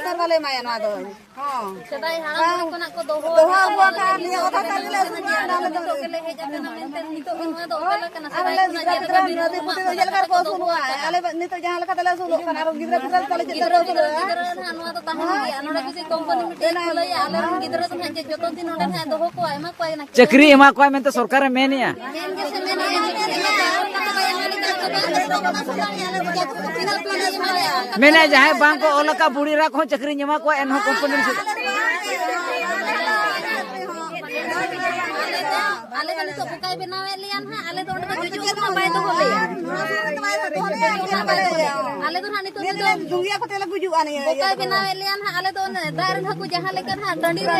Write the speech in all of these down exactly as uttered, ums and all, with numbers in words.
ᱥᱚᱨᱠᱟᱨ ᱵᱟᱞᱮ ᱮᱢᱟᱭᱟ ᱱᱚᱣᱟ ᱫᱚ᱾ ᱦᱚᱸ᱾ ᱥᱮᱫᱟᱭ ᱦᱟᱲᱟᱢ ᱵᱟᱝ᱾ ᱠᱷᱚᱱᱟᱜ ᱠᱚ ᱫᱚᱦᱚ ᱫᱚᱦᱚ ᱟᱠᱟᱫ ᱟᱠᱟᱫ ᱞᱮᱭᱟ, ᱚᱱᱟ ᱛᱟᱞᱮ ᱞᱮ ᱟᱹᱥᱩᱞᱚᱜ ᱠᱟᱱᱟ ᱟᱞᱮ ᱫᱚ᱾ ᱱᱤᱛᱚᱜ ᱜᱮᱞᱮ ᱦᱮᱡ ᱟᱠᱟᱱᱟ, ᱢᱮᱱᱠᱷᱟᱱ ᱱᱤᱛᱚᱜ ᱱᱚᱣᱟ ᱫᱚ ᱚᱠᱟ ᱞᱮᱠᱟᱱᱟ? ᱟᱞᱮ ᱥᱮᱫᱟᱭ ᱞᱮ ᱠᱷᱚᱱᱟᱜ ᱡᱟᱹᱛᱤ ᱡᱮᱞᱮᱠᱟ ᱫᱚ ᱵᱤᱨ ᱱᱩᱠᱩ ᱵᱩᱨᱩ ᱫᱚ ᱪᱮᱫ ᱞᱮᱠᱟ ᱨᱮᱠᱚ ᱟᱹᱥᱩᱞᱚᱜᱼᱟ? ᱟᱞᱮ ᱱᱤᱛᱚᱜ ᱡᱟᱦᱟᱸ ᱞᱮᱠᱟ ᱛᱮᱞᱮ ᱟᱹᱥᱩᱞᱚᱜ ᱠᱟᱱᱟ, ᱟᱨᱚ ᱜᱤᱫᱽᱨᱟᱹ ᱯᱤᱫᱽᱨᱟᱹ ᱛᱟᱞᱮ ᱪᱮᱫ ᱞᱮᱠᱟ ᱜᱤᱫᱽᱨᱟᱹ ᱠᱚ ᱯᱤᱫᱽᱨᱟᱹ ᱟᱹᱥᱩᱞᱚᱜᱼᱟ? ᱜᱤᱫᱽᱨᱟᱹ ᱨᱮ ᱱᱟᱦᱟᱜ ᱱᱚᱣᱟ ᱫᱚ ᱛᱟᱦᱮᱱ ᱜᱮᱭᱟ᱾ ᱱᱚᱰᱮ ᱡᱩᱫᱤ ᱠᱳᱢᱯᱟᱱᱤ ᱢᱤᱫᱴᱮᱡ ᱵᱮᱱᱟᱣ ᱠᱷᱩᱞᱟᱹᱭᱟ, ᱟᱞᱮ ᱨᱮᱱ ᱜᱤᱫᱽᱨᱟᱹ ᱫᱚ ᱱᱟᱦᱟᱜ ᱡᱮ ᱡᱚᱛᱚ ᱫᱤᱱ ᱱᱚᱰᱮ ᱱᱟᱦᱟᱜ ᱫᱚᱦᱚ ᱠᱚᱣᱟ, ᱮᱢᱟ ᱠᱚᱣᱟᱭ ᱱᱟᱦᱟᱜ᱾ ᱪᱟᱹᱠᱨᱤ ᱮᱢᱟ ᱠᱚᱣᱟᱭ ᱢᱮᱱᱛᱮ ᱥᱚᱨᱠᱟᱨᱮ ᱢᱮᱱᱮᱜᱼᱟ᱾ ᱢᱮᱱ ᱜᱮᱥᱮ ᱢᱮᱱᱮᱜᱼᱟ, ᱪᱟᱹᱠᱨᱤ ᱮᱢᱟ ᱠᱚᱣᱟᱭ, ᱚᱱᱠᱟ ᱫᱚ ᱵᱟᱭ ᱮᱢᱟ ᱞᱮᱠᱟ ᱫᱚ ᱵᱟᱝ᱾ ᱢᱮᱱᱮᱜᱼᱟ, ᱡᱟᱦᱟᱸᱭ ᱵᱟᱝ ᱠᱚ ᱚᱞ ᱟᱠᱟᱫ ᱵᱩᱲᱦᱤ ᱮᱨᱟ ᱠᱚᱦᱚᱸ ᱪᱟᱹᱠᱨᱤᱧ ᱮᱢᱟ ᱠᱚᱣᱟ, ᱮᱱᱦᱚᱸ ᱠᱳᱢᱯᱟᱱᱤ ᱨᱮ ᱟᱞᱮ ᱫᱚ, ᱟᱞᱮ ᱫᱚ ᱱᱤᱛᱚᱜ ᱵᱚᱠᱟᱭ ᱵᱮᱱᱟᱣᱮᱫ ᱞᱮᱭᱟ ᱱᱟᱦᱟᱜ, ᱟᱞᱮ ᱫᱚ ᱚᱸᱰᱮ ᱫᱚ ᱜᱩᱡᱩᱜ ᱨᱮᱦᱚᱸ ᱵᱟᱭ ᱫᱚᱦᱚ ᱞᱮᱭᱟ᱾ ᱟᱞᱮ ᱫᱚ ᱱᱟᱦᱟᱜ ᱱᱤᱛᱚᱜ ᱫᱚ ᱫᱩᱸᱜᱤᱭᱟ ᱠᱚᱛᱮ ᱞᱮ ᱜᱩᱡᱩᱜᱼᱟ ᱱᱤᱭᱟᱹ ᱤᱭᱟᱹ ᱵᱚᱠᱟᱭ ᱨᱮᱫᱚ᱾ ᱵᱮᱱᱟᱣᱮᱫ ᱞᱮᱭᱟ ᱱᱟᱦᱟᱜ, ᱟᱞᱮ ᱫᱚ ᱚᱱᱮ ᱫᱟᱜ ᱨᱮᱱ ᱦᱟᱹᱠᱩ ᱡᱟᱦᱟᱸ ᱞᱮᱠᱟ ᱱᱟᱦᱟᱜ ᱴᱟᱺᱰᱤ ᱨᱮ,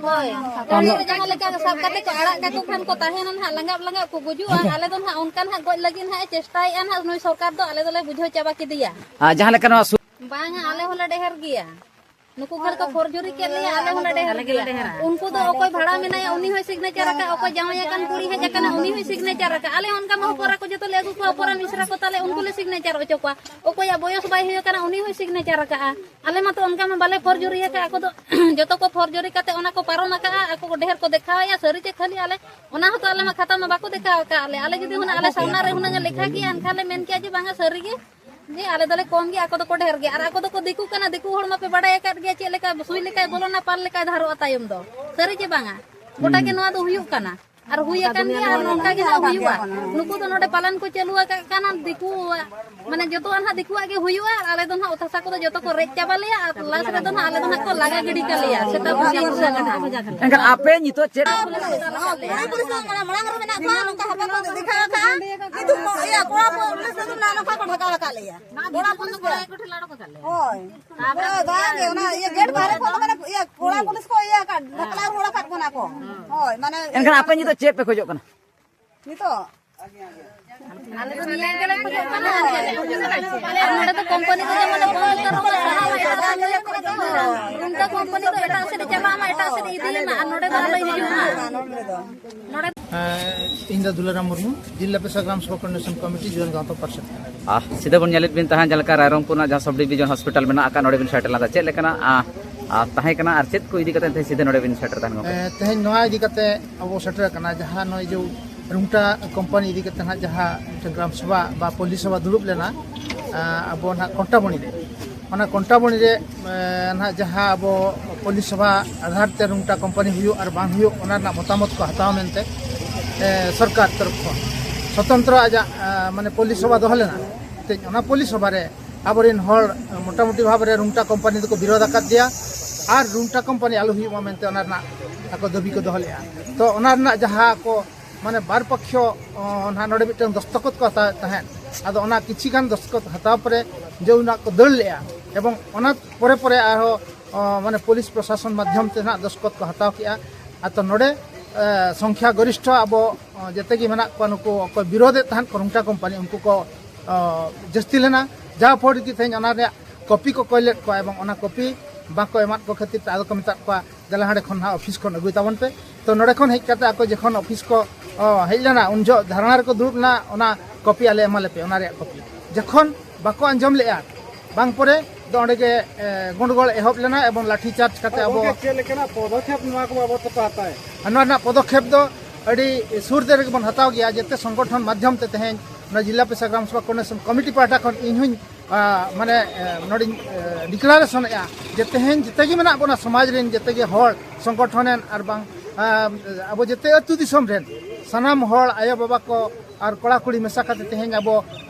ᱦᱳᱭ, ᱴᱟᱺᱰᱤ ᱨᱮ ᱡᱟᱦᱟᱸ ᱞᱮᱠᱟ ᱥᱟᱵ ᱠᱟᱛᱮ ᱠᱚ ᱟᱲᱟᱜ ᱠᱟᱠᱚ ᱠᱷᱟᱱ ᱠᱚ ᱛᱟᱦᱮᱱᱟ ᱱᱟᱦᱟᱜ, ᱞᱟᱸᱜᱟᱵ ᱞᱟᱸᱜᱟᱵ ᱠᱚ ᱜᱩᱡᱩᱜᱼᱟ᱾ ᱟᱞᱮ ᱫᱚ ᱱᱟᱦᱟᱜ ᱚᱱᱠᱟ ᱱᱟᱦᱟᱜ ᱜᱚᱡ ᱞᱟᱹᱜᱤᱫ ᱱᱟᱦᱟᱜ ᱮ ᱪᱮᱥᱴᱟᱭᱮᱫᱼᱟ ᱱᱟᱦᱟᱜ ᱱᱩᱭ ᱥᱚᱨᱠᱟᱨ ᱫᱚ, ᱟᱞᱮ ᱫᱚᱞᱮ ᱵᱩᱡᱷᱟᱹᱣ ᱪᱟᱵᱟ ᱠᱮᱫᱮᱭᱟ᱾ ᱟᱨ ᱡᱟᱦᱟᱸ ᱞᱮᱠᱟ ᱱᱚᱣᱟ ᱥᱩ- ᱵᱟᱝᱟ, ᱟᱞᱮ ᱦᱚᱸᱞᱮ ᱰᱷᱮᱨ ᱜᱮᱭᱟ᱾ ᱱᱩᱠᱩ ᱜᱷᱟᱹᱞ ᱠᱚ ᱯᱷᱚᱨᱡᱩᱨᱤ ᱠᱮᱫ ᱞᱮᱭᱟ, ᱟᱞᱮ ᱦᱚᱸᱞᱮ ᱰᱷᱮᱨ ᱜᱮᱭᱟ᱾ ᱩᱱᱠᱩ ᱫᱚ ᱚᱠᱚᱭ ᱵᱷᱟᱲᱟ ᱢᱮᱱᱟᱭᱟ, ᱩᱱᱤ ᱦᱚᱸᱭ ᱥᱤᱜᱽᱱᱮᱪᱟᱨ ᱟᱠᱟᱫ, ᱚᱠᱚᱭ ᱡᱟᱶᱟᱭ ᱟᱠᱟᱱ ᱠᱩᱲᱤ ᱦᱮᱡ ᱟᱠᱟᱱᱟ, ᱩᱱᱤ ᱦᱚᱸᱭ ᱥᱤᱜᱽᱱᱮᱪᱟᱨ ᱟᱠᱟᱫ᱾ ᱟᱞᱮ ᱚᱱᱠᱟ ᱢᱟ ᱦᱚᱯᱚᱨᱟ ᱠᱚ ᱡᱚᱛᱚ ᱞᱮ ᱟᱹᱜᱩ ᱠᱚᱣᱟ, ᱦᱚᱯᱚᱨᱟ ᱢᱤᱥᱨᱟ ᱠᱚ ᱛᱟᱞᱮ, ᱩᱱᱠᱩ ᱞᱮ ᱥᱤᱜᱽᱱᱮᱪᱟᱨ ᱦᱚᱪᱚ ᱠᱚᱣᱟ᱾ ᱚᱠᱚᱭᱟᱜ ᱵᱚᱭᱚᱥ ᱵᱟᱭ ᱦᱩᱭ ᱟᱠᱟᱱᱟ, ᱩᱱᱤ ᱦᱚᱸᱭ ᱥᱤᱜᱽᱱᱮᱪᱟᱨ ᱟᱠᱟᱫᱼᱟ᱾ ᱟᱞᱮ ᱢᱟᱛᱚ ᱚᱱᱠᱟ ᱢᱟ ᱵᱟᱞᱮ ᱯᱷᱚᱨᱡᱩᱨᱤ ᱟᱠᱟᱫ᱾ ᱟᱠᱚ ᱫᱚ ᱡᱚᱛᱚ ᱠᱚ ᱯᱷᱚᱨᱡᱩᱨᱤ ᱠᱟᱛᱮ ᱚᱱᱟ ᱠᱚ ᱯᱟᱨᱚᱢ ᱟᱠᱟᱫᱼᱟ, ᱟᱠᱚ ᱠᱚ ᱰᱷᱮᱨ ᱠᱚ ᱫᱮᱠᱷᱟᱣᱮᱫᱼᱟ᱾ ᱥᱟᱹᱨᱤ ᱪᱮ ᱠᱷᱟᱹᱞᱤ ᱟᱞᱮ, ᱚᱱᱟ ᱦᱚᱸᱛᱚ ᱟᱞᱮ ᱢᱟ ᱠᱷᱟᱛᱟ ᱢᱟ ᱵᱟᱠᱚ ᱫᱮᱠᱷᱟᱣ ᱟᱠᱟᱫ ᱞᱮ᱾ ᱟᱞᱮ ᱡᱩᱫᱤ ᱦᱩᱱᱟᱹᱝ ᱟᱞᱮ ᱥᱟᱢᱱᱟ ᱨᱮ ᱦᱩᱱᱟᱹᱝ ᱮ ᱞᱮᱠᱷᱟ ᱠᱮᱭᱟ, ᱮᱱᱠᱷᱟᱱ ᱞᱮ ᱢᱮᱱ ᱠᱮᱭᱟ ᱡᱮ ᱵᱟᱝᱟ, ᱥᱟᱹᱨᱤ ᱜᱮ᱾ ᱡᱮ ᱟᱞᱮ ᱫᱚᱞᱮ ᱠᱚᱢ ᱜᱮᱭᱟ, ᱟᱠᱚ ᱫᱚᱠᱚ ᱰᱷᱮᱨ ᱜᱮᱭᱟ᱾ ᱟᱨ ᱟᱠᱚ ᱫᱚᱠᱚ ᱫᱤᱠᱩ ᱠᱟᱱᱟ, ᱫᱤᱠᱩ ᱦᱚᱲ ᱢᱟᱯᱮ ᱵᱟᱰᱟᱭ ᱟᱠᱟᱫ ᱜᱮᱭᱟ, ᱪᱮᱫ ᱞᱮᱠᱟ ᱥᱩᱭ ᱞᱮᱠᱟᱭ ᱵᱚᱞᱚᱱᱟ, ᱯᱟᱞ ᱞᱮᱠᱟᱭ ᱫᱷᱟᱨᱚᱜᱼᱟ ᱛᱟᱭᱚᱢ ᱫᱚ᱾ ᱥᱟᱹᱨᱤ ᱪᱮ ᱵᱟᱝᱟ? ᱜᱚᱴᱟ ᱜᱮ ᱱᱚᱣᱟ ᱫᱚ ᱦᱩᱭᱩᱜ ᱠᱟᱱᱟ ᱟᱨ ᱦᱩᱭ ᱟᱠᱟᱱ ᱜᱮᱭᱟ, ᱟᱨ ᱱᱚᱝᱠᱟ ᱜᱮ ᱱᱟᱜ ᱦᱩᱭᱩᱜᱼᱟ᱾ ᱱᱩᱠᱩ ᱫᱚ ᱱᱚᱰᱮ ᱯᱟᱞᱟᱱ ᱠᱚ ᱪᱟᱹᱞᱩ ᱟᱠᱟᱫ ᱠᱟᱱᱟ, ᱫᱤᱠᱩᱣᱟᱜ, ᱢᱟᱱᱮ ᱡᱚᱛᱚᱣᱟᱜ ᱱᱟᱦᱟᱜ ᱫᱤᱠᱩᱣᱟᱜ ᱜᱮ ᱦᱩᱭᱩᱜᱼᱟ, ᱟᱨ ᱟᱞᱮ ᱫᱚ ᱱᱟᱦᱟᱜ ᱚᱛ ᱦᱟᱥᱟ ᱠᱚᱫᱚ ᱡᱚᱛᱚ ᱠᱚ ᱨᱮᱡ ᱪᱟᱵᱟ ᱞᱮᱭᱟ, ᱟᱨ ᱞᱟᱥ ᱨᱮᱫᱚ ᱱᱟᱦᱟᱜ ᱟᱞᱮ ᱫᱚ ᱱᱟᱦᱟᱜ ᱠᱚ ᱞᱟᱜᱟ ᱜᱤᱰᱤ ᱠᱟᱞᱮᱭᱟ, ᱥᱮᱛᱟ ᱯᱩᱥᱤ ᱜᱩᱥᱟᱹ ᱠᱟᱱᱟ᱾ ᱮᱱᱠᱷᱟᱱ ᱟᱯᱮ ᱱᱤᱛᱚᱜ ᱪᱮᱫ ᱠᱩᱲᱤ ᱯᱩᱞᱤᱥ ᱢᱟᱲᱟᱝ ᱨᱮ ᱢᱮᱱᱟᱜ ᱠᱚᱣᱟ, ᱱᱚᱝᱠᱟ ᱦᱟᱯᱟ ᱠᱚ ᱫᱮᱠᱷᱟᱣ ᱟᱠᱟᱫᱼᱟ, ᱠᱤᱱᱛᱩ ᱤᱭᱟᱹ ᱠᱚᱲᱟ ᱯᱩᱞᱤᱥ ᱫᱚ ᱱᱚᱝᱠᱟ ᱠᱚ ᱰᱷᱟᱠᱟᱣ ᱟᱠᱟᱫ ᱞᱮᱭᱟ᱾ ᱠᱚᱲᱟ ᱯᱩᱞᱤᱥ ᱫᱚ᱾ ᱦᱳᱭ᱾ ᱵᱟᱝ ᱜᱮ, ᱚᱱᱟ ᱤᱭᱟᱹ ᱜᱮᱴ ᱵᱟᱦᱨᱮ ᱠᱷᱚᱱ ᱫᱚ ᱢᱟᱱᱮ ᱤᱭᱟᱹ ᱠᱚᱲᱟ ᱯᱩᱞᱤᱥ ᱠᱚ ᱤᱭᱟᱹ ᱟᱠᱟᱫ, ᱰᱷᱟᱠᱞᱟ ᱨᱩᱣᱟᱹᱲ ᱟᱠᱟᱫ ᱵᱚᱱᱟ ᱠᱚ᱾ ᱦᱳᱭ, ᱢᱟᱱᱮ ᱮᱱᱠᱷᱟᱱ ᱟᱯᱮ ᱱᱤᱛᱚᱜ ᱪᱮᱫ ᱯᱮ ᱠᱷᱚᱡᱚᱜ ᱠᱟᱱᱟ? ᱱᱤᱛᱚᱜ ᱟᱞᱮ ᱫᱚ ᱱᱤᱭᱟᱹ ᱜᱮᱞᱮ ᱠᱷᱚᱡᱚᱜ ᱠᱟᱱᱟ᱾ ᱟᱨ ᱱᱚᱰᱮ ᱫᱚ ᱠᱚᱢᱯᱟᱱᱤ ᱫᱚ ᱡᱮᱢᱚᱱ ᱵᱚᱱᱫ ᱩᱛᱟᱹᱨᱚᱜ ᱢᱟ, ᱥᱟᱦᱟ ᱢᱟ ᱮᱴᱟᱜ ᱥᱮᱫ ᱨᱮ᱾ ᱚᱱᱠᱟ ᱠᱚᱢᱯᱟᱱᱤ ᱫᱚ ᱮᱴᱟᱜ ᱥᱮᱫ ᱮ ᱪᱟᱞᱟᱜ ᱢᱟ, ᱮᱴᱟᱜ ᱥᱮᱫ ᱮ ᱤᱫᱤᱭᱮ ᱢᱟ, ᱟᱨ ᱱᱚᱰᱮ ᱫᱚ ᱟᱞᱚᱭ ᱦᱤᱡᱩᱜ ᱢᱟ᱾ ᱱᱚᱰᱮ ᱤᱧ ᱫᱚ ᱫᱩᱞᱟᱨᱟᱢ ᱢᱩᱨᱢᱩ, ᱡᱤᱞᱟ ᱯᱮᱥᱟ ᱜᱨᱟᱢ ᱥᱮᱵᱚᱠ ᱠᱳᱚᱨᱰᱤᱱᱮᱥᱚᱱ ᱠᱚᱢᱤᱴᱤ ᱡᱩᱣᱟᱹᱱ ᱜᱟᱶᱛᱟ ᱯᱟᱨᱥᱮᱛ ᱠᱟᱱᱟ᱾ ᱟᱨ ᱥᱤᱫᱷᱟᱹ ᱵᱚᱱ ᱧᱮᱞᱮᱫ ᱵᱤᱱ ᱛᱟᱦᱮᱸᱫ, ᱡᱟᱦᱟᱸ ᱞᱮᱠᱟ ᱨᱟᱭᱨᱚᱝᱯᱩᱨ ᱨᱮᱱᱟᱜ ᱡᱟᱦᱟᱸ ᱥᱟᱵ ᱰᱤᱵᱷᱤᱡᱚᱱ ᱦᱚᱥᱯᱤᱴᱟᱞ ᱢᱮᱱᱟᱜ ᱟᱠᱟᱫ, ᱱᱚᱰᱮ ᱵᱤᱱ ᱥᱮᱴᱮᱨ ᱞᱮᱱ ᱛᱟᱦᱮᱸᱫ᱾ ᱪᱮᱫ ᱞᱮᱠᱟᱱᱟᱜ, ᱟ, ᱟ, ᱛᱟᱦᱮᱸ ᱠᱟᱱᱟ ᱟᱨ ᱪᱮᱫ ᱠᱚ ᱤᱫᱤ ᱠᱟᱛᱮ ᱛᱮᱦᱮᱧ ᱥᱤᱫᱷᱟᱹ ᱱᱚᱰᱮ ᱵᱤᱱ ᱥᱮᱴᱮᱨ ᱛᱟᱦᱮᱸᱫ, ᱜᱚᱢᱠᱮ? ᱮ, ᱛᱮᱦᱮᱧ ᱱᱚᱣᱟ ᱤᱫᱤ ᱠᱟᱛᱮ ᱟᱵᱚ ᱥᱮᱴᱮᱨ ᱟᱠᱟᱱᱟ, ᱡᱟᱦᱟᱸ ᱱᱚᱜᱼᱚᱭ ᱡᱮ ᱨᱩᱝᱴᱟ ᱠᱳᱢᱯᱟᱱᱤ ᱤᱫᱤ ᱠᱟᱛᱮ ᱱᱟᱦᱟᱜ ᱡᱟᱦᱟᱸ ᱢᱤᱫᱴᱟᱝ ᱜᱨᱟᱢ ᱥᱚᱵᱷᱟ ᱵᱟ ᱯᱚᱞᱞᱤ ᱥᱚᱵᱷᱟ ᱫᱩᱲᱩᱵ ᱞᱮᱱᱟ, ᱟ, ᱟᱵᱚ ᱱᱟᱦᱟᱜ ᱠᱚᱱᱴᱟᱵᱚᱱᱤ ᱨᱮ, ᱚᱱᱟ ᱠᱚᱱᱴᱟᱵᱚᱱᱤ ᱨᱮ, ᱮ, ᱱᱟᱦᱟᱜ ᱡᱟᱦᱟᱸ ᱟᱵᱚ ᱯᱚᱞᱞᱤ ᱥᱚᱵᱷᱟ ᱟᱫᱷᱟᱨ ᱛᱮ ᱨᱩᱝᱴᱟ ᱠᱳᱢᱯᱟᱱᱤ ᱦᱩᱭᱩᱜ ᱟᱨ ᱵᱟᱝ ᱦᱩᱭᱩᱜ, ᱚᱱᱟ ᱨᱮᱱᱟᱜ ᱢᱚᱛᱟᱢᱚᱛ ᱠᱚ ᱦᱟᱛᱟᱣ ᱢᱮᱱᱛᱮ, ᱮ, ᱥᱚᱨᱠᱟᱨ ᱛᱚᱨᱚᱯ ᱠᱷᱚᱱ ᱥᱚᱛᱚᱱᱛᱨᱚ ᱟᱡᱟᱜ, ᱮ, ᱢᱟᱱᱮ ᱯᱚᱞᱞᱤ ᱥᱚᱵᱷᱟ ᱫᱚᱦᱚ ᱞᱮᱱᱟ᱾ ᱛᱮᱦᱮᱧ ᱚᱱᱟ ᱯᱚᱞᱞᱤ ᱥᱚᱵᱷᱟ ᱨᱮ ᱟᱵᱚᱨᱮᱱ ᱦᱚᱲ ᱢᱚᱴᱟᱢᱩᱴᱤ ᱵᱷᱟᱵᱽ ᱨᱮ ᱨᱩᱝᱴᱟ ᱠᱳᱢᱯᱟᱱᱤ ᱫᱚᱠᱚ ᱵᱤᱨᱳᱫ ᱟᱠᱟᱫ ᱜᱮᱭᱟ ᱟᱨ ᱨᱩᱝᱴᱟ ᱠᱳᱢᱯᱟᱱᱤ ᱟᱞᱚ ᱦᱩᱭᱩᱜ ᱢᱟ ᱢᱮᱱᱛᱮ ᱚᱱᱟ ᱨᱮᱱᱟᱜ ᱟᱠᱚ ᱫᱟᱹᱵᱤ ᱠᱚ ᱫᱚᱦᱚ ᱞᱮᱫᱼᱟ᱾ ᱛᱚ ᱚᱱᱟ ᱨᱮᱱᱟᱜ ᱡᱟᱦᱟᱸ ᱠᱚ ᱢᱟᱱᱮ ᱵᱟᱨ ᱯᱚᱠᱠᱷᱚ, ᱚ, ᱱᱟᱦᱟᱜ ᱱᱚᱰᱮ ᱢᱤᱫᱴᱟᱝ ᱫᱚᱥᱛᱚᱠᱚᱛ ᱠᱚ ᱦᱟᱛᱟᱣᱮᱫ ᱛᱟᱦᱮᱸᱫ, ᱟᱫᱚ ᱚᱱᱟ ᱠᱤᱪᱷᱤ ᱜᱟᱱ ᱫᱚᱥᱛᱚᱠᱚᱛ ᱦᱟᱛᱟᱣ ᱯᱚᱨᱮ ᱡᱮ ᱚᱱᱟ ᱠᱚ ᱫᱟᱹᱲ ᱞᱮᱫᱼᱟ ᱮᱵᱚᱝ ᱚᱱᱟ ᱯᱚᱨᱮ ᱯᱚᱨᱮ ᱟᱨᱦᱚᱸ, ᱚ, ᱢᱟᱱᱮ ᱯᱩᱞᱤᱥ ᱯᱨᱚᱥᱟᱥᱚᱱ ᱢᱟᱫᱽᱫᱷᱚᱢ ᱛᱮ ᱱᱟᱦᱟᱜ ᱫᱚᱥᱛᱚᱠᱚᱛ ᱠᱚ ᱦᱟᱛᱟᱣ ᱠᱮᱫᱼᱟ᱾ ᱟᱫᱚ ᱱᱚᱰᱮ, ᱮ, ᱥᱚᱝᱠᱷᱭᱟ ᱜᱚᱨᱤᱥᱴᱷᱚ ᱟᱵᱚ, ᱚ, ᱡᱮᱛᱮ ᱜᱮ ᱢᱮᱱᱟᱜ ᱠᱚᱣᱟ, ᱱᱩᱠᱩ ᱚᱠᱚᱭ ᱵᱤᱨᱳᱫᱮᱫ ᱛᱟᱦᱮᱸᱫ ᱠᱚ ᱨᱩᱝᱴᱟ ᱠᱳᱢᱯᱟᱱᱤ, ᱩᱱᱠᱩ ᱠᱚ, ᱚ, ᱡᱟᱹᱥᱛᱤ ᱞᱮᱱᱟ, ᱡᱟᱦᱟᱸ ᱯᱷᱚᱞ ᱨᱮᱜᱮ ᱛᱮᱦᱮᱧ ᱚᱱᱟ ᱨᱮᱭᱟᱜ ᱠᱚᱯᱤ ᱠᱚ ᱠᱚᱭ ᱞᱮᱫ ᱠᱚᱣᱟ ᱮᱵᱚᱝ ᱚᱱᱟ ᱠᱚᱯᱤ ᱵᱟᱠᱚ ᱮᱢᱟᱫ ᱠᱚ ᱠᱷᱟᱹᱛᱤᱨ ᱛᱮ ᱟᱫᱚ ᱠᱚ ᱢᱮᱛᱟᱫ ᱠᱚᱣᱟ, "ᱫᱮᱞᱟ ᱦᱟᱸᱰᱮ ᱠᱷᱚᱱ ᱱᱟᱦᱟᱜ ᱚᱯᱷᱤᱥ ᱠᱷᱚᱱ ᱟᱹᱜᱩᱭ ᱛᱟᱵᱚᱱ ᱯᱮ᱾" ᱛᱚ ᱱᱚᱰᱮ ᱠᱷᱚᱱ ᱦᱮᱡ ᱠᱟᱛᱮ ᱟᱠᱚ ᱡᱚᱠᱷᱚᱱ ᱚᱯᱷᱤᱥ ᱠᱚ, ᱚ, ᱦᱮᱡ ᱞᱮᱱᱟ, ᱩᱱ ᱡᱚᱦᱚᱜ ᱫᱷᱟᱨᱱᱟ ᱨᱮᱠᱚ ᱫᱩᱲᱩᱵ ᱞᱮᱱᱟ, ᱚᱱᱟ ᱠᱚᱯᱤ ᱟᱞᱮ ᱮᱢᱟ ᱞᱮᱯᱮ, ᱚᱱᱟ ᱨᱮᱭᱟᱜ ᱠᱚᱯᱤ᱾ ᱡᱚᱠᱷᱚᱱ ᱵᱟᱠᱚ ᱟᱸᱡᱚᱢ ᱞᱮᱫᱼᱟ, ᱵᱟᱝ ᱯᱚᱨᱮ ᱫᱚ ᱚᱸᱰᱮ ᱜᱮ, ᱮ, ᱜᱚᱸᱰᱜᱳᱲ ᱮᱦᱚᱵ ᱞᱮᱱᱟ ᱮᱵᱚᱝ ᱞᱟᱴᱷᱤ ᱪᱟᱨᱡᱽ ᱠᱟᱛᱮ ᱟᱵᱚ ᱜᱚᱢᱠᱮ, ᱪᱮᱫ ᱞᱮᱠᱟᱱᱟᱜ ᱯᱚᱫᱚᱠᱷᱮᱯ ᱱᱚᱣᱟ ᱠᱚ ᱵᱟᱵᱚᱫ ᱛᱮᱯᱮ ᱦᱟᱛᱟᱣᱮᱫ? ᱟᱨ ᱱᱚᱣᱟ ᱨᱮᱱᱟᱜ ᱯᱚᱫᱚᱠᱷᱮᱯ ᱫᱚ ᱟᱹᱰᱤ ᱥᱩᱨ ᱫᱤᱱ ᱨᱮᱜᱮ ᱵᱚᱱ ᱦᱟᱛᱟᱣ ᱜᱮᱭᱟ, ᱡᱮᱛᱮ ᱥᱚᱝᱜᱚᱴᱷᱚᱱ ᱢᱟᱫᱽᱫᱷᱚᱢ ᱛᱮ ᱛᱮᱦᱮᱧ ᱱᱚᱣᱟ ᱡᱤᱞᱟ ᱯᱮᱥᱟ ᱜᱨᱟᱢ ᱥᱚᱵᱷᱟ ᱠᱳᱚᱨᱰᱤᱱᱮᱥᱚᱱ ᱠᱚᱢᱤᱴᱤ ᱯᱟᱦᱴᱟ ᱠᱷᱚᱱ ᱤᱧ ᱦᱚᱸᱧ, ᱟ, ᱢᱟᱱᱮ, ᱮ, ᱱᱚᱰᱮᱧ, ᱮ, ᱰᱤᱠᱞᱟᱨᱮᱥᱚᱱᱮᱫᱼᱟ ᱡᱮ ᱛᱮᱦᱮᱧ ᱡᱮᱛᱮ ᱜᱮ ᱢᱮᱱᱟᱜ ᱵᱚᱱᱟ, ᱥᱚᱢᱟᱡᱽ ᱨᱮᱱ ᱡᱮᱛᱮ ᱜᱮ ᱦᱚᱲ, ᱥᱚᱝᱜᱚᱴᱷᱚᱱ ᱨᱮᱱ ᱟᱨ ᱵᱟᱝ, ᱟ, ᱟᱵᱚ ᱡᱮᱛᱮ ᱟᱹᱛᱩ ᱫᱤᱥᱚᱢ ᱨᱮᱱ ᱥᱟᱱᱟᱢ ᱦᱚᱲ, ᱟᱭᱳ ᱵᱟᱵᱟ ᱠᱚ ᱟᱨ ᱠᱚᱲᱟ ᱠᱩᱲᱤ ᱢᱮᱥᱟ ᱠᱟᱛᱮ ᱛᱮᱦᱮᱧ ᱟᱵᱚ,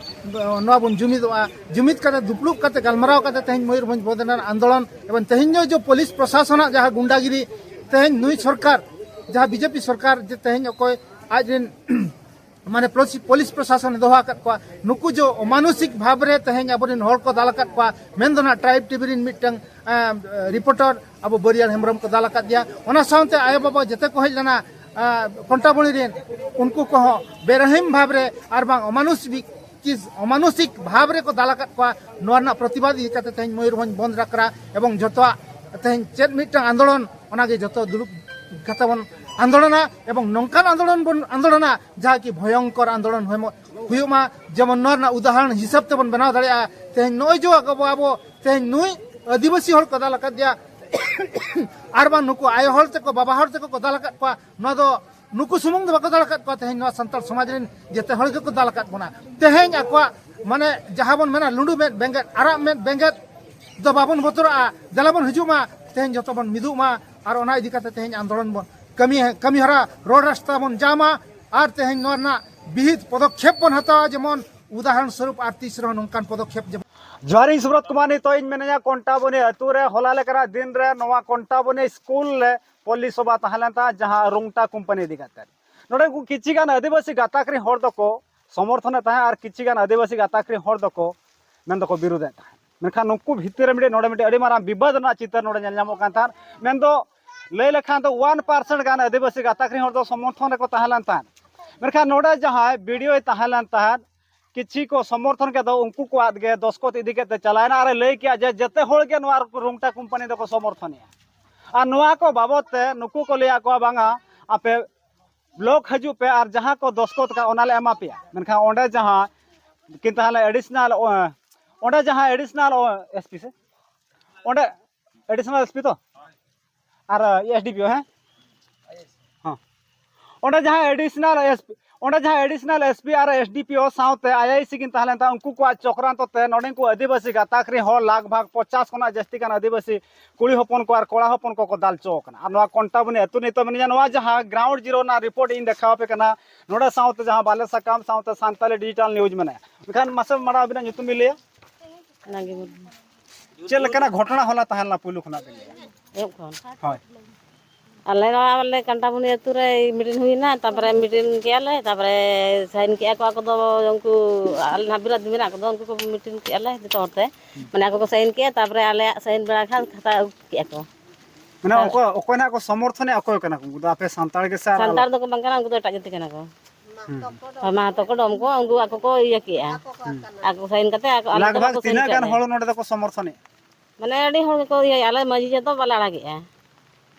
ᱮ, ᱱᱚᱣᱟ ᱵᱚᱱ ᱡᱩᱢᱤᱫᱚᱜᱼᱟ᱾ ᱡᱩᱢᱤᱫ ᱠᱟᱛᱮ, ᱫᱩᱯᱲᱩᱵ ᱠᱟᱛᱮ ᱜᱟᱞᱢᱟᱨᱟᱣ ᱠᱟᱛᱮ ᱛᱮᱦᱮᱧ ᱢᱚᱭᱩᱨᱵᱷᱚᱸᱡᱽ ᱵᱚᱱᱫᱽ ᱨᱮᱱᱟᱜ ᱟᱱᱫᱳᱞᱚᱱ ᱮᱵᱚᱝ ᱛᱮᱦᱮᱧ ᱫᱚ ᱡᱮ ᱯᱩᱞᱤᱥ ᱯᱨᱚᱥᱟᱥᱚᱱᱟᱜ ᱡᱟᱦᱟᱸ ᱜᱩᱱᱰᱟᱜᱤᱨᱤ, ᱛᱮᱦᱮᱧ ᱱᱩᱭ ᱥᱚᱨᱠᱟᱨ, ᱡᱟᱦᱟᱸ ᱵᱤᱡᱮᱯᱤ ᱥᱚᱨᱠᱟᱨ, ᱡᱮ ᱛᱮᱦᱮᱧ ᱚᱠᱚᱭ ᱟᱡ ᱨᱮᱱ ᱢᱟᱱᱮ ᱯᱩᱞᱤᱥ, ᱯᱩᱞᱤᱥ ᱯᱨᱚᱥᱟᱥᱚᱱᱮ ᱫᱚᱦᱚ ᱟᱠᱟᱫ ᱠᱚᱣᱟ, ᱱᱩᱠᱩ ᱡᱮ ᱚᱢᱟᱱᱩᱥᱤᱠ ᱵᱷᱟᱵᱽ ᱨᱮ ᱛᱮᱦᱮᱧ ᱟᱵᱚᱨᱮᱱ ᱦᱚᱲ ᱠᱚ ᱫᱟᱞ ᱟᱠᱟᱫ ᱠᱚᱣᱟ, ᱢᱮᱱᱫᱚ ᱱᱟᱜ ᱴᱨᱟᱭᱤᱵᱽ ᱴᱤᱵᱷᱤ ᱨᱮᱱ ᱢᱤᱫᱴᱟᱝ, ᱮᱸ, ᱨᱤᱯᱳᱨᱴᱟᱨ ᱟᱵᱚ ᱵᱟᱹᱨᱤᱭᱟᱹᱲ ᱦᱮᱢᱵᱨᱚᱢ ᱠᱚ ᱫᱟᱞ ᱟᱠᱟᱫ ᱜᱮᱭᱟ᱾ ᱚᱱᱟ ᱥᱟᱶᱛᱮ ᱟᱭᱳ ᱵᱟᱵᱟ ᱡᱮᱛᱮ ᱠᱚ ᱦᱮᱡ ᱞᱮᱱᱟ, ᱮᱸ, ᱠᱚᱱᱴᱟᱵᱚᱱᱤ ᱨᱮᱱ, ᱩᱱᱠᱩ ᱠᱚᱦᱚᱸ ᱵᱮᱨᱟᱦᱤᱢ ᱵᱷᱟᱵᱽ ᱨᱮ ᱟᱨ ᱵᱟᱝ ᱚᱢᱟᱱᱩᱥᱤᱠ, ᱚᱢᱟᱱᱩᱥᱤᱠ ᱵᱷᱟᱵᱽ ᱨᱮᱠᱚ ᱫᱟᱞ ᱟᱠᱟᱫ ᱠᱚᱣᱟ᱾ ᱱᱚᱣᱟ ᱨᱮᱱᱟᱜ ᱯᱨᱚᱛᱤᱵᱟᱫ ᱤᱫᱤ ᱠᱟᱛᱮ ᱛᱮᱦᱮᱧ ᱢᱚᱭᱩᱨᱵᱷᱚᱸᱡᱽ ᱵᱚᱱᱫᱽ ᱰᱟᱠᱨᱟ ᱮᱵᱚᱝ ᱡᱚᱛᱚᱣᱟᱜ ᱛᱮᱦᱮᱧ ᱪᱮᱫ ᱢᱤᱫᱴᱟᱝ ᱟᱱᱫᱳᱞᱚᱱ, ᱚᱱᱟᱜᱮ ᱡᱚᱛᱚ ᱫᱩᱲᱩᱵ ᱠᱟᱛᱮ ᱵᱚᱱ ᱟᱱᱫᱳᱞᱚᱱᱟ ᱮᱵᱚᱝ ᱱᱚᱝᱠᱟᱱ ᱟᱱᱫᱳᱞᱚᱱ ᱵᱚᱱ ᱟᱱᱫᱳᱞᱚᱱᱟ, ᱡᱟᱦᱟᱸ ᱠᱤ ᱵᱷᱚᱭᱚᱝᱠᱚᱨ ᱟᱱᱫᱳᱞᱚᱱ ᱦᱩᱭᱩᱜ ᱢᱟ᱾ ᱡᱮᱢᱚᱱ ᱱᱚᱣᱟ ᱨᱮᱱᱟᱜ ᱩᱫᱟᱦᱚᱨᱚᱱ ᱦᱤᱥᱟᱹᱵ ᱛᱮᱵᱚᱱ ᱵᱮᱱᱟᱣ ᱫᱟᱲᱮᱭᱟᱜᱼᱟ, ᱛᱮᱦᱮᱧ ᱱᱚᱜᱼᱚᱭ ᱡᱮ ᱟᱵᱚ, ᱟᱵᱚ ᱛᱮᱦᱮᱧ ᱱᱩᱭ ᱟᱹᱫᱤᱵᱟᱹᱥᱤ ᱦᱚᱲ ᱠᱚ ᱫᱟᱞ ᱟᱠᱟᱫᱮᱭᱟ, ᱟᱨ ᱵᱟᱝ ᱱᱩᱠᱩ ᱟᱭᱳ ᱦᱚᱲ ᱛᱮᱠᱚ, ᱵᱟᱵᱟ ᱦᱚᱲ ᱛᱮᱠᱚ ᱠᱚ ᱫᱟᱞ ᱟᱠᱟᱫ ᱠᱚᱣᱟ, ᱱᱚᱣᱟ ᱫᱚ ᱱᱩᱠᱩ ᱥᱩᱢᱩᱝ ᱫᱚ ᱵᱟᱠᱚ ᱫᱟᱞ ᱟᱠᱟᱫ ᱠᱚᱣᱟ, ᱛᱮᱦᱮᱧ ᱱᱚᱣᱟ ᱥᱟᱱᱛᱟᱲ ᱥᱚᱢᱟᱡᱽ ᱨᱮᱱ ᱡᱮᱛᱮ ᱦᱚᱲ ᱜᱮᱠᱚ ᱫᱟᱞ ᱟᱠᱟᱫ ᱵᱚᱱᱟ᱾ ᱛᱮᱦᱮᱧ ᱟᱠᱚᱣᱟᱜ ᱢᱟᱱᱮ ᱡᱟᱦᱟᱸ ᱵᱚᱱ ᱢᱮᱱᱟ ᱞᱩᱸᱰᱩ ᱢᱮᱫ ᱵᱮᱸᱜᱮᱫ, ᱟᱨᱟᱜ ᱢᱮᱫ ᱵᱮᱸᱜᱮᱫ ᱫᱚ ᱵᱟᱵᱚᱱ ᱵᱚᱛᱚᱨᱚᱜᱼᱟ᱾ ᱫᱮᱞᱟ ᱵᱚᱱ ᱦᱤᱡᱩᱜ ᱢᱟ, ᱛᱮᱦᱮᱧ ᱡᱚᱛᱚ ᱵᱚᱱ ᱢᱤᱫᱚᱜ ᱢᱟ, ᱟᱨ ᱚᱱᱟ ᱤᱫᱤ ᱠᱟᱛᱮ ᱛᱮᱦᱮᱧ ᱟᱱᱫᱳᱞᱚᱱ ᱵᱚᱱ ᱠᱟᱹᱢᱤ, ᱠᱟᱹᱢᱤ ᱦᱚᱨᱟ ᱨᱳᱰ ᱨᱟᱥᱛᱟ ᱵᱚᱱ ᱡᱟᱢᱟ, ᱟᱨ ᱛᱮᱦᱮᱧ ᱱᱚᱣᱟ ᱨᱮᱱᱟᱜ ᱵᱤᱦᱤᱛ ᱯᱚᱫᱚᱠᱷᱮᱯ ᱵᱚᱱ ᱦᱟᱛᱟᱣᱟ, ᱡᱮᱢᱚᱱ ᱩᱫᱟᱦᱚᱨᱚᱱ ᱥᱚᱨᱩᱯ ᱟᱨ ᱛᱤᱥ ᱨᱮᱦᱚᱸ ᱱᱚᱝᱠᱟᱱ ᱯᱚᱫᱚᱠᱷᱮᱯ ᱡᱮᱢᱚᱱ᱾ ᱡᱚᱦᱟᱨ, ᱤᱧ ᱥᱩᱵᱨᱚᱛ ᱠᱩᱢᱟᱨ, ᱱᱤᱛᱚᱜ ᱤᱧ ᱢᱮᱱᱟᱧᱟ ᱠᱚᱱᱴᱟᱵᱚᱱᱤ ᱟᱹᱛᱩ ᱨᱮ᱾ ᱦᱚᱞᱟ ᱞᱮᱠᱟᱱᱟᱜ ᱫᱤᱱ ᱨᱮ ᱱᱚᱣᱟ ᱠᱚᱱᱴᱟᱵᱚᱱᱤ ᱥᱠᱩᱞ ᱨᱮ ᱯᱚᱞᱞᱤ ᱥᱚᱵᱷᱟ ᱛᱟᱦᱮᱸ ᱞᱮᱱ ᱛᱟᱦᱮᱸᱫ, ᱡᱟᱦᱟᱸ ᱨᱩᱝᱴᱟ ᱠᱳᱢᱯᱟᱱᱤ ᱤᱫᱤ ᱠᱟᱛᱮ᱾ ᱱᱚᱰᱮ ᱩᱱᱠᱩ ᱠᱤᱪᱷᱤ ᱜᱟᱱ ᱟᱹᱫᱤᱵᱟᱹᱥᱤ ᱜᱟᱛᱟᱠ ᱨᱮᱱ ᱦᱚᱲ ᱫᱚᱠᱚ ᱥᱚᱢᱚᱨᱛᱷᱚᱱᱮᱫ ᱛᱟᱦᱮᱸᱫ ᱟᱨ ᱠᱤᱪᱷᱤ ᱜᱟᱱ ᱟᱹᱫᱤᱵᱟᱹᱥᱤ ᱜᱟᱛᱟᱠ ᱨᱮᱱ ᱦᱚᱲ ᱫᱚᱠᱚ ᱢᱮᱱ ᱫᱚᱠᱚ ᱵᱤᱨᱳᱫᱷᱮᱫ ᱛᱟᱦᱮᱸᱫ᱾ ᱢᱮᱱᱠᱷᱟᱱ ᱱᱩᱠᱩ ᱵᱷᱤᱛᱤᱨ ᱨᱮ ᱢᱤᱫᱴᱮᱱ, ᱱᱚᱰᱮ ᱢᱤᱫᱴᱮᱱ ᱟᱹᱰᱤ ᱢᱟᱨᱟᱝ ᱵᱤᱵᱟᱹᱫ ᱨᱮᱱᱟᱜ ᱪᱤᱛᱟᱹᱨ ᱱᱚᱰᱮ ᱧᱮᱞ ᱧᱟᱢᱚᱜ ᱠᱟᱱ ᱛᱟᱦᱮᱸᱫ᱾ ᱢᱮᱱᱫᱚ ᱞᱟᱹᱭ ᱞᱮᱠᱷᱟᱱ ᱫᱚ ᱚᱣᱟᱱ ᱯᱟᱨᱥᱮᱱᱴ ᱜᱟᱱ ᱟᱹᱫᱤᱵᱟᱹᱥᱤ ᱜᱟᱛᱟᱠ ᱨᱮᱱ ᱦᱚᱲ ᱫᱚ ᱥᱚᱢᱚᱨᱛᱷᱚᱱ ᱨᱮᱠᱚ ᱛᱟᱦᱮᱸ ᱞᱮᱱ ᱛᱟᱦᱮᱸᱫ᱾ ᱢᱮᱱᱠᱷᱟᱱ ᱱᱚᱰᱮ ᱡᱟᱦᱟᱸᱭ ᱵᱤ ᱰᱤ ᱳᱭ ᱛᱟᱦᱮᱸ ᱞᱮᱱ ᱛᱟᱦᱮᱸᱫ, ᱠᱤᱪᱷᱤ ᱠᱚ ᱥᱚᱢᱚᱨᱛᱷᱚᱱ ᱠᱮᱫ ᱫᱚ, ᱩᱱᱠᱩ ᱠᱚᱣᱟᱜ ᱜᱮ ᱫᱚᱥᱠᱚᱛ ᱤᱫᱤ ᱠᱮᱫ ᱛᱮ ᱪᱟᱞᱟᱣᱮᱱᱟ ᱟᱨᱮ ᱞᱟᱹᱭ ᱠᱮᱜᱼᱟ ᱡᱮ ᱡᱮᱛᱮ ᱦᱚᱲ ᱜᱮ ᱱᱚᱣᱟ ᱨᱩᱝᱴᱟ ᱠᱳᱢᱯᱟᱱᱤ ᱫᱚᱠᱚ ᱥᱚᱢᱚᱨᱛᱷᱚᱱᱮᱜᱼᱟ᱾ ᱟᱨ ᱱᱚᱣᱟ ᱠᱚ ᱵᱟᱵᱚᱫ ᱛᱮ ᱱᱩᱠᱩ ᱠᱚ ᱞᱟᱹᱭᱟᱫ ᱠᱚᱣᱟ, ᱵᱟᱝᱟ, ᱟᱯᱮ ᱵᱞᱚᱠ ᱦᱤᱡᱩᱜ ᱯᱮ ᱟᱨ ᱡᱟᱦᱟᱸ ᱠᱚ ᱫᱚᱥᱠᱚᱛ ᱠᱟᱜ, ᱚᱱᱟ ᱞᱮ ᱮᱢᱟ ᱯᱮᱭᱟ᱾ ᱢᱮᱱᱠᱷᱟᱱ ᱚᱸᱰᱮ ᱡᱟᱦᱟᱸ ᱠᱤᱱ ᱛᱟᱦᱚᱞᱮ ᱮᱰᱤᱥᱚᱱᱟᱞ, ᱚᱸᱰᱮ ᱡᱟᱦᱟᱸ ᱮᱰᱤᱥᱚᱱᱟᱞ ᱮᱥ ᱯᱤ ᱥᱮ, ᱚᱸᱰᱮ ᱮᱰᱤᱥᱚᱱᱟᱞ ᱮᱥ ᱯᱤ ᱛᱚ, ᱟᱨ ᱮᱥ ᱰᱤ ᱯᱤ ᱳ, ᱦᱮᱸ? ᱦᱚᱸ᱾ ᱚᱸᱰᱮ ᱡᱟᱦᱟᱸ ᱮᱰᱤᱥᱚᱱᱟᱞ ᱮᱥ ᱯᱤ, ᱚᱸᱰᱮ ᱡᱟᱦᱟᱸ additional S P R S D P O ᱥᱟᱶᱛᱮ ᱟᱭ ᱟᱭ ᱥᱤ ᱠᱤᱱ ᱛᱟᱦᱮᱸ ᱞᱮᱱ ᱛᱟᱦᱮᱸᱫ, ᱩᱱᱠᱩ ᱠᱚᱣᱟᱜ ᱪᱚᱠᱨᱟᱱᱛᱚ ᱛᱮ ᱱᱚᱰᱮᱱ ᱠᱚ ᱟᱹᱫᱤᱵᱟᱹᱥᱤ ᱜᱟᱛᱟᱠ ᱨᱮᱱ ᱦᱚᱲ ᱞᱟᱜᱽ ᱵᱷᱟᱜᱽ ᱯᱚᱪᱟᱥ ᱠᱷᱚᱱᱟᱜ ᱡᱟᱹᱥᱛᱤ ᱜᱟᱱ ᱟᱹᱫᱤᱵᱟᱹᱥᱤ ᱠᱩᱲᱤ ᱦᱚᱯᱚᱱ ᱠᱚ ᱟᱨ ᱠᱚᱲᱟ ᱦᱚᱯᱚᱱ ᱠᱚᱠᱚ ᱫᱟᱞ ᱦᱚᱪᱚ ᱟᱠᱟᱱᱟ᱾ ᱟᱨ ᱱᱚᱣᱟ ᱠᱚᱱᱴᱟᱵᱚᱱᱤ ᱟᱹᱛᱩ ᱱᱤᱛᱚᱜ ᱢᱮᱱᱟᱧᱟ, ᱱᱚᱣᱟ ᱡᱟᱦᱟᱸ ᱜᱨᱟᱣᱩᱱᱰ ᱡᱤᱨᱳ ᱨᱮᱱᱟᱜ ᱨᱤᱯᱳᱨᱴ ᱤᱧ ᱫᱮᱠᱷᱟᱣ ᱟᱯᱮ ᱠᱟᱱᱟ, ᱱᱚᱰᱮ ᱥᱟᱶᱛᱮ ᱡᱟᱦᱟᱸ ᱵᱟᱞᱮ ᱥᱟᱠᱟᱢ ᱥᱟᱶᱛᱮ ᱥᱟᱱᱛᱟᱞᱤ ᱰᱤᱡᱤᱴᱟᱞ ᱱᱤᱭᱩᱡᱽ ᱢᱮᱱᱟᱭᱟ᱾ ᱢᱮᱱᱠᱷᱟᱱ ᱢᱟᱥᱮ ᱢᱟᱲᱟᱝ ᱟᱹᱵᱤᱱᱟᱜ ᱧᱩᱛᱩᱢ ᱵᱤᱱ ᱞᱟᱹᱭᱟ? ᱱᱟᱜᱤ ᱢᱩᱨᱢᱩ᱾ ᱪᱮᱫ ᱞᱮᱠᱟᱱᱟᱜ ᱜᱷᱚᱴᱚᱱᱟ ᱦᱚᱞᱟ ᱛᱟᱦᱮᱸ ᱞᱮᱱᱟ ᱯᱩᱭᱞᱩ ᱠᱷᱚᱱᱟᱜ ᱵᱤᱱ ᱞᱟᱹᱭᱟ? ᱮᱦᱚᱵ ᱠᱷᱚᱱ᱾ ᱦᱳᱭ᱾ ᱟᱞᱮ ᱱᱚᱣᱟ ᱟᱞᱮ ᱠᱟᱱᱴᱟᱢᱩᱱᱤ ᱟᱹᱛᱩ ᱨᱮ ᱢᱤᱴᱤᱝ ᱦᱩᱭᱱᱟ, ᱛᱟᱨᱯᱚᱨᱮ ᱢᱤᱴᱤᱝ ᱠᱮᱜᱼᱟ ᱞᱮ, ᱛᱟᱨᱯᱚᱨᱮ ᱥᱟᱭᱤᱱ ᱠᱮᱜᱼᱟ ᱠᱚ ᱟᱠᱚ ᱫᱚ, ᱩᱱᱠᱩ ᱟᱞᱮ ᱱᱟᱦᱟᱜ ᱵᱤᱨᱟᱹᱫ ᱢᱮᱱᱟᱜ ᱠᱚᱫᱚ, ᱩᱱᱠᱩ ᱠᱚ ᱢᱤᱴᱤᱝ ᱠᱮᱜᱼᱟ ᱞᱮ ᱡᱚᱛᱚ ᱦᱚᱲ ᱛᱮ᱾ ᱢᱟᱱᱮ ᱟᱠᱚ ᱠᱚ ᱥᱟᱭᱤᱱ ᱠᱮᱜᱼᱟ, ᱛᱟᱨᱯᱚᱨᱮ ᱟᱞᱮᱭᱟᱜ ᱥᱟᱭᱤᱱ ᱵᱟᱲᱟ ᱠᱷᱟᱱ ᱠᱷᱟᱛᱟ ᱟᱹᱜᱩ ᱠᱮᱜᱼᱟ ᱠᱚ᱾ ᱢᱟᱱᱮ ᱟᱨ ᱚᱠᱚᱭ, ᱚᱠᱚᱭ ᱱᱟᱜ ᱠᱚ ᱥᱚᱢᱚᱨᱛᱷᱚᱱᱮ, ᱚᱠᱚᱭ ᱠᱟᱱᱟ ᱠᱚ? ᱩᱱᱠᱩ ᱫᱚ ᱟᱯᱮ ᱥᱟᱱᱛᱟᱲ ᱜᱮ ᱥᱮ ᱟᱨ ᱥᱟᱱᱛᱟᱲ ᱟᱞᱟᱫᱟ? ᱫᱚᱠᱚ ᱵᱟᱝ ᱠᱟᱱᱟ, ᱩᱱᱠᱩ ᱫᱚ ᱮᱴᱟᱜ ᱡᱟᱹᱛᱤ ᱠᱟᱱᱟ ᱠᱚ᱾ ᱦᱩᱸ᱾ ᱦᱳᱭ, ᱢᱟᱦᱟᱛᱚ ᱠᱚ ᱰᱚᱢ ᱠᱚ, ᱩᱱᱠᱩ ᱟᱠᱚ ᱠᱚ ᱤᱭᱟᱹ ᱠᱮᱜᱼᱟ᱾ ᱦᱩᱸ᱾ ᱟᱠᱚ ᱥᱟᱭᱤᱱ ᱠᱟᱛᱮ ᱟᱠᱚ, ᱟᱞᱮ ᱞᱟᱜᱽ ᱫᱚ ᱵᱷᱟᱜᱽ ᱵᱟᱠᱚ ᱥᱟᱭᱤᱱ ᱛᱤᱱᱟᱹᱜ ᱦᱚᱪᱚᱭᱮᱫ ᱜᱟᱱ ᱞᱮᱭᱟ᱾ ᱦᱚᱲ ᱱᱚᱰᱮ ᱫᱚᱠᱚ ᱥᱚᱢᱚᱨᱛᱷᱚᱱᱮᱜᱼᱟ? ᱢᱟᱱᱮ ᱟᱹᱰᱤ ᱦᱚᱲ ᱜᱮᱠᱚ ᱤᱭᱟᱹᱭᱟ, ᱟᱞᱮ ᱢᱟᱹᱡᱷᱤ ᱡᱷᱮ ᱫᱚ ᱵᱟᱞᱮ ᱟᱲᱟᱜᱮᱜᱼᱟ᱾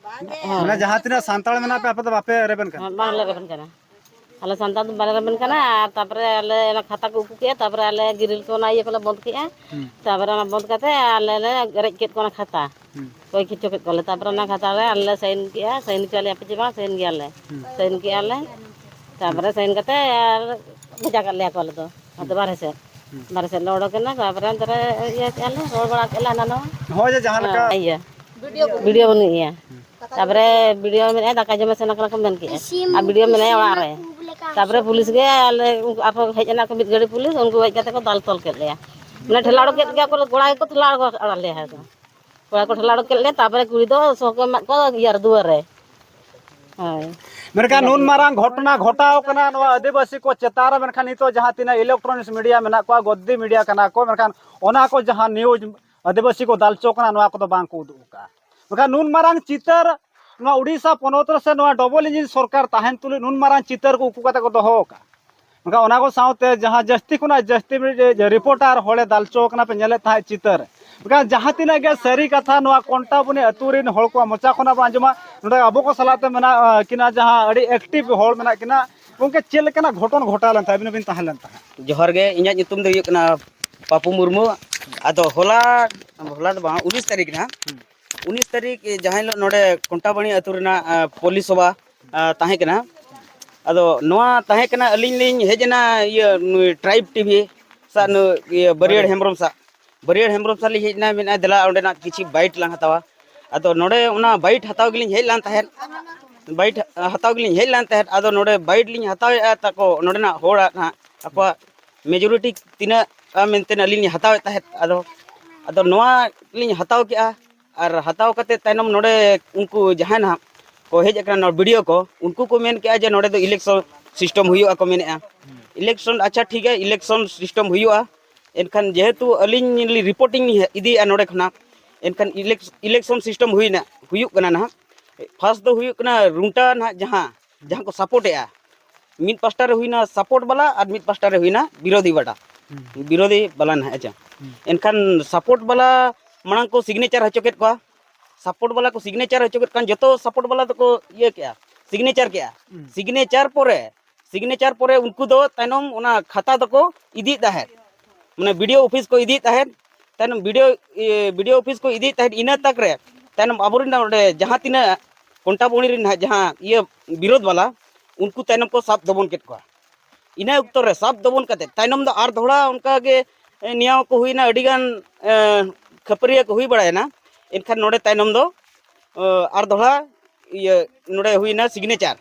ᱦᱳᱭ᱾ ᱢᱟᱱᱮ ᱡᱟᱦᱟᱸ ᱛᱤᱱᱟᱹᱜ ᱥᱟᱱᱛᱟᱲ ᱢᱮᱱᱟᱜ ᱯᱮ, ᱟᱯᱮ ᱫᱚ ᱵᱟᱯᱮ ᱨᱮᱵᱮᱱ ᱠᱟᱱᱟ? ᱦᱮᱸ, ᱵᱟᱝᱞᱮ ᱨᱮᱵᱮᱱ ᱠᱟᱱᱟ᱾ ᱟᱞᱮ ᱥᱟᱱᱛᱟᱲ ᱫᱚ ᱵᱟᱞᱮ ᱨᱮᱵᱮᱱ ᱠᱟᱱᱟ᱾ ᱟᱨ ᱛᱟᱯᱚᱨᱮ ᱟᱞᱮ ᱚᱱᱟ ᱠᱷᱟᱛᱟ ᱠᱚ ᱩᱠᱩ ᱠᱮᱜᱼᱟ, ᱛᱟᱯᱚᱨᱮ ᱟᱞᱮ ᱜᱨᱤᱞ ᱠᱚ ᱚᱱᱟ ᱤᱭᱟᱹ ᱠᱚᱞᱮ ᱵᱚᱱᱫ ᱠᱮᱜᱼᱟ᱾ ᱦᱩᱸ᱾ ᱛᱟᱯᱚᱨᱮ ᱚᱱᱟ ᱵᱚᱱᱫ ᱠᱟᱛᱮ ᱟᱞᱮ ᱞᱮ ᱨᱮᱡ ᱠᱮᱫ ᱠᱚᱣᱟ ᱚᱱᱟ ᱠᱷᱟᱛᱟ᱾ ᱦᱩᱸ᱾ ᱠᱚᱭ ᱠᱤᱪᱷᱩ ᱠᱮᱫ ᱠᱚᱣᱟᱞᱮ᱾ ᱛᱟᱯᱚᱨᱮ ᱚᱱᱟ ᱠᱷᱟᱛᱟ ᱨᱮ ᱟᱞᱮ ᱞᱮ ᱥᱟᱭᱤᱱ ᱠᱮᱜᱼᱟ, ᱥᱟᱭᱤᱱ ᱦᱚᱪᱚᱭᱟᱞᱮ ᱟᱯᱮ ᱪᱮ ᱵᱟᱝ, ᱥᱟᱭᱤᱱ ᱜᱮᱭᱟᱞᱮ᱾ ᱦᱩᱸ᱾ ᱥᱟᱭᱤᱱ ᱠᱮᱜᱼᱟ ᱞᱮ᱾ ᱦᱩᱸ᱾ ᱛᱟᱯᱚᱨᱮ ᱥᱟᱭᱤᱱ ᱠᱟᱛᱮ ᱟᱨ ᱵᱷᱮᱡᱟ ᱠᱟᱜ ᱞᱮᱭᱟ ᱠᱚ ᱟᱞᱮ ᱫᱚ᱾ ᱟᱫᱚ ᱦᱩᱸ᱾ ᱵᱟᱨᱦᱮ ᱥᱮᱫ᱾ ᱦᱩᱸ᱾ ᱵᱟᱨᱦᱮ ᱥᱮᱫ ᱞᱮ ᱚᱰᱚᱠ ᱮᱱᱟ, ᱛᱟᱯᱚᱨᱮ ᱚᱱᱛᱮ ᱨᱮ ᱤᱭᱟᱹ ᱠᱮᱜᱼᱟ ᱞᱮ, ᱨᱚᱲ ᱵᱟᱲᱟ ᱠᱮᱜᱼᱟ ᱞᱮ ᱦᱟᱱᱟ ᱱᱟᱣᱟ᱾ ᱦᱳᱭ, ᱡᱮ ᱡᱟᱦᱟᱸ ᱞᱮᱠᱟ᱾ ᱦᱮᱸ, ᱤᱭᱟᱹ᱾ ᱵᱷᱤᱰᱤᱭᱳ ᱵᱟᱹᱱᱩᱜ ᱜᱮᱭᱟ᱾ ᱦᱩᱸ᱾ ᱛᱟᱯᱚᱨᱮ ᱵᱷᱤᱰᱤᱭᱳ ᱢᱮᱱᱟᱜᱼᱟ, ᱫᱟᱠᱟ ᱡᱚᱢ ᱥᱮᱱ ᱠᱟᱱᱟ ᱠᱚ ᱢᱮᱱ ᱠᱮᱜᱼᱟ᱾ ᱟᱨ ᱵᱷᱤᱰᱤᱭᱳ ᱢᱮᱱᱟᱭᱟ ᱚᱲᱟᱜ ᱨᱮ᱾ ᱛᱟᱯᱚᱨᱮ ᱯᱩᱞᱤᱥ ᱜᱮ ᱟᱞᱮ ᱩᱱᱠᱩ ᱟᱨᱦᱚᱸ ᱦᱮᱡ ᱮᱱᱟ ᱠᱚ ᱢᱤᱫ ᱜᱟᱹᱰᱤ ᱯᱩᱞᱤᱥ, ᱩᱱᱠᱩ ᱦᱮᱡ ᱠᱟᱛᱮ ᱠᱚ ᱫᱟᱞ ᱛᱚᱞ ᱠᱮᱫ ᱞᱮᱭᱟ᱾ ᱢᱟᱱᱮ ᱴᱷᱮᱞᱟᱣ ᱩᱰᱩᱠ ᱠᱮᱫ ᱜᱮᱭᱟ ᱠᱚ, ᱠᱚᱲᱟ ᱜᱮᱠᱚ ᱴᱷᱮᱞᱟᱣ ᱩᱰᱩᱠ ᱟᱫ ᱞᱮᱭᱟ ᱠᱚ᱾ ᱠᱚᱲᱟ ᱠᱚ ᱴᱷᱮᱞᱟᱣ ᱩᱰᱩᱠ ᱠᱮᱫ ᱞᱮᱭᱟ, ᱛᱟᱯᱚᱨᱮ ᱠᱩᱲᱤ ᱫᱚ ᱥᱚ ᱠᱚ ᱮᱢᱟᱜ ᱠᱚᱣᱟ ᱤᱭᱟᱹ ᱨᱮ, ᱫᱩᱣᱟᱹᱨ ᱨᱮ᱾ ᱦᱳᱭ᱾ ᱢᱮᱱᱠᱷᱟᱱ ᱱᱩᱱ ᱢᱟᱨᱟᱝ ᱜᱷᱚᱴᱚᱱᱟ ᱜᱷᱚᱴᱟᱣ ᱠᱟᱱᱟ ᱱᱚᱣᱟ ᱟᱹᱫᱤᱵᱟᱹᱥᱤ ᱠᱚ ᱪᱮᱛᱟᱱ ᱨᱮ, ᱢᱮᱱᱠᱷᱟᱱ ᱱᱤᱛᱚᱜ ᱡᱟᱦᱟᱸ ᱛᱤᱱᱟᱹᱜ electronics media ᱢᱮᱱᱟᱜ ᱠᱚᱣᱟ, ᱜᱚᱫᱽᱫᱤ media ᱠᱟᱱᱟ ᱠᱚ, ᱢᱮᱱᱠᱷᱟᱱ ᱚᱱᱟ ᱠᱚ ᱡᱟᱦᱟᱸ news ᱟᱹᱫᱤᱵᱟᱹᱥᱤ ᱠᱚ ᱫᱟᱞ ᱦᱚᱪᱚ ᱠᱟᱱᱟ, ᱱᱚᱣᱟ ᱠᱚᱫᱚ ᱵᱟᱝ ᱠᱚ ᱩᱫᱩᱜ ᱟᱠᱟᱫᱼᱟ᱾ ᱢᱮᱱᱠᱷᱟᱱ ᱱᱩᱱ ᱢᱟᱨᱟᱝ ᱪᱤᱛᱟᱹᱨ ᱱᱚᱣᱟ ᱩᱰᱤᱥᱟ ᱯᱚᱱᱚᱛ ᱨᱮ ᱥᱮ ᱱᱚᱣᱟ double engine ᱥᱚᱨᱠᱟᱨ ᱛᱟᱦᱮᱱ ᱛᱩᱞᱩᱡ ᱱᱩᱱ ᱢᱟᱨᱟᱝ ᱪᱤᱛᱟᱹᱨ ᱠᱚ ᱩᱠᱩ ᱠᱟᱛᱮ ᱠᱚ ᱫᱚᱦᱚ ᱟᱠᱟᱫᱼᱟ᱾ ᱢᱮᱱᱠᱷᱟᱱ ᱚᱱᱟ ᱠᱚ ᱥᱟᱶᱛᱮ ᱡᱟᱦᱟᱸ ᱡᱟᱹᱥᱛᱤ ᱠᱷᱚᱱᱟᱜ ᱡᱟᱹᱥᱛᱤ ᱢᱤᱫ reporter ᱦᱚᱲᱮ ᱫᱟᱞ ᱦᱚᱪᱚ ᱠᱟᱱᱟ ᱯᱮ ᱧᱮᱞᱮᱫ ᱛᱟᱦᱮᱸᱫ ᱪᱤᱛᱟᱹᱨ᱾ ᱢᱮᱱᱠᱷᱟᱱ ᱡᱟᱦᱟᱸ ᱛᱤᱱᱟᱹᱜ ᱜᱮ ᱥᱟᱹᱨᱤ ᱠᱟᱛᱷᱟ ᱱᱚᱣᱟ ᱠᱚᱱᱴᱟᱵᱚᱱᱤ ᱟᱹᱛᱩ ᱨᱮᱱ ᱦᱚᱲ ᱠᱚᱣᱟᱜ ᱢᱚᱪᱟ ᱠᱷᱚᱱᱟᱜ ᱵᱚᱱ ᱟᱸᱡᱚᱢᱟ, ᱱᱚᱰᱮ ᱟᱵᱚ ᱠᱚ ᱥᱟᱞᱟᱜ ᱛᱮ ᱢᱮᱱᱟᱜ, ᱟᱸ, ᱠᱤᱱᱟ ᱡᱟᱦᱟᱸ ᱟᱹᱰᱤ active ᱦᱚᱲ ᱢᱮᱱᱟᱜ ᱠᱤᱱᱟ᱾ ᱜᱚᱢᱠᱮ, ᱪᱮᱫ ᱞᱮᱠᱟᱱᱟᱜ ᱜᱷᱚᱴᱚᱱ ᱜᱷᱚᱴᱟᱣ ᱞᱮᱱ ᱛᱟᱦᱮᱸᱫ, ᱟᱹᱵᱤᱱ ᱦᱚᱸᱵᱤᱱ ᱛᱟᱦᱮᱸ ᱞᱮᱱ ᱛᱟᱦᱮᱸᱫ? ᱡᱚᱦᱟᱨ ᱜᱮ, ᱤᱧᱟᱹᱜ ᱧᱩᱛᱩᱢ ᱫᱚ ᱦᱩᱭᱩᱜ ᱠᱟᱱᱟ ᱯᱟᱯᱩ ᱢᱩᱨᱢᱩ᱾ ᱟᱫᱚ ᱦᱚᱞᱟ, ᱦᱚᱞᱟ ᱫᱚ ᱵᱟᱝ, ᱩᱱᱤᱥ ᱛᱟᱹᱨᱤᱠᱷ ᱨᱮ ᱦᱟᱸᱜ, ᱦᱩᱸ᱾ ᱩᱱᱤᱥ ᱛᱟᱹᱨᱤᱠᱷ ᱡᱟᱦᱟᱸ ᱦᱤᱞᱳᱜ ᱱᱚᱰᱮ ᱠᱚᱱᱴᱟᱵᱟᱲᱤ ᱟᱹᱛᱩ ᱨᱮᱱᱟᱜ, ᱟᱸ, ᱯᱚᱞᱤ ᱥᱚᱵᱷᱟ, ᱟᱸ, ᱛᱟᱦᱮᱸ ᱠᱟᱱᱟ᱾ ᱟᱫᱚ ᱱᱚᱣᱟ ᱛᱟᱦᱮᱸ ᱠᱟᱱᱟ, ᱟᱹᱞᱤᱧ ᱞᱤᱧ ᱦᱮᱡ ᱮᱱᱟ, ᱤᱭᱟᱹ, ᱱᱩᱭ Tribe TV ᱥᱟᱜ, ᱱᱩᱭ, ᱤᱭᱟᱹ, ᱵᱟᱹᱨᱤᱭᱟᱹᱲ ᱦᱮᱢᱵᱨᱚᱢ ᱥᱟᱜ, ᱵᱟᱹᱨᱤᱭᱟᱹᱲ ᱦᱮᱢᱵᱨᱚᱢ ᱥᱟᱜ ᱞᱤᱧ ᱦᱮᱡ ᱮᱱᱟ, ᱢᱮᱱᱮᱫᱼᱟ, "ᱫᱮᱞᱟ, ᱚᱸᱰᱮᱱᱟᱜ ᱠᱤᱪᱷᱩ bite ᱞᱟᱝ ᱦᱟᱛᱟᱣᱟ᱾" ᱟᱫᱚ ᱱᱚᱰᱮ ᱚᱱᱟ bite ᱦᱟᱛᱟᱣ ᱜᱮᱞᱤᱧ ᱦᱮᱡ ᱞᱮᱱ ᱛᱟᱦᱮᱸᱫ, bite ᱦᱟᱛᱟᱣ ᱜᱮᱞᱤᱧ ᱦᱮᱡ ᱞᱮᱱ ᱛᱟᱦᱮᱸᱫ᱾ ᱟᱫᱚ ᱱᱚᱰᱮ bite ᱞᱤᱧ ᱦᱟᱛᱟᱣᱮᱫᱼᱟ, ᱛᱟᱠᱚ ᱱᱚᱰᱮᱱᱟᱜ ᱦᱚᱲᱟᱜ ᱱᱟᱦᱟᱜ ᱟᱠᱚᱣᱟᱜ majority ᱛᱤᱱᱟᱹᱜ ᱢᱮᱱᱛᱮ ᱟᱹᱞᱤᱧ ᱞᱤᱧ ᱦᱟᱛᱟᱣᱮᱫ ᱛᱟᱦᱮᱸᱫ᱾ ᱟᱫᱚ, ᱟᱫᱚ ᱱᱚᱣᱟ ᱞᱤᱧ ᱦᱟᱛᱟᱣ ᱠᱮᱜᱼᱟ, ᱟᱨ ᱦᱟᱛᱟᱣ ᱠᱟᱛᱮ ᱛᱟᱭᱱᱚᱢ ᱱᱚᱰᱮ ᱩᱱᱠᱩ ᱡᱟᱦᱟᱸᱭ ᱱᱟᱦᱟᱜ ᱠᱚ ᱦᱮᱡ ᱟᱠᱟᱱᱟ, ᱱᱚᱣᱟ BDO ᱠᱚ, ᱩᱱᱠᱩ ᱠᱚ ᱢᱮᱱ ᱠᱮᱜᱼᱟ ᱡᱮ ᱱᱚᱰᱮ ᱫᱚ election system ᱦᱩᱭᱩᱜᱼᱟ ᱠᱚ ᱢᱮᱱᱮᱜᱼᱟ᱾ Election, ᱟᱪᱪᱷᱟ, ᱴᱷᱤᱠ ᱜᱮᱭᱟ, election system ᱦᱩᱭᱩᱜᱼᱟ᱾ ᱮᱱᱠᱷᱟᱱ ᱡᱮᱦᱮᱛᱩ ᱟᱹᱞᱤᱧ ᱞᱤᱧ reporting ᱞᱤᱧ ᱤᱫᱤᱭᱮᱜᱼᱟ ᱱᱚᱰᱮ ᱠᱷᱚᱱᱟᱜ, ᱮᱱᱠᱷᱟᱱ elec-, election system ᱦᱩᱭᱱᱟ, ᱦᱩᱭᱩᱜ ᱠᱟᱱᱟ ᱱᱟᱦᱟᱜ᱾ First ᱫᱚ ᱦᱩᱭᱩᱜ ᱠᱟᱱᱟ ᱨᱩᱝᱴᱟ ᱱᱟᱦᱟᱜ, ᱡᱟᱦᱟᱸ, ᱡᱟᱦᱟᱸ ᱠᱚ support ᱮᱜᱼᱟ, ᱢᱤᱫ ᱯᱟᱥᱴᱟ ᱨᱮ ᱦᱩᱭᱱᱟ support ᱵᱟᱞᱟ ᱟᱨ ᱢᱤᱫ ᱯᱟᱥᱴᱟ ᱨᱮ ᱦᱩᱭᱱᱟ ᱵᱤᱨᱳᱫᱷᱤ ᱵᱟᱰᱟ, ᱦᱩᱸ᱾ ᱵᱤᱨᱳᱫᱷᱤ ᱵᱟᱞᱟ ᱱᱟᱦᱟᱜ, ᱟᱪᱪᱷᱟ᱾ ᱦᱩᱸ᱾ ᱮᱱᱠᱷᱟᱱ support ᱵᱟᱞᱟ ᱢᱟᱲᱟᱝ ᱠᱚ signature ᱦᱚᱪᱚ ᱠᱮᱫ ᱠᱚᱣᱟ, ᱥᱟᱯᱳᱨᱴ ᱵᱟᱞᱟ ᱠᱚ ᱥᱤᱜᱽᱱᱮᱪᱟᱨ ᱦᱚᱪᱚ ᱠᱮᱫ ᱠᱷᱟᱱ ᱡᱚᱛᱚ ᱥᱟᱯᱳᱨᱴ ᱵᱟᱞᱟ ᱫᱚᱠᱚ ᱤᱭᱟᱹ ᱠᱮᱜᱼᱟ, ᱥᱤᱜᱽᱱᱮᱪᱟᱨ ᱠᱮᱜᱼᱟ᱾ ᱦᱩᱸ᱾ ᱥᱤᱜᱽᱱᱮᱪᱟᱨ ᱯᱚᱨᱮ, ᱥᱤᱜᱽᱱᱮᱪᱟᱨ ᱯᱚᱨᱮ ᱩᱱᱠᱩ ᱫᱚ ᱛᱟᱭᱱᱚᱢ ᱚᱱᱟ ᱠᱷᱟᱛᱟ ᱫᱚᱠᱚ ᱤᱫᱤᱭᱮᱫ ᱛᱟᱦᱮᱸᱫ, ᱢᱟᱱᱮ ᱵᱤ ᱰᱤ ᱳ ᱚᱯᱷᱤᱥ ᱠᱚ ᱤᱫᱤᱭᱮᱫ ᱛᱟᱦᱮᱸᱫ᱾ ᱛᱟᱭᱱᱚᱢ ᱵᱤ ᱰᱤ ᱳ, ᱤᱭᱟᱹ, ᱵᱤ ᱰᱤ ᱳ ᱚᱯᱷᱤᱥ ᱠᱚ ᱤᱫᱤᱭᱮᱫ ᱛᱟᱦᱮᱸᱫ, ᱤᱱᱟᱹ ᱛᱟᱠ ᱨᱮ ᱛᱟᱭᱱᱚᱢ ᱟᱵᱚᱨᱮᱱ ᱚᱸᱰᱮ ᱡᱟᱦᱟᱸ ᱛᱤᱱᱟᱹᱜ ᱠᱚᱱᱴᱟᱵᱚᱱᱤ ᱨᱮᱱ ᱦᱟᱸᱜ ᱡᱟᱦᱟᱸ ᱤᱭᱟᱹ ᱵᱤᱨᱳᱫᱷ ᱵᱟᱞᱟ, ᱩᱱᱠᱩ ᱛᱟᱭᱱᱚᱢ ᱠᱚ ᱥᱟᱵ ᱫᱚᱵᱚᱱ ᱠᱮᱫ ᱠᱚᱣᱟ᱾ ᱤᱱᱟᱹ ᱚᱠᱛᱚ ᱨᱮ ᱥᱟᱵ ᱫᱚᱵᱚᱱ ᱠᱟᱛᱮ ᱛᱟᱭᱱᱚᱢ ᱫᱚ ᱟᱨ ᱫᱚᱦᱲᱟ ᱚᱱᱠᱟ ᱜᱮ, ᱮ, ᱱᱮᱭᱟᱣ ᱠᱚ ᱦᱩᱭᱱᱟ, ᱟᱹᱰᱤ ᱜᱟᱱ, ᱮ, ᱠᱷᱟᱹᱯᱟᱹᱨᱤᱭᱟᱹ ᱠᱚ ᱦᱩᱭ ᱵᱟᱲᱟᱭᱮᱱᱟ᱾ ᱮᱱᱠᱷᱟᱱ ᱱᱚᱰᱮ ᱛᱟᱭᱱᱚᱢ ᱫᱚ, ᱮ, ᱟᱨ ᱫᱚᱦᱲᱟ ᱤᱭᱟᱹ ᱱᱚᱰᱮ ᱦᱩᱭᱱᱟ ᱥᱤᱜᱽᱱᱮᱪᱟᱨ,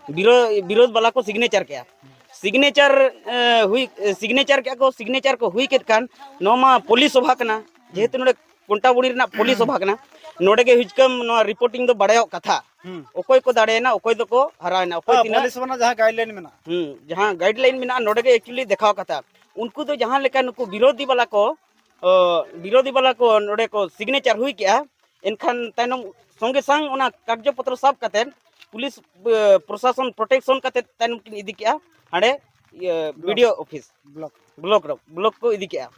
ᱵᱤᱨᱳ-, ᱵᱤᱨᱳᱫᱷ ᱵᱟᱞᱟ ᱠᱚ ᱥᱤᱜᱽᱱᱮᱪᱟᱨ ᱠᱮᱜᱼᱟ᱾ ᱥᱤᱜᱽᱱᱮᱪᱟᱨ, ᱮ, ᱦᱩᱭ, ᱥᱤᱜᱽᱱᱮᱪᱟᱨ ᱠᱮᱜᱼᱟ ᱠᱚ, ᱥᱤᱜᱽᱱᱮᱪᱟᱨ ᱠᱚ ᱦᱩᱭ ᱠᱮᱫ ᱠᱷᱟᱱ ᱱᱚᱣᱟ ᱢᱟ ᱯᱚᱞᱤ ᱥᱚᱵᱷᱟ ᱠᱟᱱᱟ, ᱡᱮᱦᱮᱛᱩ ᱱᱚᱰᱮ ᱠᱚᱱᱴᱟᱵᱚᱱᱤ ᱨᱮᱱᱟᱜ ᱯᱚᱞᱤ ᱥᱚᱵᱷᱟ ᱠᱟᱱᱟ, ᱱᱚᱰᱮ ᱜᱮ ᱦᱩᱭ ᱪᱤᱠᱟᱹᱢ ᱱᱚᱣᱟ ᱨᱤᱯᱳᱨᱴᱤᱝ ᱫᱚ ᱵᱟᱲᱟᱭᱚᱜ ᱠᱟᱛᱷᱟ᱾ ᱦᱩᱸ᱾ ᱚᱠᱚᱭ ᱠᱚ ᱫᱟᱲᱮᱭᱮᱱᱟ, ᱚᱠᱚᱭ ᱫᱚᱠᱚ ᱦᱟᱨᱟᱣᱮᱱᱟ, ᱚᱠᱚᱭ ᱦᱮᱸ, ᱛᱤᱱᱟᱹᱜ ᱯᱚᱞᱤᱥ ᱨᱮᱱᱟᱜ ᱡᱟᱦᱟᱸ ᱜᱟᱭᱤᱰᱞᱟᱭᱤᱱ ᱢᱮᱱᱟᱜᱼᱟ᱾ ᱦᱩᱸ, ᱡᱟᱦᱟᱸ ᱜᱟᱭᱤᱰᱞᱟᱭᱤᱱ ᱢᱮᱱᱟᱜᱼᱟ, ᱱᱚᱰᱮ ᱜᱮ ᱮᱠᱪᱩᱭᱮᱞᱤ ᱫᱮᱠᱷᱟᱣ ᱠᱟᱛᱷᱟ᱾ ᱩᱱᱠᱩ ᱫᱚ ᱡᱟᱦᱟᱸ ᱞᱮᱠᱟ ᱱᱩᱠᱩ ᱵᱤᱨᱳᱫᱷᱤ ᱵᱟᱞᱟ ᱠᱚ, ᱚ, ᱵᱤᱨᱳᱫᱷᱤ ᱵᱟᱞᱟ ᱠᱚ ᱱᱚᱰᱮ ᱠᱚ ᱥᱤᱜᱽᱱᱮᱪᱟᱨ ᱦᱩᱭ ᱠᱮᱜᱼᱟ, ᱮᱱᱠᱷᱟᱱ ᱛᱟᱭᱱᱚᱢ ᱥᱚᱸᱜᱮ ᱥᱟᱝ ᱚᱱᱟ ᱠᱟᱜᱽᱡᱚ ᱯᱚᱛᱨᱚ ᱥᱟᱵ ᱠᱟᱛᱮᱫ ᱯᱩᱞᱤᱥ, ᱮ, ᱯᱨᱚᱥᱟᱥᱚᱱ ᱯᱨᱚᱴᱮᱠᱥᱚᱱ ᱠᱟᱛᱮᱫ ᱛᱟᱭᱱᱚᱢ ᱠᱤᱱ ᱤᱫᱤ ᱠᱮᱜᱼᱟ ᱦᱟᱸᱰᱮ, ᱤᱭᱟᱹ, block. B D O office. Block. Block ᱨᱮ, ᱵᱞᱚᱠ ᱠᱚ ᱤᱫᱤ ᱠᱮᱜᱼᱟ᱾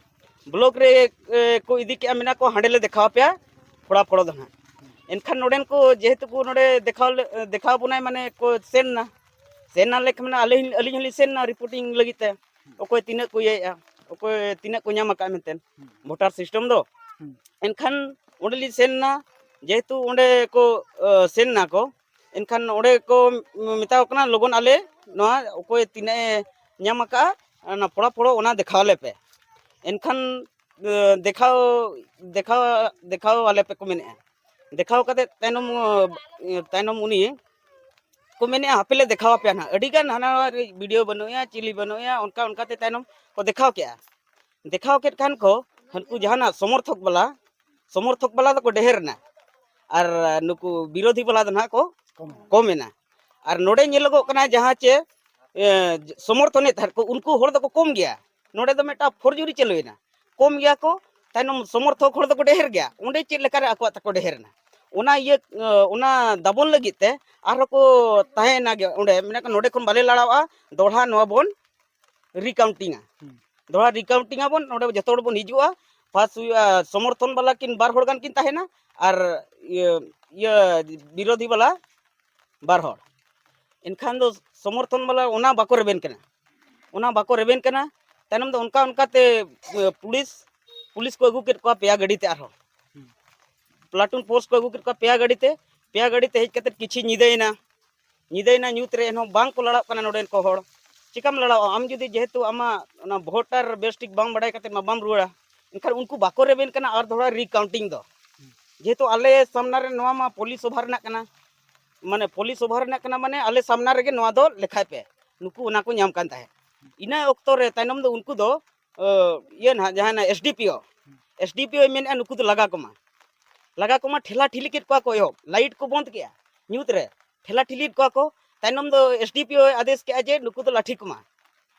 ᱵᱞᱚᱠ ᱨᱮ, ᱮ, ᱠᱚ ᱤᱫᱤ ᱠᱮᱜᱼᱟ, ᱢᱮᱱᱟ ᱠᱚ ᱦᱟᱸᱰᱮ ᱞᱮ ᱫᱮᱠᱷᱟᱣ ᱟᱯᱮᱭᱟ ᱯᱷᱚᱲᱟ ᱯᱷᱚᱲᱚ ᱫᱚ ᱱᱟᱦᱟᱜ᱾ ᱮᱱᱠᱷᱟᱱ ᱱᱚᱰᱮᱱ ᱠᱚ ᱡᱮᱦᱮᱛᱩ ᱠᱚ ᱱᱚᱰᱮ ᱫᱮᱠᱷᱟᱣ ᱞᱮ, ᱫᱮᱠᱷᱟᱣ ᱵᱚᱱᱟᱭ ᱢᱟᱱᱮ ᱠᱚ ᱥᱮᱱ ᱱᱟ, ᱥᱮᱱ ᱱᱟ ᱞᱮᱠᱷᱟᱱ ᱟᱹᱞᱤᱧ, ᱟᱹᱞᱤᱧ ᱦᱚᱸᱞᱤᱧ ᱥᱮᱱ ᱱᱟ ᱨᱤᱯᱳᱨᱴᱤᱝ ᱞᱟᱹᱜᱤᱫ ᱛᱮ, ᱚᱠᱚᱭ ᱛᱤᱱᱟᱹᱜ ᱠᱚ ᱤᱭᱟᱹᱭᱮᱜᱼᱟ, ᱚᱠᱚᱭ ᱛᱤᱱᱟᱹᱜ ᱠᱚ ᱧᱟᱢ ᱟᱠᱟᱫ ᱢᱮᱱᱛᱮ ᱦᱩᱸ᱾ ᱵᱷᱳᱴᱟᱨ ᱥᱤᱥᱴᱮᱢ ᱫᱚ᱾ ᱦᱩᱸ᱾ ᱮᱱᱠᱷᱟᱱ ᱚᱸᱰᱮᱞᱤᱧ ᱥᱮᱱ ᱱᱟ, ᱡᱮᱦᱮᱛᱩ ᱚᱸᱰᱮ ᱠᱚ, ᱮ, ᱥᱮᱱ ᱱᱟ ᱠᱚ, ᱮᱱᱠᱷᱟᱱ ᱚᱸᱰᱮ ᱠᱚ ᱢᱮᱛᱟ ᱠᱚ ᱠᱟᱱᱟ, "ᱞᱚᱜᱚᱱ ᱟᱞᱮ ᱱᱚᱣᱟ ᱚᱠᱚᱭ ᱛᱤᱱᱟᱹᱜ ᱮ ᱧᱟᱢ ᱟᱠᱟᱫᱼᱟ, ᱚᱱᱟ ᱯᱷᱚᱲᱟ ᱯᱷᱚᱲᱚ ᱚᱱᱟ ᱫᱮᱠᱷᱟᱣ ᱟᱞᱮ ᱯᱮ᱾" ᱮᱱᱠᱷᱟᱱ, ᱮ, ᱫᱮᱠᱷᱟᱣ, ᱫᱮᱠᱷᱟᱣ, ᱫᱮᱠᱷᱟᱣ ᱟᱞᱮ ᱯᱮ ᱠᱚ ᱢᱮᱱᱮᱫᱼᱟ᱾ ᱫᱮᱠᱷᱟᱣ ᱠᱟᱛᱮ ᱛᱟᱭᱱᱚᱢ, ᱮ, ᱛᱟᱭᱱᱚᱢ ᱩᱱᱤ ᱠᱚ ᱢᱮᱱᱮᱫᱼᱟ, "ᱦᱟᱯᱮ ᱞᱮ ᱫᱮᱠᱷᱟᱣ ᱟᱯᱮᱭᱟ ᱱᱟᱦᱟᱜ, ᱟᱹᱰᱤ ᱜᱟᱱ ᱦᱟᱱᱟ ᱱᱟᱣᱟ ᱨᱮ ᱵᱷᱤᱰᱤᱭᱳ ᱵᱟᱹᱱᱩᱜᱼᱟ, ᱪᱤᱞᱤ ᱵᱟᱹᱱᱩᱜᱼᱟ", ᱚᱱᱠᱟ ᱚᱱᱠᱟᱛᱮ ᱛᱟᱭᱱᱚᱢ ᱠᱚ ᱫᱮᱠᱷᱟᱣ ᱠᱮᱜᱼᱟ᱾ ᱫᱮᱠᱷᱟᱣ ᱠᱮᱫ ᱠᱷᱟᱱ ᱠᱚ ᱦᱟᱹᱱᱠᱩ ᱡᱟᱦᱟᱱᱟᱜ ᱥᱚᱢᱚᱨᱛᱷᱚᱠ ᱵᱟᱞᱟ, ᱥᱚᱢᱚᱨᱛᱷᱚᱠ ᱵᱟᱞᱟ ᱫᱚᱠᱚ ᱰᱷᱮᱨ ᱮᱱᱟ, ᱟᱨ ᱱᱩᱠᱩ ᱵᱤᱨᱳᱫᱷᱤ ᱵᱟᱞᱟ ᱫᱚ ᱱᱟᱦᱟᱜ ᱠᱚ ᱠᱚᱢ᱾ ᱠᱚᱢ ᱮᱱᱟ᱾ ᱟᱨ ᱱᱚᱰᱮ ᱧᱮᱞᱚᱜᱚᱜ ᱠᱟᱱᱟ ᱡᱟᱦᱟᱸ ᱪᱮ, ᱮ, ᱥᱚᱢᱚᱨᱛᱷᱚᱱᱮᱫ ᱛᱟᱦᱮᱸᱫ ᱠᱚ, ᱩᱱᱠᱩ ᱦᱚᱲ ᱫᱚᱠᱚ ᱠᱚᱢ ᱜᱮᱭᱟ᱾ ᱱᱚᱰᱮ ᱫᱚ ᱢᱤᱫᱴᱟᱝ ᱯᱷᱚᱨᱡᱩᱨᱤ ᱪᱟᱹᱞᱩᱭᱮᱱᱟ, ᱠᱚᱢ ᱜᱮᱭᱟ ᱠᱚ, ᱛᱟᱭᱱᱚᱢ ᱥᱚᱢᱚᱨᱛᱷᱚᱠ ᱦᱚᱲ ᱫᱚᱠᱚ ᱰᱷᱮᱨ ᱜᱮᱭᱟ᱾ ᱚᱸᱰᱮ ᱪᱮᱫ ᱞᱮᱠᱟᱨᱮ ᱟᱠᱚᱣᱟᱜ ᱛᱟᱠᱚ ᱰᱷᱮᱨ ᱮᱱᱟ, ᱚᱱᱟ ᱤᱭᱟᱹ, ᱮ, ᱚᱱᱟ ᱫᱟᱵᱚᱱ ᱞᱟᱹᱜᱤᱫ ᱛᱮ ᱟᱨᱦᱚᱸ ᱠᱚ ᱛᱟᱦᱮᱸᱭᱮᱱᱟ ᱜᱮ ᱚᱸᱰᱮ, ᱢᱮᱱᱟᱜ ᱠᱚ, "ᱱᱚᱰᱮ ᱠᱷᱚᱱ ᱵᱟᱞᱮ ᱞᱟᱲᱟᱣᱟ, ᱫᱚᱦᱲᱟ ᱱᱚᱣᱟ ᱵᱚᱱ ᱨᱤᱠᱟᱣᱩᱱᱴᱤᱝᱟ, ᱦᱩᱸ᱾ ᱫᱚᱦᱲᱟ ᱨᱤᱠᱟᱣᱩᱱᱴᱤᱝ ᱟᱵᱚᱱ, ᱱᱚᱰᱮ ᱡᱚᱛᱚ ᱦᱚᱲ ᱵᱚᱱ ᱦᱤᱡᱩᱜᱼᱟ, ᱯᱷᱟᱥᱴ ᱦᱩᱭᱩᱜᱼᱟ ᱥᱚᱢᱚᱨᱛᱷᱚᱱ ᱵᱟᱞᱟ ᱠᱤᱱ ᱵᱟᱨ ᱦᱚᱲ ᱜᱟᱱ ᱠᱤᱱ ᱛᱟᱦᱮᱱᱟ, ᱟᱨ ᱤᱭᱟᱹ ᱤᱭᱟᱹ ᱵᱤᱨᱳᱫᱷᱤ ᱵᱟᱞᱟ ᱵᱟᱨ ᱦᱚᱲ᱾ ᱮᱱᱠᱷᱟᱱ ᱫᱚ ᱥᱚᱢᱚᱨᱛᱷᱚᱱ ᱵᱟᱞᱟ ᱚᱱᱟ ᱵᱟᱠᱚ ᱨᱮᱵᱮᱱ ᱠᱟᱱᱟ, ᱚᱱᱟ ᱵᱟᱠᱚ ᱨᱮᱵᱮᱱ ᱠᱟᱱᱟ᱾ ᱛᱟᱭᱱᱚᱢ ᱫᱚ ᱚᱱᱠᱟ ᱚᱱᱠᱟᱛᱮ ᱯᱩᱞᱤᱥ ᱯᱩᱞᱤᱥ ᱠᱚ ᱟᱹᱜᱩ ᱠᱮᱫ ᱠᱚᱣᱟ ᱯᱮᱭᱟ ᱜᱟᱹᱰᱤ ᱛᱮ ᱟᱨᱦᱚᱸ᱾ ᱯᱞᱟᱴᱩᱱ ᱯᱷᱳᱨᱥ ᱠᱚ ᱟᱹᱜᱩ ᱠᱮᱫ ᱠᱚᱣᱟ ᱯᱮᱭᱟ ᱜᱟᱹᱰᱤ ᱛᱮ᱾ ᱯᱮᱭᱟ ᱜᱟᱹᱰᱤ ᱛᱮ ᱦᱮᱡ ᱠᱟᱛᱮ ᱠᱤᱪᱷᱩ ᱧᱤᱫᱟᱹᱭᱮᱱᱟ᱾ ᱧᱤᱫᱟᱹᱭᱮᱱᱟ ᱧᱩᱛ ᱨᱮ, ᱮᱱᱦᱚᱸ ᱵᱟᱝ ᱠᱚ ᱞᱟᱲᱟᱜ ᱠᱟᱱᱟ ᱱᱚᱰᱮᱱ ᱠᱚ ᱦᱚᱲ᱾ ᱪᱤᱠᱟᱢ ᱞᱟᱲᱟᱣᱟ ᱟᱢ ᱡᱩᱫᱤ, ᱡᱮᱦᱮᱛᱩ ᱟᱢᱟᱜ ᱚᱱᱟ ᱵᱷᱳᱴᱟᱨ ᱵᱮᱥ ᱴᱷᱤᱠ ᱵᱟᱢ ᱵᱟᱲᱟᱭ ᱠᱟᱛᱮ ᱢᱟ ᱵᱟᱢ ᱨᱩᱣᱟᱹᱲᱟ᱾ ᱮᱱᱠᱷᱟᱱ ᱩᱱᱠᱩ ᱵᱟᱠᱚ ᱨᱮᱵᱮᱱ ᱠᱟᱱᱟ ᱟᱨ ᱫᱚᱦᱲᱟ ᱨᱤᱠᱟᱣᱩᱱᱴᱤᱝ ᱫᱚ᱾ ᱡᱮᱦᱮᱛᱩ ᱟᱞᱮ ᱥᱟᱢᱱᱟ ᱨᱮ ᱱᱚᱣᱟ ᱢᱟ ᱯᱚᱞᱤᱥ ᱥᱚᱵᱷᱟ ᱨᱮᱱᱟᱜ ᱠᱟᱱᱟ, ᱢᱟᱱᱮ ᱯᱚᱞᱤᱥ ᱥᱚᱵᱷᱟ ᱨᱮᱱᱟᱜ ᱠᱟᱱᱟ, ᱢᱟᱱᱮ ᱟᱞᱮ ᱥᱟᱢᱱᱟ ᱨᱮᱜᱮ ᱱᱚᱣᱟ ᱫᱚ ᱞᱮᱠᱷᱟᱭ ᱯᱮ, ᱱᱩᱠᱩ ᱚᱱᱟ ᱠᱚ ᱧᱟᱢ ᱠᱟᱱ ᱛᱟᱦᱮᱸᱫ᱾ ᱤᱱᱟᱹ ᱚᱠᱛᱚ ᱨᱮ ᱛᱟᱭᱱᱚᱢ ᱫᱚ ᱩᱱᱠᱩ ᱫᱚ ᱤᱭᱟᱹ ᱱᱟᱦᱟᱜ ᱡᱟᱦᱟᱸ ᱮᱥ ᱰᱤ ᱯᱤ ᱳ, ᱮᱥ ᱰᱤ ᱯᱤ ᱳᱭ ᱢᱮᱱᱮᱫᱼᱟ ᱱᱩᱠᱩ ᱫᱚ ᱞᱟᱜᱟ ᱠᱚᱢᱟ, ᱞᱟᱜᱟ ᱠᱚᱢᱟ᱾ ᱴᱷᱮᱞᱟ ᱴᱷᱤᱞᱤ ᱠᱮᱫ ᱠᱚᱣᱟ ᱠᱚ, ᱮᱦᱚᱵ ᱞᱟᱭᱤᱴ ᱠᱚ ᱵᱚᱱᱫ ᱠᱮᱫᱼᱟ, ᱧᱩᱛ ᱨᱮ ᱴᱷᱮᱞᱟ ᱴᱷᱤᱞᱤ ᱠᱚᱣᱟ ᱠᱚ᱾ ᱛᱟᱭᱱᱚᱢ ᱫᱚ ᱮᱥ ᱰᱤ ᱯᱤ ᱳᱭ ᱟᱫᱮᱥ ᱠᱮᱫᱼᱟ ᱡᱮ ᱱᱩᱠᱩ ᱫᱚ ᱞᱟᱹᱴᱷᱤ ᱠᱚᱢᱟ᱾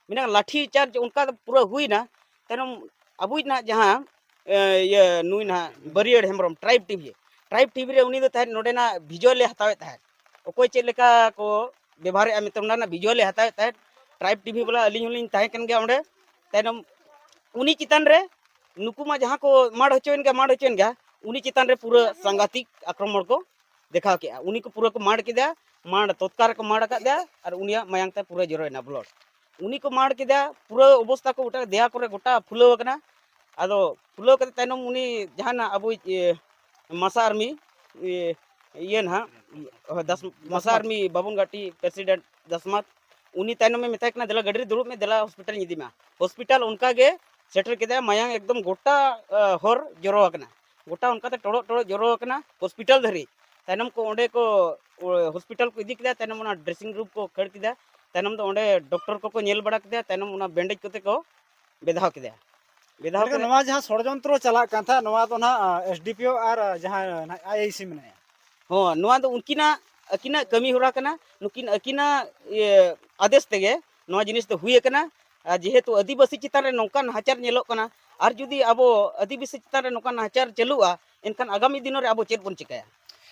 ᱢᱮᱱᱟᱜ ᱞᱟᱹᱴᱷᱤ ᱪᱟᱨᱡᱽ ᱚᱱᱠᱟ ᱫᱚ ᱯᱩᱨᱟᱹ ᱦᱩᱭᱱᱟ᱾ ᱛᱟᱭᱱᱚᱢ ᱟᱵᱚᱭᱤᱡ ᱱᱟᱦᱟᱜ ᱡᱟᱦᱟᱸ ᱤᱭᱟᱹ ᱱᱩᱭ ᱱᱟᱦᱟᱜ ᱵᱟᱹᱨᱤᱭᱟᱹᱲ ᱦᱮᱢᱵᱨᱚᱢ, ᱴᱨᱟᱭᱤᱵᱽ ᱴᱤ ᱵᱷᱤ, ᱴᱨᱟᱭᱤᱵᱽ ᱴᱤ ᱵᱷᱤ ᱨᱮ ᱩᱱᱤ ᱫᱚ ᱛᱟᱦᱮᱸᱫ ᱱᱚᱰᱮᱱᱟᱜ ᱵᱷᱤᱡᱩᱣᱟᱞ ᱮ ᱦᱟᱛᱟᱣᱮᱫ ᱛᱟᱦᱮᱸᱫ, ᱚᱠᱚᱭ ᱪᱮᱫ ᱞᱮᱠᱟ ᱠᱚ ᱵᱮᱵᱷᱟᱨᱮᱫᱼᱟ ᱢᱮᱱᱛᱮ ᱚᱱᱟ ᱨᱮᱱᱟᱜ ᱵᱷᱤᱡᱩᱣᱟᱞ ᱮ ᱦᱟᱛᱟᱣᱮᱫ ᱛᱟᱦᱮᱸᱫ᱾ ᱴᱨᱟᱭᱤᱵᱽ ᱴᱤ ᱵᱷᱤ ᱵᱟᱞᱟ ᱟᱹᱞᱤᱧ ᱦᱚᱸᱞᱤᱧ ᱛᱟᱦᱮᱸ ᱠᱟᱱ ᱜᱮᱭᱟ ᱚᱸᱰᱮ᱾ ᱛᱟᱭᱱᱚᱢ ᱩᱱᱤ ᱪᱮᱛᱟᱱ ᱨᱮ ᱱᱩᱠᱩ ᱢᱟ ᱡᱟᱦᱟᱸ ᱠᱚ ᱢᱟᱲ ᱦᱚᱪᱚᱭᱮᱱ ᱜᱮᱭᱟ, ᱢᱟᱲ ᱦᱚᱪᱚᱭᱮᱱ ᱜᱮᱭᱟ, ᱩᱱᱤ ᱪᱮᱛᱟᱱ ᱨᱮ ᱯᱩᱨᱟᱹ ᱥᱟᱝᱜᱷᱟᱛᱤᱠ ᱟᱠᱨᱚᱢᱚᱬ ᱠᱚ ᱫᱮᱠᱷᱟᱣ ᱠᱮᱜᱼᱟ᱾ ᱩᱱᱤ ᱠᱚ ᱯᱩᱨᱟᱹ ᱠᱚ ᱢᱟᱲ ᱠᱮᱫᱟ, ᱢᱟᱲ ᱛᱚᱛᱠᱟᱞ ᱨᱮᱠᱚ ᱢᱟᱲ ᱟᱠᱟᱫ ᱫᱮᱭᱟ ᱟᱨ ᱩᱱᱤᱭᱟᱜ ᱢᱟᱭᱟᱝ ᱛᱮ ᱯᱩᱨᱟᱹ ᱡᱚᱨᱚᱭᱮᱱᱟ, ᱵᱞᱚᱰ᱾ ᱩᱱᱤ ᱠᱚ ᱢᱟᱲ ᱠᱮᱫᱟ, ᱯᱩᱨᱟᱹ ᱚᱵᱚᱥᱛᱟ ᱠᱚ ᱜᱚᱴᱟ ᱫᱮᱭᱟ ᱠᱚᱨᱮ ᱜᱚᱴᱟ ᱯᱷᱩᱞᱟᱹᱣ ᱟᱠᱟᱱᱟ᱾ ᱟᱫᱚ ᱯᱷᱩᱞᱟᱹᱣ ᱠᱟᱛᱮ ᱛᱟᱭᱱᱚᱢ ᱩᱱᱤ ᱡᱟᱦᱟᱱᱟᱜ ᱟᱵᱚᱭᱤᱡ, ᱤᱭᱟᱹ, ᱢᱟᱥᱟ ᱟᱨᱢᱤ, ᱤᱭᱟᱹ, ᱤᱭᱟᱹ ᱱᱟᱦᱟᱜ, ᱦᱳᱭ, ᱫᱟᱥ-, ᱢᱟᱥᱟ ᱫᱟᱥᱢᱟᱛ᱾ ᱟᱨᱢᱤ ᱵᱟᱵᱩᱱ ᱜᱟᱴᱤ ᱯᱨᱮᱥᱤᱰᱮᱱᱴ ᱫᱟᱥᱢᱟᱛ, ᱩᱱᱤ ᱛᱟᱭᱱᱚᱢᱮ ᱢᱮᱛᱟᱭ ᱠᱟᱱᱟ, "ᱫᱮᱞᱟ ᱜᱟᱹᱰᱤ ᱨᱮ ᱫᱩᱲᱩᱵ ᱢᱮ, ᱫᱮᱞᱟ ᱦᱚᱥᱯᱤᱴᱟᱞ ᱤᱧ ᱤᱫᱤ ᱢᱟ᱾" ᱦᱚᱥᱯᱤᱴᱟᱞ ᱚᱱᱠᱟ ᱜᱮ ᱥᱮᱴᱮᱨ ᱠᱮᱫᱟᱭ, ᱢᱟᱭᱟᱝ ᱮᱠᱫᱚᱢ ᱜᱚᱴᱟ, ᱟ, ᱦᱚᱨ ᱡᱚᱨᱚ ᱟᱠᱟᱱᱟ, ᱜᱚᱴᱟ ᱚᱱᱠᱟᱛᱮ ᱴᱚᱲᱚᱜ ᱴᱚᱲᱚᱜ ᱡᱚᱨᱚ ᱟᱠᱟᱱᱟ ᱦᱚᱥᱯᱤᱴᱟᱞ ᱫᱷᱟᱹᱨᱤᱡ᱾ ᱛᱟᱭᱱᱚᱢ ᱠᱚ ᱚᱸᱰᱮ ᱠᱚ, ᱚ, ᱦᱚᱥᱯᱤᱴᱟᱞ ᱠᱚ ᱤᱫᱤ ᱠᱮᱫᱟ, ᱛᱟᱭᱱᱚᱢ ᱚᱱᱟ ᱰᱨᱮᱥᱤᱝ ᱨᱩᱢ ᱠᱚ ᱠᱷᱟᱹᱲ ᱠᱮᱫᱟ, ᱛᱟᱭᱱᱚᱢ ᱫᱚ ᱚᱸᱰᱮ ᱰᱚᱠᱴᱚᱨ ᱠᱚᱠᱚ ᱧᱮᱞ ᱵᱟᱲᱟ ᱠᱮᱫᱟ, ᱛᱟᱭᱱᱚᱢ ᱚᱱᱟ ᱵᱮᱱᱰᱮᱡᱽ ᱠᱚᱛᱮ ᱠᱚ ᱵᱮᱫᱷᱟᱣ ᱠᱮᱫᱟ᱾ ᱵᱮᱫᱷᱟᱣ ᱢᱮᱱᱠᱷᱟᱱ ᱠᱮᱫᱟ᱾ ᱱᱚᱣᱟ ᱡᱟᱦᱟᱸ ᱥᱚᱲᱡᱚᱱᱛᱨᱚ ᱪᱟᱞᱟᱜ ᱠᱟᱱ ᱛᱟᱦᱮᱸᱫ, ᱱᱚᱣᱟ ᱫᱚ ᱱᱟᱦᱟᱜ, ᱟ, ᱮᱥ ᱰᱤ ᱯᱤ ᱳ ᱟᱨ, ᱟ, ᱡᱟᱦᱟᱸ ᱱᱟᱦᱟᱜ ᱟᱭ ᱟᱭ ᱥᱤ ᱢᱮᱱᱟᱭᱟ᱾ ᱦᱚᱸ, ᱱᱚᱣᱟ ᱫᱚ ᱩᱱᱠᱤᱱᱟᱜ, ᱟᱹᱠᱤᱱᱟᱜ ᱠᱟᱹᱢᱤ ᱦᱚᱨᱟ ᱠᱟᱱᱟ, ᱱᱩᱠᱤᱱ ᱟᱹᱠᱤᱱᱟᱜ, ᱤᱭᱟᱹ, ᱟᱫᱮᱥ ᱛᱮᱜᱮ ᱱᱚᱣᱟ ᱡᱤᱱᱤᱥ ᱫᱚ ᱦᱩᱭ ᱟᱠᱟᱱᱟ᱾ ᱟᱨ ᱡᱮᱦᱮᱛᱩ ᱟᱹᱫᱤᱵᱟᱹᱥᱤ ᱪᱮᱛᱟᱱ ᱨᱮ ᱱᱚᱝᱠᱟᱱ ᱱᱟᱦᱟᱪᱟᱨ ᱧᱮᱞᱚᱜ ᱠᱟᱱᱟ, ᱟᱨ ᱡᱩᱫᱤ ᱟᱵᱚ ᱟᱹᱫᱤᱵᱟᱹᱥᱤ ᱪᱮᱛᱟᱱ ᱨᱮ ᱱᱚᱝᱠᱟᱱ ᱱᱟᱦᱟᱪᱟᱨ ᱪᱟᱹᱞᱩᱜᱼᱟ, ᱮᱱᱠᱷᱟᱱ ᱟᱜᱟᱢᱤ ᱫᱤᱱ ᱨᱮ ᱟᱵᱚ ᱪᱮᱫ ᱵᱚᱱ ᱪᱤᱠᱟᱹᱭᱟ?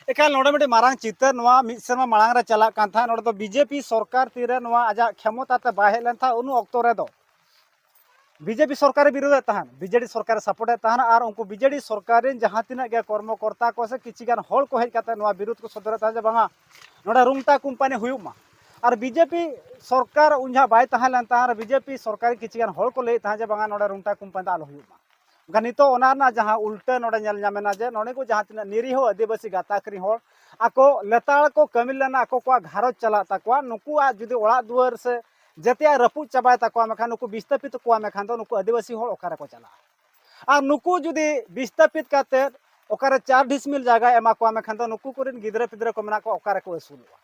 ᱮᱠᱟᱞ, ᱱᱚᱰᱮ ᱢᱤᱫᱴᱮᱱ ᱢᱟᱨᱟᱝ ᱪᱤᱛᱟᱹᱨ ᱱᱚᱣᱟ ᱢᱤᱫ ᱥᱮᱨᱢᱟ ᱢᱟᱲᱟᱝ ᱨᱮ ᱪᱟᱞᱟᱜ ᱠᱟᱱ ᱛᱟᱦᱮᱸᱫ᱾ ᱱᱚᱰᱮ ᱫᱚ ᱵᱤ ᱡᱮ ᱯᱤ ᱥᱚᱨᱠᱟᱨ ᱛᱤᱨᱮ ᱱᱚᱣᱟ ᱟᱡᱟᱜ ᱠᱷᱮᱢᱚᱛᱟ ᱛᱮ ᱵᱟᱭ ᱦᱮᱡ ᱞᱮᱱ ᱛᱟᱦᱮᱸᱫ, ᱩᱱ ᱚᱠᱛᱚ ᱨᱮᱫᱚ ᱵᱤᱡᱮᱯᱤ ᱥᱚᱨᱠᱟᱨᱮ ᱵᱤᱨᱳᱫᱮᱫ ᱛᱟᱦᱮᱱ, ᱵᱤᱡᱮᱰᱤ ᱥᱚᱨᱠᱟᱨᱮ ᱥᱟᱯᱳᱨᱴᱮᱫ ᱛᱟᱦᱮᱱ, ᱟᱨ ᱩᱱᱠᱩ ᱵᱤᱡᱮᱰᱤ ᱥᱚᱨᱠᱟᱨ ᱨᱮᱱ ᱡᱟᱦᱟᱸ ᱛᱤᱱᱟᱹᱜ ᱜᱮ ᱠᱚᱨᱢᱚᱠᱚᱨᱛᱟ ᱠᱚ ᱥᱮ ᱠᱤᱪᱷᱤ ᱜᱟᱱ ᱦᱚᱲ ᱠᱚ ᱦᱮᱡ ᱠᱟᱛᱮ ᱱᱚᱣᱟ ᱵᱤᱨᱳᱫ ᱠᱚ ᱥᱚᱫᱚᱨᱮᱫ ᱛᱟᱦᱮᱸ ᱡᱮ ᱵᱟᱝᱟ, ᱱᱚᱰᱮ ᱨᱩᱝᱴᱟ ᱠᱳᱢᱯᱟᱱᱤ ᱦᱩᱭᱩᱜ ᱢᱟ᱾ ᱟᱨ ᱵᱤᱡᱮᱯᱤ ᱥᱚᱨᱠᱟᱨ ᱩᱱ ᱡᱚᱦᱚᱜ ᱵᱟᱭ ᱛᱟᱦᱮᱸ ᱞᱮᱱ ᱛᱟᱦᱮᱸ, ᱟᱨ ᱵᱤᱡᱮᱯᱤ ᱥᱚᱨᱠᱟᱨ ᱨᱮᱱ ᱠᱤᱪᱷᱤ ᱜᱟᱱ ᱦᱚᱲ ᱠᱚ ᱞᱟᱹᱭᱮᱫ ᱛᱟᱦᱮᱸ ᱡᱮ ᱵᱟᱝᱟ, ᱱᱚᱰᱮ ᱨᱩᱝᱴᱟ ᱠᱳᱢᱯᱟᱱᱤ ᱫᱚ ᱟᱞᱚ ᱦᱩᱭᱩᱜ ᱢᱟ᱾ ᱢᱮᱱᱠᱷᱟᱱ ᱱᱤᱛᱚᱜ ᱚᱱᱟ ᱨᱮᱱᱟᱜ ᱡᱟᱦᱟᱸ ᱩᱞᱴᱟᱹ ᱱᱚᱰᱮ ᱧᱮᱞ ᱧᱟᱢᱮᱱᱟ ᱡᱮ ᱱᱚᱰᱮ ᱠᱚ ᱡᱟᱦᱟᱸ ᱛᱤᱱᱟᱹᱜ ᱱᱤᱨᱤᱦᱚ ᱟᱹᱫᱤᱵᱟᱹᱥᱤ ᱜᱟᱛᱟᱠ ᱨᱮᱱ ᱦᱚᱲ ᱟᱠᱚ ᱞᱮᱛᱟᱲ ᱠᱚ ᱠᱟᱹᱢᱤ ᱞᱮᱱᱟ, ᱟᱠᱚ ᱠᱚᱣᱟᱜ ᱜᱷᱟᱨᱚᱸᱡᱽ ᱪᱟᱞᱟᱜ ᱛᱟᱠᱚᱣᱟ, ᱱᱩᱠᱩᱣᱟᱜ ᱡᱩᱫᱤ ᱚᱲᱟᱜ ᱫᱩᱣᱟᱹᱨ ᱥᱮ ᱡᱮᱛᱮᱭᱟᱜ ᱨᱟᱹᱯᱩᱫ ᱪᱟᱵᱟᱭ ᱛᱟᱠᱚᱣᱟ, ᱢᱮᱱᱠᱷᱟᱱ ᱱᱩᱠᱩ ᱵᱤᱥᱛᱟᱯᱤᱛ ᱠᱚᱣᱟ, ᱢᱮᱱᱠᱷᱟᱱ ᱫᱚ ᱱᱩᱠᱩ ᱟᱹᱫᱤᱵᱟᱹᱥᱤ ᱦᱚᱲ ᱚᱠᱟ ᱨᱮᱠᱚ ᱪᱟᱞᱟᱜᱼᱟ? ᱟᱨ ᱱᱩᱠᱩ ᱡᱩᱫᱤ ᱵᱤᱥᱛᱟᱯᱤᱛ ᱠᱟᱛᱮᱫ ᱚᱠᱟᱨᱮ ᱪᱟᱨ ᱰᱤᱥᱢᱤᱞ ᱡᱟᱭᱜᱟᱭ ᱮᱢᱟ ᱠᱚᱣᱟ, ᱢᱮᱱᱠᱷᱟᱱ ᱫᱚ ᱱᱩᱠᱩ ᱠᱚᱨᱮᱱ ᱜᱤᱫᱽᱨᱟᱹ ᱯᱤᱫᱽᱨᱟᱹ ᱠᱚ ᱢᱮᱱᱟᱜ ᱠᱚᱣᱟ, ᱚᱠᱟ ᱨᱮᱠᱚ ᱟᱹᱥᱩᱞᱚᱜᱼᱟ?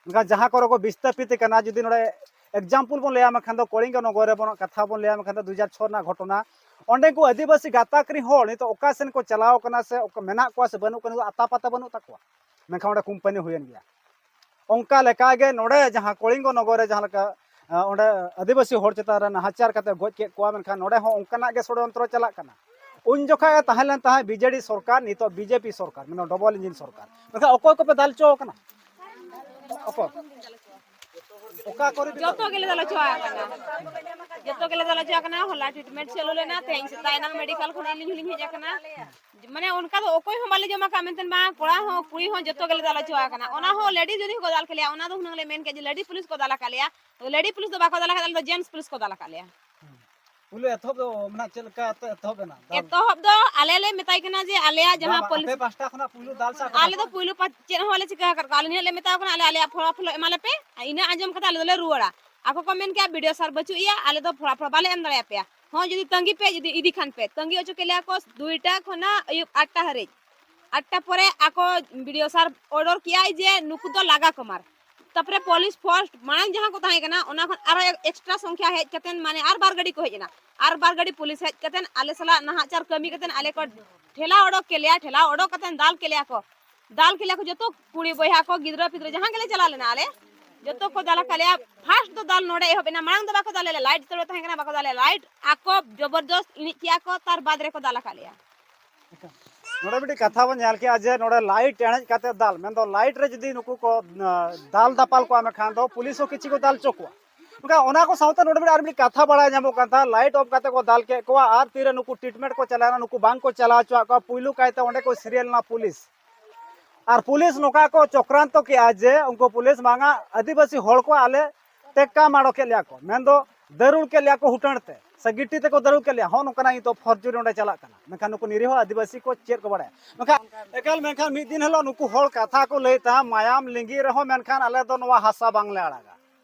ᱢᱮᱱᱠᱷᱟᱱ ᱡᱟᱦᱟᱸ ᱠᱚᱨᱮ ᱠᱚ ᱵᱤᱥᱛᱟᱯᱤᱛ ᱠᱟᱱᱟ, ᱡᱩᱫᱤ ᱱᱚᱰᱮ example ᱵᱚᱱ ᱞᱟᱹᱭᱟ, ᱢᱮᱱᱠᱷᱟᱱ ᱫᱚ ᱠᱚᱞᱤᱝᱜᱚ ᱱᱚᱜᱚᱨ ᱨᱮ ᱵᱚᱱ ᱠᱟᱛᱷᱟ ᱵᱚᱱ ᱞᱟᱹᱭᱟ, ᱢᱮᱱᱠᱷᱟᱱ ᱫᱚ ᱫᱩ ᱦᱟᱡᱟᱨ ᱪᱷᱚ ᱨᱮᱱᱟᱜ ᱜᱷᱚᱴᱚᱱᱟ, ᱚᱸᱰᱮ ᱠᱚ ᱟᱹᱫᱤᱵᱟᱹᱥᱤ ᱜᱟᱛᱟᱠ ᱨᱮᱱ ᱦᱚᱲ ᱱᱤᱛᱚᱜ ᱚᱠᱟ ᱥᱮᱱ ᱠᱚ ᱪᱟᱞᱟᱣ ᱠᱟᱱᱟ ᱥᱮ ᱚᱠᱟ ᱢᱮᱱᱟᱜ ᱠᱚᱣᱟ ᱥᱮ ᱵᱟᱹᱱᱩᱜ ᱠᱚᱣᱟ, ᱱᱤᱛᱚᱜ ᱟᱛᱟ ᱯᱟᱛᱟ ᱵᱟᱹᱱᱩᱜ ᱛᱟᱠᱚᱣᱟ, ᱢᱮᱱᱠᱷᱟᱱ ᱚᱸᱰᱮ ᱠᱳᱢᱯᱟᱱᱤ ᱦᱩᱭᱮᱱ ᱜᱮᱭᱟ᱾ ᱚᱱᱠᱟ ᱞᱮᱠᱟᱜᱮ ᱱᱚᱰᱮ ᱡᱟᱦᱟᱸ ᱠᱚᱞᱤᱝᱜᱚ ᱱᱚᱜᱚᱨ ᱨᱮ ᱡᱟᱦᱟᱸ ᱞᱮᱠᱟ, ᱟᱸ, ᱚᱸᱰᱮ ᱟᱹᱫᱤᱵᱟᱹᱥᱤ ᱦᱚᱲ ᱪᱮᱛᱟᱱ ᱨᱮ ᱱᱟᱦᱟᱪᱟᱨ ᱠᱟᱛᱮ ᱜᱚᱡ ᱠᱮᱫ ᱠᱚᱣᱟ, ᱢᱮᱱᱠᱷᱟᱱ ᱱᱚᱰᱮ ᱦᱚᱸ ᱚᱱᱠᱟᱱᱟᱜ ᱜᱮ ᱥᱚᱲᱭᱚᱱᱛᱨᱚ ᱪᱟᱞᱟᱜ ᱠᱟᱱᱟ᱾ ᱩᱱ ᱡᱚᱠᱷᱟ ᱮ ᱛᱟᱦᱮᱸ ᱞᱮᱱ ᱛᱟᱦᱮᱸᱫ ᱵᱤᱡᱮᱰᱤ ᱥᱚᱨᱠᱟᱨ, ᱱᱤᱛᱚᱜ ᱵᱤᱡᱮᱯᱤ ᱥᱚᱨᱠᱟᱨ, ᱢᱟᱱᱮ ᱰᱚᱵᱚᱞ ᱤᱧᱡᱤᱱ ᱥᱚᱨᱠᱟᱨ᱾ ᱢᱮᱱᱠᱷᱟᱱ ᱚᱠᱚᱭ ᱠᱚᱯᱮ ᱫᱟᱞ ᱦᱚᱪᱚ ᱟᱠᱟᱱᱟ? ᱚᱠᱚᱭ? ᱚᱠᱟ ᱠᱚᱨᱮ ᱯᱮ ᱡᱚᱛᱚ ᱜᱮᱞᱮ ᱫᱟᱞ ᱦᱚᱪᱚ ᱟᱠᱟᱱᱟ᱾ ᱡᱚᱛᱚ ᱜᱮᱞᱮ ᱫᱟᱞ ᱦᱚᱪᱚ ᱟᱠᱟᱱᱟ᱾ ᱦᱚᱞᱟ ᱴᱨᱤᱴᱢᱮᱱᱴ ᱪᱟᱹᱞᱩ ᱞᱮᱱᱟ, ᱛᱮᱦᱮᱧ ᱥᱮᱛᱟᱜ ᱮᱱᱟᱝ ᱢᱮᱰᱤᱠᱮᱞ ᱠᱷᱚᱱ ᱟᱹᱞᱤᱧ ᱦᱚᱸᱞᱤᱧ ᱦᱮᱡ ᱟᱠᱟᱱᱟ᱾ ᱢᱟᱱᱮ ᱚᱱᱠᱟ ᱫᱚ ᱚᱠᱚᱭ ᱦᱚᱸ ᱵᱟᱞᱮ ᱡᱚᱢ ᱟᱠᱟᱫ ᱢᱮᱱᱛᱮ ᱢᱟ, ᱠᱚᱲᱟ ᱦᱚᱸ ᱠᱩᱲᱤ ᱦᱚᱸ ᱡᱚᱛᱚ ᱜᱮᱞᱮ ᱫᱟᱞ ᱦᱚᱪᱚ ᱟᱠᱟᱱᱟ᱾ ᱚᱱᱟ ᱦᱚᱸ ᱞᱮᱰᱤᱡ ᱡᱩᱫᱤ ᱠᱚ ᱫᱟᱞ ᱠᱮᱞᱮᱭᱟ, ᱚᱱᱟ ᱫᱚ ᱦᱩᱱᱟᱹᱝ ᱞᱮ ᱢᱮᱱ ᱠᱮᱭᱟ ᱡᱮ ᱞᱮᱰᱤᱡ ᱯᱩᱞᱤᱥ ᱠᱚ ᱫᱟᱞ ᱟᱠᱟᱫ ᱞᱮᱭᱟ᱾ ᱞᱮᱰᱤᱡ ᱯᱩᱞᱤᱥ ᱫᱚ ᱵᱟᱠᱚ ᱫᱟᱞ ᱟᱠᱟᱫ ᱞᱮᱭᱟ, ᱡᱮᱱᱴᱥ ᱯᱩᱞᱤᱥ ᱠᱚ ᱫᱟᱞ ᱟᱠᱟᱫ ᱞᱮᱭᱟ᱾ ᱯᱩᱭᱞᱩ ᱮᱛᱚᱦᱚᱵ ᱫᱚ ᱢᱟᱱᱮ ᱪᱮᱫ ᱞᱮᱠᱟ ᱛᱮ ᱮᱛᱚᱦᱚᱵ ᱮᱱᱟ? ᱫᱟᱞ? ᱮᱛᱚᱦᱚᱵ ᱫᱚ ᱟᱞᱮ ᱞᱮ ᱢᱮᱛᱟᱭ ᱠᱟᱱᱟ ᱡᱮ ᱟᱞᱮᱭᱟᱜ ᱡᱟᱦᱟᱸ ᱵᱟᱝ, ᱵᱟᱝ, ᱯᱩᱞᱤᱥ ᱟᱯᱮ ᱯᱟᱦᱴᱟ ᱠᱷᱚᱱᱟᱜ ᱯᱩᱭᱞᱩ ᱫᱟᱞ ᱥᱮ ᱟᱠᱚ ᱟᱞᱮ ᱫᱚ ᱯᱟᱦᱴᱟ? ᱯᱩᱭᱞᱩ ᱯᱟ-, ᱪᱮᱫ ᱦᱚᱸ ᱵᱟᱞᱮ ᱪᱤᱠᱟᱹ ᱟᱠᱟᱫ ᱠᱚᱣᱟ᱾ ᱟᱞᱮ ᱱᱤᱭᱟᱹ ᱞᱮ ᱢᱮᱛᱟ ᱠᱚ ᱠᱟᱱᱟ, ᱟᱞᱮ ᱟᱞᱮᱭᱟᱜ ᱯᱷᱚᱨᱚ ᱯᱷᱚᱞᱚ ᱮᱢᱟ ᱞᱮᱯᱮ, ᱟᱨ ᱤᱱᱟᱹ ᱟᱸᱡᱚᱢ ᱠᱟᱛᱮ ᱟᱞᱮ ᱫᱚᱞᱮ ᱨᱩᱣᱟᱹᱲᱟ᱾ ᱟᱠᱚ ᱠᱚ ᱢᱮᱱ ᱠᱮᱜᱼᱟ, "ᱵᱤ ᱰᱤ ᱳ ᱥᱟᱨ ᱵᱟᱹᱪᱩᱜ ᱮᱭᱟ, ᱟᱞᱮ ᱫᱚ ᱯᱷᱚᱲᱟ ᱯᱷᱚᱲᱟ ᱵᱟᱞᱮ ᱮᱢ ᱫᱟᱲᱮᱭᱟᱯᱮᱭᱟ᱾ ᱦᱚᱸ, ᱡᱩᱫᱤ ᱛᱟᱺᱜᱤ ᱯᱮ, ᱡᱩᱫᱤ ᱤᱫᱤ ᱠᱷᱟᱱ ᱯᱮ᱾" ᱛᱟᱺᱜᱤ ᱦᱚᱪᱚ ᱠᱮᱫ ᱞᱮᱭᱟ ᱠᱚ ᱫᱩᱭᱴᱟ ᱠᱷᱚᱱᱟᱜ ᱟᱹᱭᱩᱵ ᱟᱴᱴᱟ ᱦᱟᱹᱨᱤᱡ᱾ ᱟᱴᱴᱟ ᱯᱚᱨᱮ ᱟᱠᱚ ᱵᱤ ᱰᱤ ᱳ ᱥᱟᱨ ᱚᱰᱟᱨ ᱠᱮᱜᱼᱟᱭ ᱡᱮ ᱱᱩᱠᱩ ᱫᱚ ᱞᱟᱜᱟ ᱠᱚᱢ ᱟᱨ᱾ ᱛᱟᱯᱚᱨᱮ ᱯᱩᱞᱤᱥ ᱯᱷᱳᱨᱥ ᱢᱟᱲᱟᱝ ᱡᱟᱦᱟᱸ ᱠᱚ ᱛᱟᱦᱮᱸ ᱠᱟᱱᱟ, ᱚᱱᱟ ᱠᱷᱚᱱ ᱟᱨᱚ ᱮᱠᱥᱴᱨᱟ ᱥᱚᱝᱠᱷᱭᱟ ᱦᱮᱡ ᱠᱟᱛᱮ, ᱢᱟᱱᱮ, ᱟᱨ ᱵᱟᱨ ᱜᱟᱹᱰᱤ ᱠᱚ ᱦᱮᱡ ᱮᱱᱟ᱾ ᱟᱨ ᱵᱟᱨ ᱜᱟᱹᱰᱤ ᱯᱩᱞᱤᱥ ᱦᱮᱡ ᱠᱟᱛᱮ ᱟᱞᱮ ᱥᱟᱞᱟᱜ ᱱᱟᱦᱟᱪᱟᱨ ᱠᱟᱹᱢᱤ ᱠᱟᱛᱮ ᱟᱞᱮ ᱠᱚ ᱴᱷᱮᱞᱟᱣ ᱚᱰᱚᱠ ᱠᱮᱫ ᱞᱮᱭᱟ᱾ ᱴᱷᱮᱞᱟᱣ ᱚᱰᱚᱠ ᱠᱟᱛᱮ ᱫᱟᱞ ᱠᱮᱫ ᱞᱮᱭᱟ ᱠᱚ᱾ ᱫᱟᱞ ᱠᱮᱫ ᱞᱮᱭᱟ ᱠᱚ ᱡᱚᱛᱚ ᱠᱩᱲᱤ ᱵᱚᱭᱦᱟ ᱠᱚ, ᱜᱤᱫᱽᱨᱟᱹ ᱯᱤᱫᱽᱨᱟᱹ ᱡᱟᱦᱟᱸ ᱜᱮᱞᱮ ᱪᱟᱞᱟᱣ ᱞᱮᱱᱟ ᱟᱞᱮ, ᱡᱚᱛᱚ ᱠᱚ ᱫᱟᱞ ᱟᱠᱟᱫ ᱞᱮᱭᱟ᱾ ᱯᱷᱟᱥᱴ ᱫᱚ ᱫᱟᱞ ᱱᱚᱰᱮ ᱮᱦᱚᱵ ᱮᱱᱟ, ᱢᱟᱲᱟᱝ ᱫᱚ ᱵᱟᱠᱚ ᱫᱟᱞ ᱞᱮᱫ ᱞᱮᱭᱟ, ᱞᱟᱭᱤᱴ ᱛᱮ ᱛᱟᱦᱮᱸ ᱠᱟᱱᱟ, ᱵᱟᱠᱚ ᱫᱟᱞ ᱞᱮᱫ ᱞᱮᱭᱟ᱾ ᱞᱟᱭᱤᱴ ᱟᱠᱚ ᱡᱚᱵᱚᱨᱫᱚᱥᱛ ᱤᱬᱤᱡ ᱠᱮᱜᱼᱟ ᱠᱚ, ᱛᱟᱨ ᱵᱟᱫᱽ ᱨᱮᱠᱚ ᱫᱟᱞ ᱟᱠᱟᱫ ᱞᱮᱭᱟ᱾ ᱱᱚᱰᱮ ᱢᱤᱫᱴᱤᱡ ᱠᱟᱛᱷᱟ ᱵᱚᱱ ᱧᱮᱞ ᱠᱮᱜᱼᱟ ᱡᱮ ᱱᱚᱰᱮ ᱞᱟᱭᱤᱴ ᱮᱬᱮᱡ ᱠᱟᱛᱮ ᱫᱟᱞ, ᱢᱮᱱᱫᱚ ᱞᱟᱭᱤᱴ ᱨᱮ ᱡᱩᱫᱤ ᱱᱩᱠᱩ ᱠᱚ, ᱟᱸ, ᱫᱟᱞ ᱫᱟᱯᱟᱞ ᱠᱚᱣᱟ, ᱢᱮᱱᱠᱷᱟᱱ ᱫᱚ ᱯᱩᱞᱤᱥ ᱦᱚᱸ ᱠᱤᱪᱷᱩ ᱠᱚ ᱫᱟᱞ ᱦᱚᱪᱚ ᱠᱚᱣᱟ᱾ ᱢᱮᱱᱠᱷᱟᱱ ᱚᱱᱟ ᱠᱚ ᱥᱟᱶᱛᱮ ᱱᱚᱰᱮ ᱢᱤᱫ ᱟᱨ ᱢᱤᱫ ᱠᱟᱛᱷᱟ ᱵᱟᱲᱟᱭ ᱧᱟᱢᱚᱜ ᱠᱟᱱ ᱛᱟᱦᱮᱸᱫ, ᱞᱟᱭᱤᱴ ᱚᱯᱷ ᱠᱟᱛᱮ ᱠᱚ ᱫᱟᱞ ᱠᱮᱫ ᱠᱚᱣᱟ ᱟᱨ ᱛᱤᱨᱮ ᱱᱩᱠᱩ ᱴᱨᱤᱴᱢᱮᱱᱴ ᱠᱚ ᱪᱟᱞᱟᱣᱮᱱᱟ, ᱱᱩᱠᱩ ᱵᱟᱝ ᱠᱚ ᱪᱟᱞᱟᱣ ᱦᱚᱪᱚᱣᱟᱜ ᱠᱚᱣᱟ᱾ ᱯᱩᱭᱞᱩ ᱠᱟᱭᱛᱮ ᱚᱸᱰᱮ ᱠᱚ ᱥᱤᱨᱤᱭᱟᱞ ᱮᱱᱟ ᱯᱩᱞᱤᱥ᱾ ᱟᱨ ᱯᱩᱞᱤᱥ ᱱᱚᱝᱠᱟ ᱠᱚ ᱪᱚᱠᱨᱟᱱᱛᱚ ᱠᱮᱜᱼᱟ ᱡᱮ ᱩᱱᱠᱩ ᱯᱩᱞᱤᱥ ᱵᱟᱝᱟ ᱟᱹᱫᱤᱵᱟᱹᱥᱤ ᱦᱚᱲ ᱠᱚ ᱟᱞᱮ ᱴᱮᱠᱠᱟ ᱢᱟᱲᱚ ᱠᱮᱫ ᱞᱮᱭᱟ ᱠᱚ, ᱢᱮᱱᱫᱚ ᱫᱟᱹᱨᱩᱲ ᱠᱮᱫ ᱞᱮᱭᱟ ᱠᱚ ᱦᱩᱴᱟᱹᱲ ᱛᱮ, ᱥᱮ ᱜᱤᱴᱤ ᱛᱮᱠᱚ ᱫᱟᱹᱨᱩᱲ ᱠᱮᱫ ᱞᱮᱭᱟ᱾ ᱦᱚᱸ ᱱᱚᱝᱠᱟᱱᱟᱜ ᱱᱤᱛᱚᱜ ᱯᱷᱚᱨᱡᱩᱨᱤ ᱚᱸᱰᱮ ᱪᱟᱞᱟᱜ ᱠᱟᱱᱟ᱾ ᱢᱮᱱᱠᱷᱟᱱ ᱱᱩᱠᱩ ᱱᱤᱨᱤᱦᱚ ᱟᱹᱫᱤᱵᱟᱹᱥᱤ ᱠᱚ ᱪᱮᱫ ᱠᱚ ᱵᱟᱲᱟᱭᱟ? ᱢᱮᱱᱠᱷᱟᱱ ᱮᱠᱟᱞ, ᱢᱮᱱᱠᱷᱟᱱ ᱢᱤᱫ ᱫᱤᱱ ᱦᱤᱞᱳᱜ ᱱᱩᱠᱩ ᱦᱚᱲ ᱠᱟᱛᱷᱟ ᱠᱚ ᱞᱟᱹᱭ ᱛᱟᱦᱮᱸᱫ, ᱢᱟᱭᱟᱢ ᱞᱤᱸᱜᱤ ᱨᱮᱦᱚᱸ ᱢᱮᱱᱠᱷᱟᱱ ᱟᱞᱮ ᱫᱚ ᱱᱚᱣᱟ ᱦᱟᱥᱟ ᱵᱟᱝᱞᱮ ᱟᱲᱟᱜᱟ᱾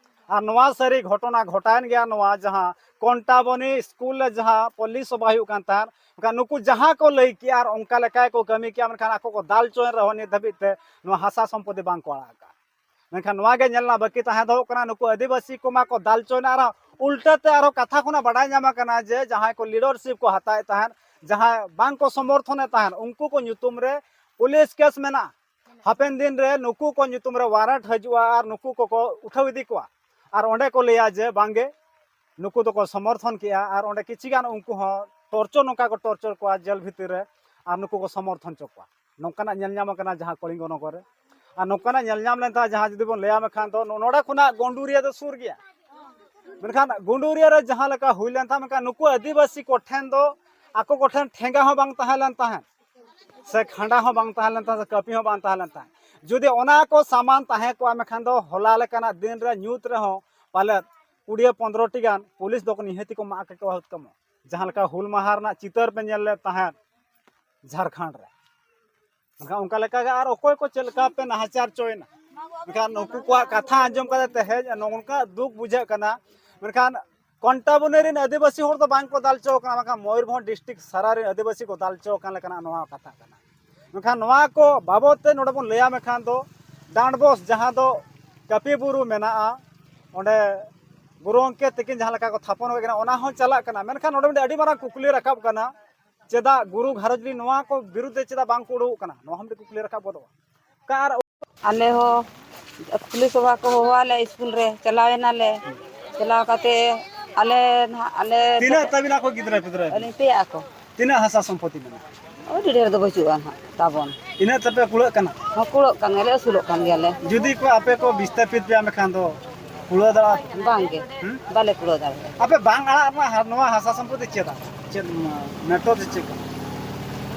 ᱟᱨ ᱱᱚᱣᱟ ᱥᱟᱹᱨᱤ ᱜᱷᱚᱴᱚᱱᱟ ᱜᱷᱚᱴᱟᱣᱮᱱ ᱜᱮᱭᱟ, ᱱᱚᱣᱟ ᱡᱟᱦᱟᱸ ᱠᱚᱱᱴᱟᱵᱚᱱᱤ ᱥᱠᱩᱞ ᱨᱮ ᱡᱟᱦᱟᱸ ᱯᱚᱞᱞᱤ ᱥᱚᱵᱷᱟ ᱦᱩᱭᱩᱜ ᱠᱟᱱ ᱛᱟᱦᱮᱸᱫ, ᱢᱮᱱᱠᱷᱟᱱ ᱱᱩᱠᱩ ᱡᱟᱦᱟᱸ ᱠᱚ ᱞᱟᱹᱭ ᱠᱮᱜᱼᱟ ᱟᱨ ᱚᱱᱠᱟ ᱞᱮᱠᱟ ᱜᱮᱠᱚ ᱠᱟᱹᱢᱤ ᱠᱮᱜᱼᱟ, ᱢᱮᱱᱠᱷᱟᱱ ᱟᱠᱚ ᱠᱚ ᱫᱟᱞ ᱪᱚᱭᱮᱱ ᱨᱮᱦᱚᱸ ᱱᱤᱛ ᱫᱷᱟᱹᱵᱤᱡ ᱛᱮ ᱱᱚᱣᱟ ᱦᱟᱥᱟ ᱥᱚᱢᱯᱚᱛᱤ ᱵᱟᱝ ᱠᱚ ᱟᱲᱟᱜ ᱟᱠᱟᱫᱼᱟ᱾ ᱢᱮᱱᱠᱷᱟᱱ ᱱᱚᱣᱟ ᱜᱮ ᱧᱮᱞ ᱨᱮᱱᱟᱜ ᱵᱟᱹᱠᱤ ᱛᱟᱦᱮᱸ ᱫᱚᱦᱚ ᱠᱟᱱᱟ, ᱱᱩᱠᱩ ᱟᱹᱫᱤᱵᱟᱹᱥᱤ ᱠᱚᱢᱟ ᱠᱚ ᱫᱟᱞ ᱪᱚᱭᱮᱱᱟ, ᱟᱨᱦᱚᱸ ᱩᱞᱴᱟᱹ ᱛᱮ ᱟᱨᱦᱚᱸ ᱠᱟᱛᱷᱟ ᱠᱷᱚᱱᱟᱜ ᱵᱟᱰᱟᱭ ᱧᱟᱢ ᱟᱠᱟᱱᱟ ᱡᱮ ᱡᱟᱦᱟᱸᱭ ᱠᱚ ᱞᱤᱰᱟᱨᱥᱤᱯ ᱠᱚ ᱦᱟᱛᱟᱣᱮᱫ ᱛᱟᱦᱮᱸᱫ, ᱡᱟᱦᱟᱸᱭ ᱵᱟᱝ ᱠᱚ ᱥᱚᱢᱚᱨᱛᱷᱚᱱᱮᱫ ᱛᱟᱦᱮᱸᱫ, ᱩᱱᱠᱩ ᱠᱚ ᱧᱩᱛᱩᱢ ᱨᱮ ᱯᱩᱞᱤᱥ ᱠᱮᱥ ᱢᱮᱱᱟᱜᱼᱟ᱾ ᱦᱟᱯᱮᱱ ᱫᱤᱱ ᱨᱮ ᱱᱩᱠᱩ ᱠᱚ ᱧᱩᱛᱩᱢ ᱨᱮ ᱣᱟᱨᱟᱱᱴ ᱦᱤᱡᱩᱜᱼᱟ ᱟᱨ ᱱᱩᱠᱩ ᱠᱚᱠᱚ ᱩᱴᱷᱟᱹᱣ ᱤᱫᱤ ᱠᱚᱣᱟ᱾ ᱟᱨ ᱚᱸᱰᱮ ᱠᱚ ᱞᱟᱹᱭᱟ ᱡᱮ ᱵᱟᱝᱜᱮ, ᱱᱩᱠᱩ ᱫᱚᱠᱚ ᱥᱚᱢᱚᱨᱛᱷᱚᱱ ᱠᱮᱜᱼᱟ᱾ ᱟᱨ ᱚᱸᱰᱮ ᱠᱤᱪᱷᱤ ᱜᱟᱱ ᱩᱱᱠᱩ ᱦᱚᱸ ᱴᱚᱨᱪᱚᱨ, ᱱᱚᱝᱠᱟ ᱠᱚ ᱴᱚᱨᱪᱚᱨ ᱠᱚᱣᱟ ᱡᱮᱞ ᱵᱷᱤᱛᱤᱨ ᱨᱮ, ᱟᱨ ᱱᱩᱠᱩ ᱠᱚ ᱥᱚᱢᱚᱨᱛᱷᱚᱱ ᱦᱚᱪᱚ ᱠᱚᱣᱟ᱾ ᱱᱚᱝᱠᱟᱱᱟᱜ ᱧᱮᱞ ᱧᱟᱢ ᱟᱠᱟᱱᱟ ᱡᱟᱦᱟᱸ ᱠᱚᱞᱤᱝᱜᱚ ᱱᱚᱜᱚᱨ ᱨᱮ᱾ ᱟᱨ ᱱᱚᱝᱠᱟᱱᱟᱜ ᱧᱮᱞ ᱧᱟᱢ ᱞᱮᱱ ᱛᱟᱦᱮᱸ, ᱡᱟᱦᱟᱸ ᱡᱩᱫᱤ ᱵᱚᱱ ᱞᱟᱹᱭᱟ, ᱢᱮᱱᱠᱷᱟᱱ ᱫᱚ ᱱᱚ-, ᱱᱚᱰᱮ ᱠᱷᱚᱱᱟᱜ ᱜᱚᱸᱰᱩᱨᱤᱭᱟᱹ ᱫᱚ ᱥᱩᱨ ᱜᱮᱭᱟ᱾ ᱢᱮᱱᱠᱷᱟᱱ ᱜᱚᱸᱰᱩᱨᱤᱭᱟᱹ ᱨᱮ ᱡᱟᱦᱟᱸ ᱞᱮᱠᱟ ᱦᱩᱭ ᱞᱮᱱ ᱛᱟᱦᱮᱸ, ᱢᱮᱱᱠᱷᱟᱱ ᱱᱩᱠᱩ ᱟᱹᱫᱤᱵᱟᱹᱥᱤ ᱠᱚᱴᱷᱮᱱ ᱫᱚ, ᱟᱠᱚ ᱠᱚᱴᱷᱮᱱ ᱴᱷᱮᱸᱜᱟ ᱦᱚᱸ ᱵᱟᱝ ᱛᱟᱦᱮᱸ ᱞᱮᱱ ᱛᱟᱦᱮᱸᱫ, ᱥᱮ ᱠᱷᱟᱸᱰᱟ ᱦᱚᱸ ᱵᱟᱝ ᱛᱟᱦᱮᱸ ᱞᱮᱱ ᱛᱟᱦᱮᱸᱫ, ᱥᱮ ᱠᱟᱹᱯᱤ ᱦᱚᱸ ᱵᱟᱝ ᱛᱟᱦᱮᱸ ᱞᱮᱱ ᱛᱟᱦᱮᱸᱫ᱾ ᱡᱩᱫᱤ ᱚᱱᱟ ᱠᱚ ᱥᱟᱢᱟᱱ ᱛᱟᱦᱮᱸ ᱠᱚᱜᱼᱟ, ᱢᱮᱱᱠᱷᱟᱱ ᱫᱚ ᱦᱚᱞᱟ ᱞᱮᱠᱟᱱᱟᱜ ᱫᱤᱱ ᱨᱮ ᱧᱩᱛ ᱨᱮᱦᱚᱸ ᱯᱟᱞᱮᱫ ᱠᱩᱲᱤ ᱯᱚᱱᱨᱚ ᱴᱤ ᱜᱟᱱ ᱯᱩᱞᱤᱥ ᱫᱚᱠᱚ ᱱᱤᱦᱟᱹᱛᱤ ᱠᱚ ᱢᱟᱜ ᱠᱮᱠᱚᱣᱟ ᱦᱩᱛᱠᱟᱹᱢᱚ᱾ ᱡᱟᱦᱟᱸ ᱞᱮᱠᱟ ᱦᱩᱞ ᱢᱟᱦᱟ ᱨᱮᱱᱟᱜ ᱪᱤᱛᱟᱹᱨ ᱯᱮ ᱧᱮᱞ ᱞᱮᱫ ᱛᱟᱦᱮᱸᱫ ᱡᱷᱟᱲᱠᱷᱚᱸᱰ ᱨᱮ, ᱢᱮᱱᱠᱷᱟᱱ ᱚᱱᱠᱟ ᱞᱮᱠᱟ ᱜᱮ ᱟᱨ ᱚᱠᱚᱭ ᱠᱚ ᱪᱮᱫ ᱞᱮᱠᱟ ᱯᱮ ᱱᱟᱦᱟᱪᱟᱨ ᱪᱚᱭᱮᱱᱟ᱾ ᱢᱮᱱᱠᱷᱟᱱ ᱱᱩᱠᱩ ᱠᱚᱣᱟᱜ ᱠᱟᱛᱷᱟ ᱟᱸᱡᱚᱢ ᱠᱟᱛᱮ ᱛᱮᱦᱮᱧ ᱱᱚᱝᱠᱟ ᱫᱩᱠ ᱵᱩᱡᱷᱟᱹᱜ ᱠᱟᱱᱟ᱾ ᱢᱮᱱᱠᱷᱟᱱ ᱠᱚᱱᱴᱟᱵᱚᱱᱤ ᱨᱮᱱ ᱟᱹᱫᱤᱵᱟᱹᱥᱤ ᱦᱚᱲ ᱫᱚ ᱵᱟᱝ ᱠᱚ ᱫᱟᱞ ᱦᱚᱪᱚ ᱠᱟᱱᱟ, ᱢᱮᱱᱠᱷᱟᱱ ᱢᱚᱭᱩᱨᱵᱷᱚᱸᱡᱽ ᱰᱤᱥᱴᱨᱤᱠᱴ ᱥᱟᱨᱟ ᱨᱮᱱ ᱟᱹᱫᱤᱵᱟᱹᱥᱤ ᱠᱚ ᱫᱟᱞ ᱦᱚᱪᱚ ᱠᱟᱱ ᱞᱮᱠᱟᱱᱟᱜ ᱱᱚᱣᱟ ᱠᱟᱛᱷᱟ ᱠᱟᱱᱟ᱾ ᱢᱮᱱᱠᱷᱟᱱ ᱱᱚᱣᱟ ᱠᱚ ᱵᱟᱵᱚᱫ ᱛᱮ ᱱᱚᱰᱮ ᱵᱚᱱ ᱞᱟᱹᱭᱟ, ᱢᱮᱱᱠᱷᱟᱱ ᱫᱚ ᱰᱟᱸᱰᱵᱚᱥ, ᱡᱟᱦᱟᱸ ᱫᱚ ᱠᱟᱹᱯᱤ ᱵᱩᱨᱩ ᱢᱮᱱᱟᱜᱼᱟ, ᱚᱸᱰᱮ ᱜᱩᱨᱩ ᱜᱚᱢᱠᱮ ᱛᱤᱠᱤᱱ ᱡᱟᱦᱟᱸ ᱞᱮᱠᱟ ᱠᱚ ᱛᱷᱟᱯᱚᱱ ᱦᱩᱭ ᱠᱟᱱᱟ, ᱚᱱᱟ ᱦᱚᱸ ᱪᱟᱞᱟᱜ ᱠᱟᱱᱟ᱾ ᱢᱮᱱᱠᱷᱟᱱ ᱱᱚᱰᱮ ᱢᱤᱫᱴᱮᱱ ᱟᱹᱰᱤ ᱢᱟᱨᱟᱝ ᱠᱩᱠᱞᱤ ᱨᱟᱠᱟᱵ ᱠᱟᱱᱟ, ᱪᱮᱫᱟᱜ ᱜᱩᱨᱩ ᱜᱷᱟᱨᱚᱸᱡᱽ ᱨᱤᱱ ᱱᱚᱣᱟ ᱠᱚ ᱵᱤᱨᱩᱫᱽ ᱨᱮ ᱪᱮᱫᱟᱜ ᱵᱟᱝ ᱠᱚ ᱩᱰᱩᱠᱚᱜ ᱠᱟᱱᱟ? ᱱᱚᱣᱟ ᱦᱚᱸ ᱢᱤᱫᱴᱮᱱ ᱠᱩᱠᱞᱤ ᱨᱟᱠᱟᱵ ᱜᱚᱫᱚᱜᱼᱟ᱾ ᱚᱠᱟ ᱟᱨ ᱟᱞᱮ ᱦᱚᱸ ᱠᱩᱞᱤ ᱥᱚᱵᱷᱟ ᱠᱚ ᱦᱚᱦᱚᱣᱟᱞᱮ ᱥᱠᱩᱞ ᱨᱮ, ᱪᱟᱞᱟᱣ ᱮᱱᱟᱞᱮ᱾ ᱪᱟᱞᱟᱣ ᱠᱟᱛᱮ ᱟᱞᱮ ᱱᱟᱦᱟᱜ, ᱟᱞᱮ ᱛᱤᱱᱟᱹᱜ ᱛᱟᱹᱵᱤᱱ ᱟᱠᱚ ᱜᱤᱫᱽᱨᱟᱹ ᱯᱤᱫᱽᱨᱟᱹ? ᱟᱹᱞᱤᱧ ᱯᱮᱭᱟ ᱟᱠᱚ᱾ ᱛᱤᱱᱟᱹᱜ ᱦᱟᱥᱟ ᱥᱚᱢᱯᱚᱛᱤ ᱢᱮᱱᱟᱜᱼᱟ? ᱟᱹᱰᱤ ᱰᱷᱮᱨ ᱫᱚ ᱵᱟᱹᱪᱩᱜᱼᱟ ᱱᱟᱦᱟᱜ ᱛᱟᱵᱚᱱ᱾ ᱤᱱᱟᱹᱜ ᱛᱮᱯᱮ ᱠᱩᱲᱟᱹᱜ ᱠᱟᱱᱟ? ᱦᱚᱸ, ᱠᱩᱲᱟᱹᱜ ᱠᱟᱱ ᱜᱮᱭᱟᱞᱮ, ᱟᱹᱥᱩᱞᱚᱜ ᱠᱟᱱ ᱜᱮᱭᱟᱞᱮ᱾ ᱡᱩᱫᱤ ᱠᱚ ᱟᱯᱮ ᱠᱚ ᱵᱤᱥᱛᱟᱯᱤᱛ ᱯᱮᱭᱟ, ᱢᱮᱱᱠᱷᱟᱱ ᱫᱚ ᱠᱩᱲᱟᱹᱣ ᱫᱟᱲᱮᱭᱟᱜᱼᱟ? ᱵᱟᱝᱜᱮ᱾ ᱦᱩᱸ? ᱵᱟᱞᱮ ᱠᱩᱲᱟᱹᱣ ᱫᱟᱲᱮᱭᱟᱜᱼᱟ᱾ ᱟᱯᱮ ᱵᱟᱝ ᱟᱲᱟᱜ ᱨᱮᱱᱟᱜ ᱦᱟ-, ᱱᱚᱣᱟ ᱦᱟᱥᱟ ᱥᱚᱢᱯᱚᱛᱤ ᱪᱮᱫᱟᱜ? ᱪᱮᱫ, ᱩᱸ, ᱢᱮᱴᱚᱨ ᱫᱚ ᱪᱮᱫ ᱠᱟᱱᱟ?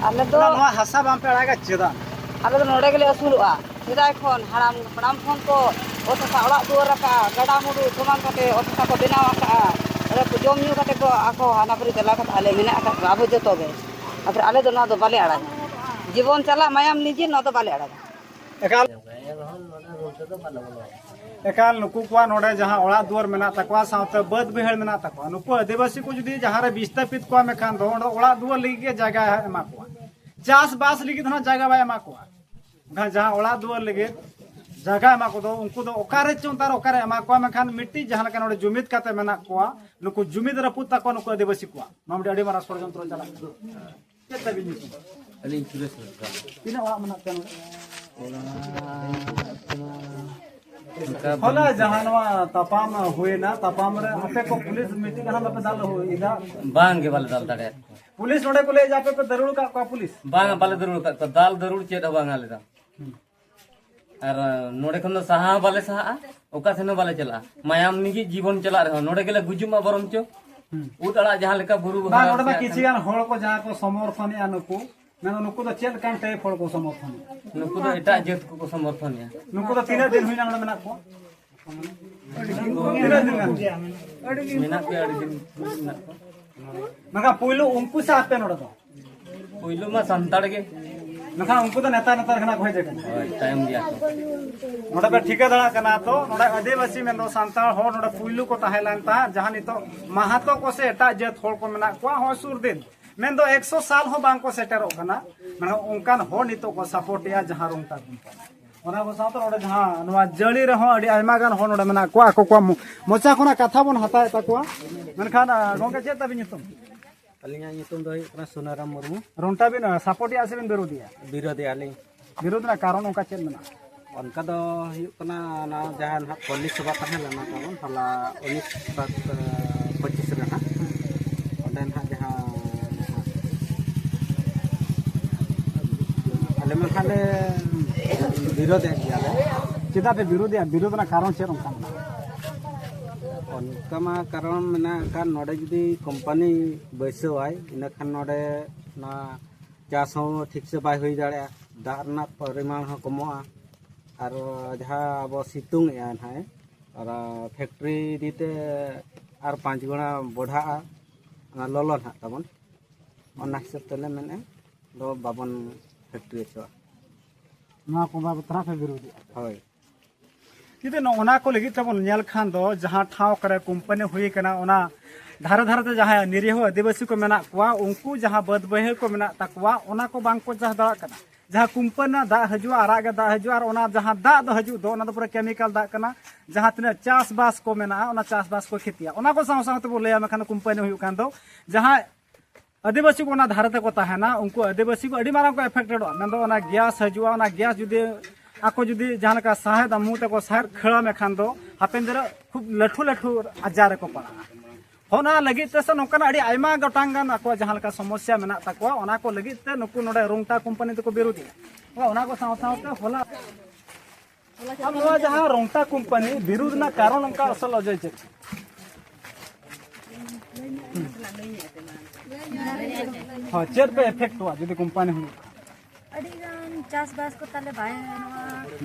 ᱟᱞᱮ ᱫᱚ ᱱᱚᱣᱟ ᱦᱟᱥᱟ ᱵᱟᱝ ᱯᱮ ᱟᱲᱟᱜᱟ ᱪᱮᱫᱟᱜ? ᱟᱞᱮ ᱫᱚ ᱱᱚᱰᱮ ᱜᱮᱞᱮ ᱟᱹᱥᱩᱞᱚᱜᱼᱟ᱾ ᱥᱮᱫᱟᱭ ᱠᱷᱚᱱ, ᱦᱟᱲᱟᱢ ᱦᱟᱯᱲᱟᱢ ᱠᱷᱚᱱ ᱠᱚ ᱚᱛ ᱦᱟᱥᱟ ᱚᱲᱟᱜ ᱫᱩᱣᱟᱹᱨ ᱟᱠᱟᱫᱼᱟ, ᱜᱟᱰᱟ ᱢᱩᱰᱩ ᱥᱚᱢᱟᱱ ᱠᱟᱛᱮ ᱚᱛ ᱦᱟᱥᱟ ᱠᱚ ᱵᱮᱱᱟᱣ ᱟᱠᱟᱫᱼᱟ᱾ ᱟᱫᱚ ᱠᱚ ᱡᱚᱢ ᱧᱩ ᱠᱟᱛᱮ ᱠᱚ ᱟᱠᱚ ᱦᱟᱱᱟ ᱯᱟᱹᱨᱤ ᱪᱟᱞᱟᱣ ᱠᱟᱛᱮ ᱟᱞᱮ ᱢᱮᱱᱟᱜ ᱟᱠᱟᱫ ᱠᱚᱣᱟ, ᱟᱵᱚ ᱡᱚᱛᱚ ᱜᱮ᱾ ᱟᱨ ᱟᱞᱮ ᱫᱚ ᱱᱚᱣᱟ ᱫᱚ ᱵᱟᱞᱮ ᱟᱲᱟᱜᱟ᱾ ᱡᱤᱵᱚᱱ ᱪᱟᱞᱟᱜ, ᱢᱟᱭᱟᱢ ᱞᱤᱸᱡᱤᱱ, ᱱᱚᱣᱟ ᱫᱚ ᱵᱟᱞᱮ ᱟᱲᱟᱜᱟ᱾ ᱮᱠᱟᱞ᱾ ᱮᱠᱟᱞ ᱱᱩᱠᱩ ᱠᱚᱣᱟᱜ ᱱᱚᱰᱮ ᱡᱟᱦᱟᱸ ᱚᱲᱟᱜ ᱫᱩᱣᱟᱹᱨ ᱢᱮᱱᱟᱜ ᱛᱟᱠᱚᱣᱟ, ᱥᱟᱶᱛᱮ ᱵᱟᱹᱫᱽ ᱵᱟᱹᱭᱦᱟᱹᱲ ᱢᱮᱱᱟᱜ ᱛᱟᱠᱚᱣᱟ, ᱱᱩᱠᱩ ᱟᱹᱫᱤᱵᱟᱹᱥᱤ ᱠᱚ ᱡᱩᱫᱤ ᱡᱟᱦᱟᱸ ᱨᱮ ᱵᱤᱥᱛᱟᱯᱤᱛ ᱠᱚᱣᱟ ᱢᱮᱱᱠᱷᱟᱱ ᱫᱚ ᱚᱸᱰᱮ ᱫᱚ ᱚᱲᱟᱜ ᱫᱩᱣᱟᱹᱨ ᱞᱟᱹᱜᱤᱫ ᱜᱮ ᱡᱟᱭᱜᱟ ᱮᱢᱟ ᱠᱚᱣᱟ, ᱪᱟᱥᱵᱟᱥ ᱞᱟᱹᱜᱤᱫ ᱦᱚᱸ ᱡᱟᱭᱜᱟ ᱵᱟᱭ ᱮᱢᱟ ᱠᱚᱣᱟ᱾ ᱢᱮᱱᱠᱷᱟᱱ ᱡᱟᱦᱟᱸ ᱚᱲᱟᱜ ᱫᱩᱣᱟᱹᱨ ᱞᱟᱹᱜᱤᱫ ᱡᱟᱭᱜᱟ ᱮᱢᱟ ᱠᱚᱫᱚ ᱩᱱᱠᱩ ᱫᱚ ᱚᱠᱟᱨᱮ ᱪᱚᱝ ᱛᱟᱨ ᱚᱠᱟᱨᱮ ᱮᱢᱟ ᱠᱚᱣᱟ, ᱢᱮᱱᱠᱷᱟᱱ ᱢᱤᱫᱴᱤᱡ ᱡᱟᱦᱟᱸ ᱞᱮᱠᱟ ᱱᱚᱰᱮ ᱡᱩᱢᱤᱫ ᱠᱟᱛᱮ ᱢᱮᱱᱟᱜ ᱠᱚᱣᱟ, ᱱᱩᱠᱩ ᱡᱩᱢᱤᱫ ᱨᱟᱹᱯᱩᱫ ᱛᱟᱠᱚᱣᱟ ᱱᱩᱠᱩ ᱟᱹᱫᱤᱵᱟᱹᱥᱤ ᱠᱚᱣᱟᱜ᱾ ᱱᱚᱣᱟ ᱢᱤᱫᱴᱤᱡ ᱟᱹᱰᱤ ᱢᱟᱨᱟᱝ ᱥᱚᱲᱭᱚᱱᱛᱨᱚ ᱪᱟᱞᱟᱜ ᱠᱟᱱᱟ᱾ ᱪᱮᱫ ᱛᱟᱹᱵᱤᱱ ᱧᱩᱛᱩᱢ? ᱟᱹᱞᱤᱧ ᱥᱩᱨᱮᱥ ᱦᱟᱸᱥᱫᱟ᱾ ᱛᱤᱱᱟᱹᱜ ᱚᱲᱟᱜ ᱢᱮᱱᱟᱜ ᱯᱮᱭᱟ ᱱᱚᱰᱮ? ᱚᱲᱟᱜ ᱚᱱᱠᱟ ᱦᱚᱞᱟ ᱵᱟᱹᱞᱤᱧ ᱡᱟᱦᱟᱸ ᱱᱚᱣᱟ ᱛᱟᱯᱟᱢ ᱦᱩᱭᱱᱟ, ᱛᱟᱯᱟᱢ ᱨᱮ ᱟᱯᱮ ᱠᱚ ᱯᱩᱞᱤᱥ ᱢᱤᱫᱴᱤᱡ ᱦᱚᱸ ᱵᱟᱯᱮ ᱫᱟᱞ ᱦᱩᱭ ᱮᱫᱟ? ᱵᱟᱝ ᱜᱮ, ᱵᱟᱞᱮ ᱫᱟᱞ ᱫᱟᱲᱮᱭᱟᱫ ᱠᱚᱣᱟ᱾ ᱯᱩᱞᱤᱥ ᱱᱚᱰᱮ ᱠᱚ ᱞᱟᱹᱭ ᱮᱫᱟ ᱟᱯᱮ ᱯᱮ ᱫᱟᱹᱨᱩᱲ ᱟᱠᱟᱫ ᱠᱚᱣᱟ ᱯᱩᱞᱤᱥ? ᱵᱟᱝ, ᱵᱟᱞᱮ ᱫᱟᱹᱨᱩᱲ ᱟᱠᱟᱫ ᱠᱚᱣᱟ, ᱫᱟᱞ ᱫᱟᱹᱨᱩᱲ ᱪᱮᱫ ᱦᱚᱸ ᱵᱟᱝ ᱟᱞᱮ ᱫᱚ᱾ ᱦᱩᱸ᱾ ᱟᱨ ᱱᱚᱰᱮ ᱠᱷᱚᱱ ᱫᱚ ᱥᱟᱦᱟ ᱦᱚᱸ ᱵᱟᱞᱮ ᱥᱟᱦᱟᱜᱼᱟ, ᱚᱠᱟ ᱥᱮᱱ ᱦᱚᱸ ᱵᱟᱞᱮ ᱪᱟᱞᱟᱜᱼᱟ᱾ ᱢᱟᱭᱟᱢ ᱞᱤᱸᱜᱤ ᱡᱤᱵᱚᱱ ᱪᱟᱞᱟᱜ ᱨᱮᱦᱚᱸ ᱱᱚᱰᱮ ᱜᱮᱞᱮ ᱜᱩᱡᱩᱜ ᱢᱟ ᱵᱚᱨᱚᱝ ᱪᱚ᱾ ᱦᱩᱸ᱾ ᱩᱫ ᱟᱲᱟᱜ ᱡᱟᱦᱟᱸ ᱞᱮᱠᱟ ᱵᱩᱨᱩ ᱵᱟᱦᱟ ᱵᱟᱝ, ᱱᱚᱰᱮ ᱢᱟ ᱥᱮ ᱠᱤᱪᱷᱩ ᱜᱟᱱ ᱦᱚᱲ ᱠᱚ ᱡᱟᱦᱟᱸ ᱠᱚ ᱥᱚᱢᱚᱨᱛᱷᱚᱱᱮᱜᱼᱟ ᱱᱩᱠᱩ, ᱢᱮᱱᱫᱚ ᱱᱩᱠᱩ ᱫᱚ ᱪᱮᱫ ᱞᱮᱠᱟᱱ ᱴᱟᱭᱤᱯ ᱦᱚᱲ ᱠᱚ ᱥᱚᱢᱚᱨᱛᱷᱚᱱᱮᱜᱼᱟ? ᱱᱩᱠᱩ ᱫᱚ ᱮᱴᱟᱜ ᱡᱟᱹᱛ ᱠᱚᱠᱚ ᱥᱚᱢᱚᱨᱛᱷᱚᱱᱮᱜᱼᱟ᱾ ᱱᱩᱠᱩ ᱫᱚ ᱛᱤᱱᱟᱹᱜ ᱫᱤᱱ ᱦᱩᱭᱱᱟ ᱱᱚᱰᱮ ᱢᱮᱱᱟᱜ ᱠᱚᱣᱟ? ᱛᱤᱱᱟᱹᱜ ᱫᱤᱱ ᱜᱟᱱ? ᱢᱮᱱᱟᱜ ᱯᱮᱭᱟ ᱟᱹᱰᱤ ᱫᱤᱱ ᱢᱮᱱᱟᱜ ᱠᱚᱣᱟ᱾ ᱢᱮᱱᱠᱷᱟᱱ ᱯᱩᱭᱞᱩ ᱩᱱᱠᱩ ᱥᱮ ᱟᱯᱮ ᱱᱚᱰᱮ ᱫᱚ? ᱯᱩᱭᱞᱩ ᱢᱟ ᱥᱟᱱᱛᱟᱲ ᱜᱮ᱾ ᱢᱮᱱᱠᱷᱟᱱ ᱩᱱᱠᱩ ᱫᱚ ᱱᱮᱛᱟᱨ ᱱᱮᱛᱟᱨ ᱠᱷᱚᱱᱟᱜ ᱠᱚ ᱦᱮᱡ ᱟᱠᱟᱱᱟ᱾ ᱦᱳᱭ, ᱛᱟᱭᱚᱢ ᱜᱮᱭᱟ ᱠᱚ᱾ ᱱᱚᱰᱮ ᱯᱮ ᱴᱷᱤᱠᱟᱹ ᱫᱟᱲᱮᱭᱟᱜ ᱠᱟᱱᱟ ᱛᱚ, ᱱᱚᱰᱮ ᱟᱹᱫᱤᱵᱟᱹᱥᱤ ᱢᱮᱱᱫᱚ ᱥᱟᱱᱛᱟᱲ ᱦᱚᱲ ᱱᱚᱰᱮ ᱯᱩᱭᱞᱩ ᱠᱚ ᱛᱟᱦᱮᱸ ᱞᱮᱱ ᱛᱟᱦᱮᱸᱫ, ᱡᱟᱦᱟᱸ ᱱᱤᱛᱚᱜ ᱢᱟᱦᱟᱛᱚ ᱠᱚ ᱥᱮ ᱮᱴᱟᱜ ᱡᱟᱹᱛ ᱦᱚᱲ ᱠᱚ ᱢᱮᱱᱟᱜ ᱠᱚᱣᱟ, ᱦᱚᱸ ᱥᱩᱨ ᱫᱤᱱ ᱢᱮᱱᱫᱚ ᱮᱠᱥᱚ ᱥᱟᱞ ᱦᱚᱸ ᱵᱟᱝ ᱠᱚ ᱥᱮᱴᱮᱨᱚᱜ ᱠᱟᱱᱟ᱾ ᱢᱟᱱᱮ ᱚᱱᱠᱟᱱ ᱦᱚᱲ ᱱᱤᱛᱚᱜ ᱠᱚ ᱥᱟᱯᱳᱨᱴ ᱮᱜᱼᱟ ᱡᱟᱦᱟᱸ ᱨᱩᱝᱴᱟ ᱠᱚᱢᱯᱟᱱᱤ᱾ ᱚᱱᱟ ᱠᱚ ᱥᱟᱶᱛᱮ ᱱᱚᱰᱮ ᱡᱟᱦᱟᱸ ᱱᱚᱣᱟ ᱡᱟᱹᱲᱤ ᱨᱮᱦᱚᱸ ᱟᱹᱰᱤ ᱟᱭᱢᱟ ᱜᱟᱱ ᱦᱚᱲ ᱱᱚᱰᱮ ᱢᱮᱱᱟᱜ ᱠᱚᱣᱟ, ᱟᱠᱚ ᱠᱚᱣᱟᱜ ᱢᱚ-, ᱢᱚᱪᱟ ᱠᱷᱚᱱᱟᱜ ᱠᱟᱛᱷᱟ ᱵᱚᱱ ᱦᱟᱛᱟᱣᱮᱫ ᱛᱟᱠᱚᱣᱟ᱾ ᱢᱮᱱᱠᱷᱟᱱ, ᱟᱸ, ᱜᱚᱝᱠᱮ, ᱪᱮᱫ ᱛᱟᱵᱤᱱ ᱧᱩᱛᱩᱢ? ᱟᱹᱞᱤᱧᱟᱜ ᱧᱩᱛᱩᱢ ᱫᱚ ᱦᱩᱭᱩᱜ ᱠᱟᱱᱟ ᱥᱩᱱᱟᱨᱟᱢ ᱢᱩᱨᱢᱩ᱾ ᱨᱩᱝᱴᱟ ᱵᱤᱱ, ᱟᱸ, ᱥᱟᱯᱳᱨᱴᱮᱜᱼᱟ ᱥᱮ ᱵᱤᱱ ᱵᱤᱨᱳᱫᱷᱮᱜᱼᱟ? ᱵᱤᱨᱳᱫᱷᱮᱜᱼᱟ ᱞᱤᱧ᱾ ᱵᱤᱨᱳᱫᱷ ᱨᱮᱱᱟᱜ ᱠᱟᱨᱚᱱ ᱚᱱᱠᱟ ᱪᱮᱫ ᱢᱮᱱᱟᱜᱼᱟ? ᱚᱱᱠᱟ ᱫᱚ ᱦᱩᱭᱩᱜ ᱠᱟᱱᱟ, ᱚᱱᱟ ᱡᱟᱦᱟᱸ ᱱᱟᱦᱟᱜ ᱯᱚᱞᱤᱥ ᱥᱚᱵᱷᱟ ᱛᱟᱦᱮᱸ ᱞᱮᱱᱟ ᱛᱟᱵᱚᱱ, ᱦᱚᱞᱟ ᱩᱱᱤᱥ ᱥᱟᱛ ᱯᱚᱸᱪᱤᱥ ᱨᱮ ᱱᱟᱦᱟᱜ, ᱚᱸᱰᱮ ᱱᱟᱦᱟᱜ ᱡᱟᱦᱟᱸ ᱟᱞᱮ ᱢᱟ ᱱᱟᱦᱟᱜ ᱞᱮ ᱵᱤᱨᱳᱫᱷᱮᱫ ᱜᱮᱭᱟᱞᱮ᱾ ᱪᱮᱫᱟᱜ ᱯᱮ ᱵᱤᱨᱳᱫᱷᱮᱜᱼᱟ? ᱵᱤᱨᱳᱫᱷ ᱨᱮᱱᱟᱜ ᱠᱟᱨᱚᱱ ᱪᱮᱫ ᱚᱱᱠᱟ ᱢᱮᱱᱟᱜᱼᱟ? ᱚᱱᱠᱟ ᱢᱟ ᱠᱟᱨᱚᱱ ᱢᱮᱱᱟᱜ ᱠᱷᱟᱱ, ᱱᱚᱰᱮ ᱡᱩᱫᱤ ᱠᱳᱢᱯᱟᱱᱤ ᱵᱟᱹᱭᱥᱟᱹᱣᱟᱭ, ᱤᱱᱟᱹᱠᱷᱟᱱ ᱱᱚᱰᱮ ᱱᱚᱣᱟ ᱪᱟᱥ ᱦᱚᱸ ᱴᱷᱤᱠ ᱥᱮ ᱵᱟᱭ ᱦᱩᱭ ᱫᱟᱲᱮᱭᱟᱜᱼᱟ᱾ ᱫᱟᱜ ᱨᱮᱱᱟᱜ ᱯᱚᱨᱤᱢᱟᱱ ᱦᱚᱸ ᱠᱚᱢᱚᱜᱼᱟ᱾ ᱟᱨ ᱡᱟᱦᱟᱸ ᱟᱵᱚ ᱥᱤᱛᱩᱝ ᱮᱜᱼᱟ ᱱᱟᱦᱟᱜ, ᱟᱨ ᱯᱷᱮᱠᱴᱨᱤ ᱤᱫᱤᱛᱮ ᱟᱨ ᱯᱟᱸᱪ ᱜᱩᱬᱟ ᱵᱚᱰᱷᱟᱜᱼᱟ ᱚᱱᱟ ᱞᱚᱞᱚ ᱱᱟᱦᱟᱜ ᱛᱟᱵᱚᱱ᱾ ᱚᱱᱟ ᱦᱤᱥᱟᱹᱵ ᱛᱮᱞᱮ ᱢᱮᱱᱮᱫᱼᱟ, ᱫᱚ ᱵᱟᱵᱚᱱ ᱯᱷᱮᱠᱴᱨᱤ ᱦᱚᱪᱚᱣᱟᱜᱼᱟ᱾ ᱱᱚᱣᱟ ᱠᱚ ᱵᱟᱵᱚᱛ ᱛᱮ ᱯᱮ ᱵᱤᱨᱳᱫᱮᱜᱼᱟ? ᱦᱳᱭ᱾ ᱡᱩᱫᱤ ᱱᱚᱜᱼᱚ ᱱᱟ ᱠᱚ ᱞᱟᱹᱜᱤᱫ ᱛᱮᱵᱚᱱ ᱧᱮᱞ ᱠᱷᱟᱱ ᱫᱚ, ᱡᱟᱦᱟᱸ ᱴᱷᱟᱶ ᱠᱚᱨᱮ ᱠᱳᱢᱯᱟᱱᱤ ᱦᱩᱭ ᱠᱟᱱᱟ, ᱚᱱᱟ ᱫᱷᱟᱨᱮ ᱫᱷᱟᱨᱮ ᱛᱮ ᱡᱟᱦᱟᱸᱭ ᱱᱤᱨᱤᱦᱚ ᱟᱹᱫᱤᱵᱟᱹᱥᱤ ᱠᱚ ᱢᱮᱱᱟᱜ ᱠᱚᱣᱟ, ᱩᱱᱠᱩ ᱡᱟᱦᱟᱸ ᱵᱟᱹᱫᱽ ᱵᱟᱹᱭᱦᱟᱹᱲ ᱠᱚ ᱢᱮᱱᱟᱜ ᱛᱟᱠᱚᱣᱟ, ᱚᱱᱟ ᱠᱚ ᱵᱟᱝ ᱠᱚ ᱪᱟᱥ ᱫᱟᱲᱮᱭᱟᱜ ᱠᱟᱱᱟ᱾ ᱡᱟᱦᱟᱸ ᱠᱳᱢᱯᱟᱱᱤ ᱨᱮᱱᱟᱜ ᱫᱟᱜ ᱦᱤᱡᱩᱜᱼᱟ, ᱟᱨᱟᱜ ᱜᱮ ᱫᱟᱜ ᱦᱤᱡᱩᱜᱼᱟ, ᱟᱨ ᱚᱱᱟ ᱡᱟᱦᱟᱸ ᱫᱟᱜ ᱫᱚ ᱦᱤᱡᱩᱜ ᱫᱚ, ᱚᱱᱟ ᱫᱚ ᱯᱩᱨᱟᱹ ᱠᱮᱢᱤᱠᱟᱞ ᱫᱟᱜ ᱠᱟᱱᱟ᱾ ᱡᱟᱦᱟᱸ ᱛᱤᱱᱟᱹᱜ ᱪᱟᱥᱵᱟᱥ ᱠᱚ ᱢᱮᱱᱟᱜᱼᱟ, ᱚᱱᱟ ᱪᱟᱥᱵᱟᱥ ᱠᱚ ᱠᱷᱮᱛᱤᱭᱟ᱾ ᱚᱱᱟ ᱠᱚ ᱥᱟᱶ ᱥᱟᱶ ᱛᱮᱵᱚᱱ ᱞᱟᱹᱭᱟ, ᱢᱮᱱᱠᱷᱟᱱ ᱠᱳᱢᱯᱟᱱᱤ ᱦᱩᱭᱩᱜ ᱠᱟᱱ ᱫᱚ, ᱡᱟᱦᱟᱸ ᱟᱹᱫᱤᱵᱟᱹᱥᱤ ᱠᱚ ᱚᱱᱟ ᱫᱷᱟᱨᱮ ᱛᱮᱠᱚ ᱛᱟᱦᱮᱱᱟ, ᱩᱱᱠᱩ ᱟᱹᱫᱤᱵᱟᱹᱥᱤ ᱠᱚ ᱟᱹᱰᱤ ᱢᱟᱨᱟᱝ ᱠᱚ ᱮᱯᱷᱮᱠᱴᱮᱰᱚᱜᱼᱟ᱾ ᱢᱮᱱᱫᱚ ᱚᱱᱟ ᱜᱮᱥ ᱦᱤᱡᱩᱜᱼᱟ, ᱚᱱᱟ ᱜᱮᱥ ᱡᱩᱫᱤ ᱟᱠᱚ ᱡᱩᱫᱤ ᱡᱟᱦᱟᱸ ᱞᱮᱠᱟ ᱥᱟᱦᱮᱫ ᱟᱢ ᱢᱩ ᱛᱮᱠᱚ ᱥᱟᱦᱮᱫ ᱠᱷᱟᱹᱲᱟᱢ ᱮᱠᱷᱟᱱ ᱫᱚ, ᱦᱟᱯᱮᱱ ᱫᱤᱱ ᱨᱮ ᱠᱷᱩᱵ ᱞᱟᱹᱴᱷᱩ ᱞᱟᱹᱴᱷᱩ ᱟᱡᱟᱨ ᱨᱮᱠᱚ ᱯᱟᱲᱟᱜᱼᱟ᱾ ᱚᱱᱟ ᱞᱟᱹᱜᱤᱫ ᱛᱮ ᱥᱮ ᱱᱚᱝᱠᱟᱱᱟᱜ ᱟᱹᱰᱤ ᱟᱭᱢᱟ ᱜᱚᱴᱟᱝ ᱜᱟᱱ ᱟᱠᱚᱣᱟᱜ ᱡᱟᱦᱟᱸ ᱞᱮᱠᱟ ᱥᱚᱢᱚᱥᱥᱟ ᱢᱮᱱᱟᱜ ᱛᱟᱠᱚᱣᱟ, ᱚᱱᱟ ᱠᱚ ᱞᱟᱹᱜᱤᱫ ᱛᱮ ᱱᱩᱠᱩ ᱱᱚᱰᱮ ᱨᱩᱝᱴᱟ ᱠᱳᱢᱯᱟᱱᱤ ᱫᱚᱠᱚ ᱵᱤᱨᱳᱫᱷᱤᱭᱟ᱾ ᱚᱱᱟ ᱠᱚ ᱥᱟᱶ ᱥᱟᱶᱛᱮ ᱦᱚᱞᱟ ᱟᱨ ᱱᱚᱣᱟ ᱡᱟᱦᱟᱸ ᱨᱚᱝᱴᱟ ᱠᱳᱢᱯᱟᱱᱤ ᱵᱤᱨᱩᱫᱷ ᱨᱮᱱᱟᱜ ᱠᱟᱨᱚᱱ ᱚᱱᱠᱟ ᱟᱥᱚᱞ ᱚᱡᱮ ᱪᱮᱫ? ᱦᱳᱭ, ᱪᱮᱫ ᱯᱮ ᱮᱯᱷᱮᱠᱴᱚᱜᱼᱟ ᱡᱩᱫᱤ ᱠᱳᱢᱯᱟᱱᱤ ᱦᱩᱭᱩᱜ ᱠᱷᱟᱱ? ᱟᱹᱰᱤ ᱜᱟᱱ ᱪᱟᱥᱵᱟᱥ ᱠᱚ ᱛᱟᱞᱮ ᱵᱟᱭ ᱜᱟᱱᱚᱜᱼᱟ᱾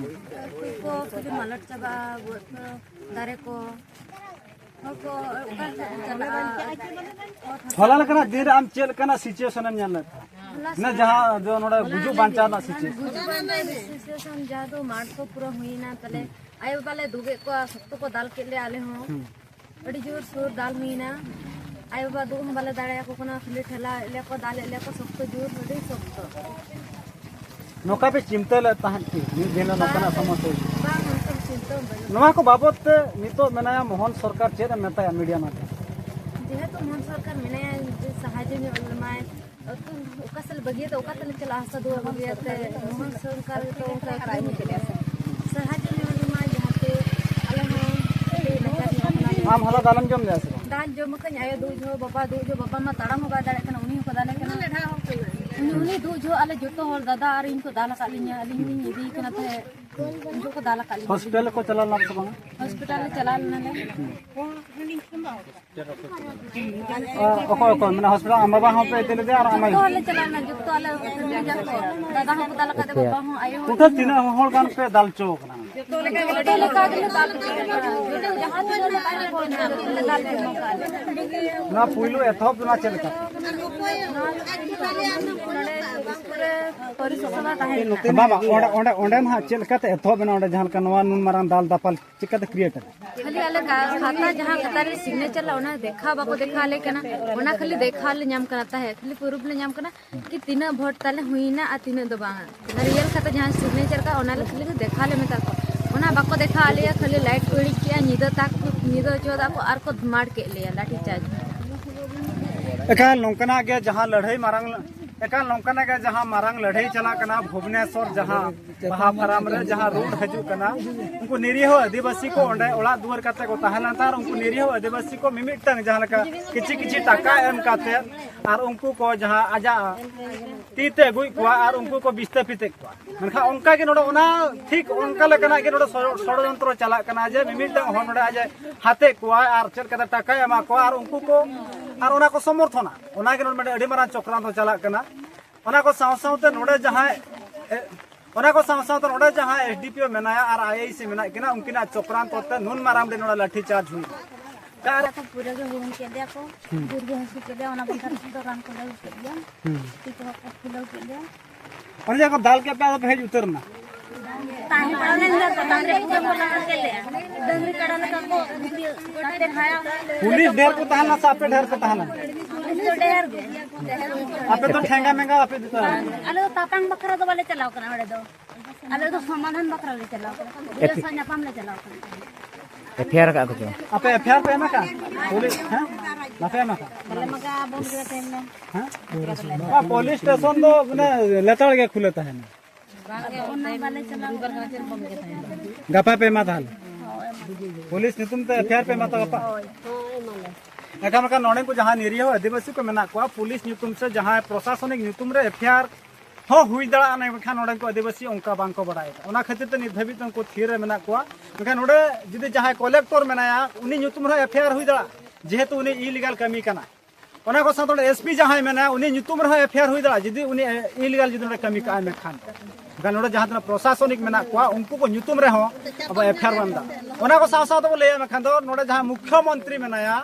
ᱦᱟᱹᱠᱩ ᱠᱚ ᱠᱷᱟᱹᱞᱤ ᱢᱟᱞᱚᱴ ᱪᱟᱵᱟᱜᱼᱟ, ᱵᱟᱹᱫᱽ ᱠᱚ, ᱫᱟᱨᱮ ᱠᱚ, ᱦᱚᱲ ᱠᱚ ᱚᱠᱟ ᱥᱮᱫ ᱠᱚ ᱪᱟᱞᱟᱜᱼᱟ? ᱦᱚᱞᱟ ᱞᱮᱠᱟᱱᱟᱜ ᱫᱤᱱ ᱨᱮ ᱟᱢ ᱪᱮᱫ ᱞᱮᱠᱟᱱᱟᱜ ᱥᱤᱪᱩᱭᱮᱥᱚᱱ ᱮᱢ ᱧᱮᱞ ᱞᱮᱫ ᱛᱟᱦᱮᱸᱫ? ᱦᱚᱞᱟ ᱤᱱᱟᱹ ᱥᱮᱫ ᱡᱟᱦᱟᱸ ᱫᱚ ᱱᱚᱰᱮ ᱜᱩᱡᱩᱜ ᱵᱟᱧᱪᱟᱣ ᱨᱮᱱᱟᱜ ᱥᱤᱪᱩᱭᱮᱥᱚᱱ᱾ ᱜᱩᱡᱩᱜ ᱵᱟᱧᱪᱟᱣ ᱨᱮᱱᱟᱜ ᱥᱤᱪᱩᱭᱮᱥᱚᱱ, ᱡᱟᱦᱟᱸ ᱫᱚ ᱢᱟᱴᱷ ᱠᱚ ᱯᱩᱨᱟᱹ ᱦᱩᱭᱱᱟ ᱛᱟᱞᱮ᱾ ᱟᱭᱳ ᱵᱟᱵᱟ ᱞᱮ ᱫᱩᱜ ᱮᱫ ᱠᱚᱣᱟ, ᱥᱚᱠᱛᱚ ᱠᱚ ᱫᱟᱞ ᱠᱮᱫ ᱞᱮᱭᱟ ᱟᱞᱮ ᱦᱚᱸ᱾ ᱦᱩᱸ᱾ ᱟᱹᱰᱤ ᱡᱳᱨ ᱥᱳᱨ ᱫᱟᱞ ᱦᱩᱭᱱᱟ᱾ ᱟᱭᱳ ᱵᱟᱵᱟ ᱫᱩᱜ ᱦᱚᱸ ᱵᱟᱞᱮ ᱫᱟᱲᱮᱭᱟᱠᱚ ᱠᱟᱱᱟ, ᱠᱷᱟᱹᱞᱤ ᱴᱷᱮᱞᱟᱣᱮᱫ ᱞᱮᱭᱟ ᱠᱚ, ᱫᱟᱞᱮᱫ ᱞᱮᱭᱟ ᱠᱚ, ᱥᱚᱠᱛᱚ ᱡᱳᱨ, ᱟᱹᱰᱤ ᱥᱚᱠᱛᱚ᱾ ᱱᱚᱝᱠᱟ ᱯᱮ ᱪᱤᱱᱛᱟᱹ ᱞᱮᱫ ᱛᱟᱦᱮᱸᱫ ᱠᱤ ᱢᱤᱫ ᱫᱤᱱ ᱨᱮ ᱱᱚᱝᱠᱟᱱᱟᱜ ᱥᱚᱢᱚᱥᱥᱟ ᱦᱩᱭᱩᱜᱼᱟ? ᱵᱟᱝ, ᱚᱱᱠᱟᱱ ᱪᱤᱱᱛᱟᱹ ᱦᱚᱸ ᱵᱟᱹᱱᱩᱜ᱾ ᱱᱚᱣᱟ ᱠᱚ ᱵᱟᱵᱚᱫ ᱛᱮ ᱱᱤᱛᱚᱜ ᱢᱮᱱᱟᱭᱟ ᱢᱳᱦᱚᱱ ᱥᱚᱨᱠᱟᱨ, ᱪᱮᱫ ᱮᱢ ᱢᱮᱛᱟᱭᱟ ᱢᱤᱰᱤᱭᱟ ᱢᱟᱫᱽᱫᱷᱚᱢ? ᱡᱮᱦᱮᱛᱩ ᱢᱳᱦᱚᱱ ᱥᱚᱨᱠᱟᱨ ᱢᱮᱱᱟᱭᱟ, ᱡᱮ ᱥᱟᱦᱟᱡᱽᱡᱚ ᱧᱚᱜ ᱞᱮᱢᱟᱭ, ᱟᱹᱛᱩ ᱚᱠᱟ ᱥᱮᱫ ᱞᱮ ᱵᱟᱹᱜᱤᱭᱟ, ᱛᱚ ᱚᱠᱟ ᱛᱮᱞᱮ ᱪᱟᱞᱟᱜᱼᱟ ᱦᱟᱥᱟ ᱫᱩᱣᱟᱹᱨ ᱵᱟᱹᱜᱤᱭᱟᱛᱮ? ᱢᱳᱦᱚᱱ ᱥᱚᱨᱠᱟᱨ ᱛᱚ ᱚᱱᱠᱟ ᱠᱟᱹᱢᱤ ᱠᱮᱫᱟ ᱥᱮ᱾ ᱥᱟᱦᱟᱡᱽᱡᱚ ᱧᱚᱜ ᱞᱮᱢᱟᱭ, ᱡᱟᱦᱟᱸᱛᱮ ᱟᱞᱮ ᱦᱚᱸ ᱠᱟᱹᱴᱤᱡ ᱱᱟᱪᱟᱨ ᱧᱚᱜ ᱠᱟᱱᱟᱞᱮ᱾ ᱟᱢ ᱦᱚᱞᱟ ᱫᱟᱞᱮᱢ ᱡᱚᱢ ᱞᱮᱫᱟ ᱥᱮ ᱵᱟᱝ? ᱫᱟᱞ ᱡᱚᱢ ᱟᱠᱟᱫᱟᱹᱧ, ᱟᱭᱳ ᱫᱩᱜ ᱡᱚᱦᱚᱜ, ᱵᱟᱵᱟ ᱫᱩᱜ ᱡᱚᱦᱚᱜ, ᱵᱟᱵᱟ ᱢᱟ ᱛᱟᱲᱟᱢ ᱦᱚᱸ ᱵᱟᱭ ᱫᱟᱲᱮᱭᱟᱜ ᱠᱟᱱᱟ, ᱩᱱᱤ ᱦᱚᱸᱠᱚ ᱫᱟᱞᱮ ᱠᱟᱱᱟ᱾ ᱩᱱᱤ, ᱩᱱᱤ ᱫᱩᱜ ᱡᱚᱦᱚᱜ ᱟᱞᱮ ᱡᱚᱛᱚ ᱦᱚᱲ, ᱫᱟᱫᱟ ᱟᱨ ᱤᱧ ᱠᱚ ᱫᱟᱞ ᱟᱠᱟᱫ ᱞᱤᱧᱟ, ᱟᱹᱞᱤᱧ ᱦᱚᱸᱞᱤᱧ ᱤᱫᱤᱭᱮ ᱠᱟᱱᱟ ᱛᱟᱦᱮᱸᱫ᱾ ᱩᱱᱠᱩ ᱠᱚ ᱫᱟᱞ ᱟᱠᱟᱫ ᱞᱤᱧᱟ᱾ ᱦᱚᱥᱯᱤᱴᱟᱞ ᱠᱚ ᱪᱟᱞᱟᱣ ᱞᱮᱱᱟ ᱥᱮ ᱵᱟᱝᱟ? ᱦᱚᱥᱯᱤᱴᱟᱞ ᱞᱮ ᱪᱟᱞᱟᱣ ᱞᱮᱱᱟᱞᱮ᱾ ᱚ, ᱚᱠᱚᱭ ᱚᱠᱚᱭ? ᱢᱟᱱᱮ ᱦᱚᱥᱯᱤᱴᱟᱞ ᱟᱢ ᱵᱟᱵᱟ ᱦᱚᱸ ᱯᱮ ᱤᱫᱤ ᱞᱮᱫᱮᱭᱟ ᱟᱨ ᱟᱢ ᱟᱭᱳ? ᱡᱚᱛᱚ ᱦᱚᱲ ᱞᱮ ᱪᱟᱞᱟᱣ ᱞᱮᱱᱟ, ᱡᱚᱛᱚ ᱟᱞᱮ ᱚᱲᱟᱜ ᱨᱮᱱ ᱜᱮ ᱠᱚ᱾ ᱫᱟᱫᱟ ᱦᱚᱸᱠᱚ ᱫᱟᱞ ᱟᱠᱟᱫ, ᱵᱟᱵᱟ ᱦᱚᱸ, ᱟᱭᱳ ᱦᱚᱸ᱾ ᱴᱳᱴᱟᱞ ᱛᱤᱱᱟᱹᱜ ᱦᱚᱲ ᱜᱟᱱ ᱯᱮ ᱫᱟᱞ ᱦᱚᱪᱚ ᱟᱠᱟᱱᱟ? ᱡᱚᱛᱚ ᱞᱮᱠᱟ ᱜᱮᱞᱮ ᱫᱟᱞ ᱟᱠᱟᱫ ᱠᱚᱣᱟ᱾ ᱡᱟᱦᱟᱸ ᱛᱤᱱᱟᱹᱜ ᱞᱮ ᱫᱟᱞ ᱟᱠᱟᱫ ᱠᱚᱣᱟ, ᱡᱚᱛᱚ ᱞᱮ ᱫᱟᱞ ᱟᱠᱟᱫ ᱠᱚᱣᱟ᱾ ᱱᱚᱣᱟ ᱯᱩᱭᱞᱩ ᱮᱛᱚᱦᱚᱵ ᱫᱚ ᱱᱚᱣᱟ ᱪᱮᱫ ᱞᱮᱠᱟ? ᱱᱚᱰᱮ ᱯᱚᱨᱤᱥᱮᱵᱟ ᱛᱟᱦᱮᱸ ᱠᱟᱱᱟ᱾ ᱵᱟᱝ, ᱵᱟᱝ, ᱚᱸᱰᱮ, ᱚᱸᱰᱮ, ᱚᱸᱰᱮ ᱱᱟᱦᱟᱜ ᱪᱮᱫ ᱞᱮᱠᱟᱛᱮ ᱮᱛᱚᱦᱚᱵ ᱮᱱᱟ, ᱚᱸᱰᱮ ᱡᱟᱦᱟᱸ ᱞᱮᱠᱟ ᱱᱚᱣᱟ ᱱᱩᱱ ᱢᱟᱨᱟᱝ ᱫᱟᱞ ᱫᱟᱯᱟᱞ ᱪᱤᱠᱟᱹᱛᱮ ᱠᱨᱤᱭᱮᱴ ᱮᱱᱟ? ᱠᱷᱟᱹᱞᱤ ᱟᱞᱮ ᱠᱟ-, ᱠᱷᱟᱛᱟ ᱡᱟᱦᱟᱸ ᱠᱷᱟᱛᱟ ᱨᱮ ᱥᱤᱜᱽᱱᱮᱪᱟᱨ ᱞᱮ, ᱚᱱᱟ ᱫᱮᱠᱷᱟᱣ ᱵᱟᱠᱚ ᱫᱮᱠᱷᱟᱣ ᱟᱞᱮ ᱠᱟᱱᱟ, ᱚᱱᱟ ᱠᱷᱟᱹᱞᱤ ᱫᱮᱠᱷᱟᱣ ᱞᱮ ᱧᱟᱢ ᱠᱟᱱᱟ ᱛᱟᱦᱮᱸᱫ, ᱠᱷᱟᱹᱞᱤ ᱯᱨᱩᱯᱷ ᱞᱮ ᱧᱟᱢ ᱠᱟᱱᱟ ᱠᱤ ᱛᱤᱱᱟᱹᱜ ᱵᱷᱳᱴ ᱛᱟᱞᱮ ᱦᱩᱭᱱᱟ ᱟᱨ ᱛᱤᱱᱟᱹᱜ ᱫᱚ ᱵᱟᱝᱟ᱾ ᱚᱱᱟ ᱨᱤᱭᱮᱞ ᱠᱷᱟᱛᱟ ᱡᱟᱦᱟᱸ ᱥᱤᱜᱽᱱᱮᱪᱟᱨ ᱠᱟᱜ, ᱚᱱᱟ ᱞᱮ ᱠᱷᱟᱹᱞᱤ ᱞᱮ ᱫᱮᱠᱷᱟᱣ ᱞᱮ ᱢᱮᱛᱟ ᱠᱚᱣᱟ, ᱚᱱᱟ ᱵᱟᱠᱚ ᱫᱮᱠᱷᱟᱣ ᱟᱞᱮᱭᱟ᱾ ᱠᱷᱟᱹᱞᱤ ᱞᱟᱭᱤᱴ ᱠᱚ ᱤᱲᱤᱡ ᱠᱮᱜᱼᱟ, ᱧᱤᱫᱟᱹ ᱛᱟᱠ ᱠᱚ, ᱧᱤᱫᱟᱹ ᱦᱚᱪᱚ ᱠᱟᱜ ᱠᱚ ᱟᱨ ᱠᱚ ᱫᱷᱟᱢᱟᱲ ᱠᱮᱫ ᱞᱮᱭᱟ ᱞᱟᱴᱷᱤ ᱪᱟᱨᱡᱽ᱾ ᱮᱠᱟᱞ ᱱᱚᱝᱠᱟᱱᱟᱜ ᱜᱮ ᱡᱟᱦᱟᱸ ᱞᱟᱹᱲᱦᱟᱹᱭ ᱢᱟᱨᱟᱝ, ᱮᱠᱟᱞ ᱱᱚᱝᱠᱟᱱᱟᱜ ᱜᱮ ᱡᱟᱦᱟᱸ ᱢᱟᱨᱟᱝ ᱞᱟᱹᱲᱦᱟᱹᱭ ᱪᱟᱞᱟᱜ ᱠᱟᱱᱟ ᱵᱷᱩᱵᱽᱱᱮᱥᱚᱨ, ᱡᱟᱦᱟᱸ ᱵᱟᱦᱟ ᱯᱷᱟᱨᱟᱢ ᱨᱮ ᱡᱟᱦᱟᱸ ᱨᱩᱴ ᱦᱤᱡᱩᱜ ᱠᱟᱱᱟ, ᱩᱱᱠᱩ ᱱᱤᱨᱤᱦᱚ ᱟᱹᱫᱤᱵᱟᱹᱥᱤ ᱠᱚ ᱚᱸᱰᱮ ᱚᱲᱟᱜ ᱫᱩᱣᱟᱹᱨ ᱠᱟᱛᱮ ᱠᱚ ᱛᱟᱦᱮᱸ ᱞᱮᱱ ᱛᱟᱦᱮᱸᱫ᱾ ᱩᱱᱠᱩ ᱱᱤᱨᱤᱦᱚ ᱟᱹᱫᱤᱵᱟᱹᱥᱤ ᱠᱚ ᱢᱤᱢᱤᱫᱴᱟᱝ ᱡᱟᱦᱟᱸ ᱞᱮᱠᱟ ᱠᱤᱪᱷᱤ ᱠᱤᱪᱷᱤ ᱴᱟᱠᱟ ᱮᱢ ᱠᱟᱛᱮ ᱟᱨ ᱩᱱᱠᱩ ᱠᱚ ᱡᱟᱦᱟᱸ ᱟᱡᱟᱜ ᱛᱤ ᱛᱮ ᱟᱹᱜᱩᱭᱮᱫ ᱠᱚᱣᱟ ᱟᱨ ᱩᱱᱠᱩ ᱠᱚ ᱵᱤᱥᱛᱟᱯᱤᱛᱮᱫ ᱠᱚᱣᱟ᱾ ᱢᱮᱱᱠᱷᱟᱱ ᱚᱱᱠᱟ ᱜᱮ ᱱᱚᱰᱮ ᱚᱱᱟ ᱴᱷᱤᱠ ᱚᱱᱠᱟ ᱞᱮᱠᱟᱱᱟᱜ ᱜᱮ ᱱᱚᱰᱮ ᱥᱚᱲ-, ᱥᱚᱲᱚᱡᱚᱱᱛᱨᱚ ᱪᱟᱞᱟᱜ ᱠᱟᱱᱟ ᱡᱮ ᱢᱤᱢᱤᱫᱴᱟᱝ ᱦᱚᱲ ᱱᱚᱰᱮ ᱟᱡ ᱮ ᱦᱟᱛᱮᱡ ᱠᱚᱣᱟᱭ ᱟᱨ ᱪᱮᱫ ᱞᱮᱠᱟᱛᱮ ᱴᱟᱠᱟᱭ ᱮᱢᱟ ᱠᱚᱣᱟ ᱟᱨ ᱩᱱᱠᱩ ᱠᱚ, ᱟᱨ ᱚᱱᱟ ᱠᱚ ᱥᱚᱢᱚᱨᱛᱷᱚᱱᱟ᱾ ᱚᱱᱟ ᱜᱮ ᱱᱚᱰᱮ ᱢᱤᱫᱴᱮᱱ ᱟᱹᱰᱤ ᱢᱟᱨᱟᱝ ᱪᱚᱠᱨᱟᱱᱛᱚ ᱪᱟᱞᱟᱜ ᱠᱟᱱᱟ᱾ ᱚᱱᱟ ᱠᱚ ᱥᱟᱶ ᱥᱟᱶᱛᱮ ᱱᱚᱰᱮ ᱡᱟᱦᱟᱸᱭ, ᱮ, ᱚᱱᱟ ᱠᱚ ᱥᱟᱶ ᱥᱟᱶᱛᱮ ᱱᱚᱰᱮ ᱡᱟᱦᱟᱸᱭ ᱮᱥ ᱰᱤ ᱯᱤ ᱳ ᱢᱮᱱᱟᱭᱟ ᱟᱨ ᱟᱭ ᱟᱭ ᱥᱤ ᱢᱮᱱᱟᱜ ᱠᱤᱱᱟ, ᱩᱱᱠᱤᱱᱟᱜ ᱪᱚᱠᱨᱟᱱᱛᱚ ᱛᱮ ᱱᱩᱱ ᱢᱟᱨᱟᱝ ᱰᱷᱮᱨ ᱱᱚᱰᱮ ᱞᱟᱴᱷᱤ ᱪᱟᱨᱡᱽ ᱦᱩᱭᱱᱟ᱾ ᱟᱨ ᱠᱚ ᱯᱩᱨᱟᱹ ᱜᱮ ᱦᱩᱲᱩᱝ ᱠᱮᱫ ᱞᱮᱭᱟ ᱠᱚ, ᱦᱩᱸ᱾ ᱜᱩᱲᱜᱩ ᱦᱟᱹᱥᱩ ᱠᱮᱫ ᱞᱮᱭᱟ, ᱚᱱᱟ ᱵᱟᱠᱷᱨᱟ ᱛᱮᱫᱚ ᱨᱟᱱ ᱠᱚᱞᱮ ᱟᱹᱜᱩ ᱠᱮᱫ ᱜᱮᱭᱟ᱾ ᱦᱩᱸ᱾ ᱛᱤ ᱠᱚᱦᱚᱸ ᱠᱚ ᱯᱷᱩᱞᱟᱹᱣ ᱠᱮᱫ ᱞᱮᱭᱟ᱾ ᱚᱱᱮ ᱡᱮ ᱠᱚ ᱫᱟᱞ ᱠᱮᱫ ᱯᱮ, ᱟᱫᱚ ᱯᱮ ᱦᱮᱡ ᱩᱛᱟᱹᱨ ᱮᱱᱟ? ᱛᱟᱦᱮᱸ ᱠᱟᱱᱟ ᱞᱮ, ᱤᱱᱟᱹ ᱛᱟᱭᱚᱢ ᱨᱮ ᱯᱩᱨᱟᱹ ᱠᱚ ᱞᱟᱜᱟ ᱠᱮᱫ ᱞᱮᱭᱟ᱾ ᱰᱟᱹᱝᱨᱤ ᱠᱟᱰᱟ ᱞᱮᱠᱟ ᱠᱚ ᱜᱩᱯᱤ ᱠᱟᱛᱮ ᱠᱷᱟᱭᱟ᱾ ᱯᱩᱞᱤᱥ ᱰᱷᱮᱨ ᱠᱚ ᱛᱟᱦᱮᱸ ᱞᱮᱱᱟ ᱥᱮ ᱟᱯᱮ ᱰᱷᱮᱨ ᱯᱮ ᱛᱟᱦᱮᱸ ᱞᱮᱱᱟ? ᱯᱩᱞᱤᱥ ᱫᱚ ᱰᱷᱮᱨ ᱜᱮ᱾ ᱟᱯᱮ ᱫᱚ ᱴᱷᱮᱸᱜᱟ ᱢᱮᱸᱜᱟ ᱵᱟᱯᱮ ᱤᱫᱤ ᱛᱚᱨᱟ ᱞᱮᱫᱟ? ᱟᱞᱮ ᱫᱚ ᱛᱟᱯᱟᱝ ᱵᱟᱠᱷᱨᱟ ᱫᱚ ᱵᱟᱞᱮ ᱪᱟᱞᱟᱣ ᱠᱟᱱᱟ ᱚᱸᱰᱮ ᱫᱚ᱾ ᱟᱞᱮ ᱫᱚ ᱥᱚᱢᱟᱫᱷᱟᱱ ᱵᱟᱠᱷᱨᱟ ᱞᱮ ᱪᱟᱞᱟᱣ ᱠᱟᱱᱟ᱾ ᱯᱩᱞᱤᱥ ᱥᱟᱶ ᱧᱟᱯᱟᱢ ᱞᱮ ᱪᱟᱞᱟᱣ ᱠᱟᱱᱟ᱾ ᱮᱯᱷ ᱟᱭ ᱟᱨ ᱟᱠᱟᱫ ᱠᱚ ᱪᱚ? ᱟᱯᱮ ᱮᱯᱷ ᱟᱭ ᱟᱨ ᱯᱮ ᱮᱢ ᱟᱠᱟᱫ? ᱯᱩᱞᱤᱥ, ᱦᱮᱸ? ᱵᱟᱯᱮ ᱮᱢ ᱟᱠᱟᱫ? ᱵᱟᱞᱮ ᱢᱟᱜᱟ, ᱵᱚᱱᱫ ᱜᱮ ᱛᱟᱦᱮᱱ ᱢᱮ᱾ ᱦᱮᱸ? ᱵᱟᱝ, ᱯᱩᱞᱤᱥ ᱥᱴᱮᱥᱚᱱ ᱫᱚ ᱢᱟᱱᱮ ᱞᱮᱛᱟᱲ ᱜᱮ ᱠᱷᱩᱞᱟᱹ ᱛᱟᱦᱮᱱᱟ᱾ ᱵᱟᱝ ᱜᱮ, ᱚᱱᱟ ᱵᱟᱞᱮ ᱪᱟᱞᱟᱣ ᱠᱟᱱᱟ᱾ ᱜᱟᱯᱟ ᱯᱮ ᱮᱢᱟ ᱛᱟᱦᱚᱞᱮ? ᱦᱳᱭ, ᱮᱢᱟ᱾ ᱯᱩᱞᱤᱥ ᱧᱩᱛᱩᱢ ᱛᱮ ᱮᱯᱷ ᱟᱭ ᱟᱨ ᱯᱮ ᱮᱢᱟ ᱛᱚ ᱜᱟᱯᱟ? ᱦᱳᱭ᱾ ᱮᱱᱠᱷᱟᱱ, ᱢᱮᱱᱠᱷᱟᱱ ᱱᱚᱰᱮ ᱠᱚ ᱡᱟᱦᱟᱸ ᱱᱤᱨᱤᱦᱚ ᱟᱹᱫᱤᱵᱟᱹᱥᱤ ᱠᱚ ᱢᱮᱱᱟᱜ ᱠᱚᱣᱟ, ᱯᱩᱞᱤᱥ ᱧᱩᱛᱩᱢ ᱥᱮ ᱡᱟᱦᱟᱸᱭ ᱯᱨᱚᱥᱟᱥᱚᱱᱤᱠ ᱧᱩᱛᱩᱢ ᱨᱮ ᱮᱯᱷ ᱟᱭ ᱟᱨ ᱦᱚᱸ ᱦᱩᱭ ᱫᱟᱲᱮᱭᱟᱜᱼᱟ, ᱢᱮᱱᱠᱷᱟᱱ ᱱᱚᱰᱮᱱ ᱠᱚ ᱟᱹᱫᱤᱵᱟᱹᱥᱤ ᱚᱱᱠᱟ ᱵᱟᱝ ᱠᱚ ᱵᱟᱲᱟᱭ ᱠᱟᱜᱼᱟ᱾ ᱚᱱᱟ ᱠᱷᱟᱹᱛᱤᱨ ᱛᱮ ᱱᱤᱛ ᱫᱷᱟᱹᱵᱤᱡ ᱛᱮ ᱩᱱᱠᱩ ᱛᱷᱤᱨ ᱨᱮ ᱢᱮᱱᱟᱜ ᱠᱚᱣᱟ᱾ ᱢᱮᱱᱠᱷᱟᱱ ᱱᱚᱰᱮ ᱡᱩᱫᱤ ᱡᱟᱦᱟᱸᱭ ᱠᱚᱞᱮᱠᱴᱚᱨ ᱢᱮᱱᱟᱭᱟ, ᱩᱱᱤ ᱧᱩᱛᱩᱢ ᱨᱮᱦᱚᱸ ᱮᱯᱷ ᱟᱭ ᱟᱨ ᱦᱩᱭ ᱫᱟᱲᱮᱭᱟᱜᱼᱟ, ᱡᱮᱦᱮᱛᱩ ᱩᱱᱤ ᱤᱞᱤᱜᱟᱞ ᱠᱟᱹᱢᱤ ᱠᱟᱱᱟ᱾ ᱚᱱᱟ ᱠᱚ ᱥᱟᱶᱛᱮ ᱱᱚᱰᱮ ᱮᱥ ᱯᱤ ᱡᱟᱦᱟᱸᱭ ᱢᱮᱱᱟᱭᱟ, ᱩᱱᱤ ᱧᱩᱛᱩᱢ ᱨᱮᱦᱚᱸ ᱮᱯᱷ ᱟᱭ ᱟᱨ ᱦᱩᱭ ᱫᱟᱲᱮᱭᱟᱜᱼᱟ, ᱡᱩᱫᱤ ᱩᱱᱤ ᱤᱞᱤᱜᱟᱞ ᱡᱩᱫᱤ ᱱᱚᱰᱮ ᱠᱟᱹᱢᱤ ᱠᱟᱜᱼᱟᱭ ᱢᱮᱱᱠᱷᱟᱱ᱾ ᱢᱮᱱᱠᱷᱟᱱ ᱱᱚᱰᱮ ᱡᱟᱦᱟᱸ ᱛᱤᱱᱟᱹᱜ ᱯᱨᱚᱥᱟᱥᱚᱱᱤᱠ ᱢᱮᱱᱟᱜ ᱠᱚᱣᱟ, ᱩᱱᱠᱩ ᱠᱚ ᱧᱩᱛᱩᱢ ᱨᱮᱦᱚᱸ ᱟᱵᱚ ᱮᱯᱷ ᱟᱭ ᱟᱨ ᱵᱚᱱ ᱮᱢ ᱮᱫᱟ᱾ ᱚᱱᱟ ᱠᱚ ᱥᱟᱶ ᱥᱟᱶ ᱛᱮᱵᱚ ᱞᱟᱹᱭᱟ, ᱢᱮᱱᱠᱷᱟᱱ ᱫᱚ ᱱᱚᱰᱮ ᱡᱟᱦᱟᱸ ᱢᱩᱠᱷᱭᱚ ᱢᱚᱱᱛᱨᱤ ᱢᱮᱱᱟᱭᱟ,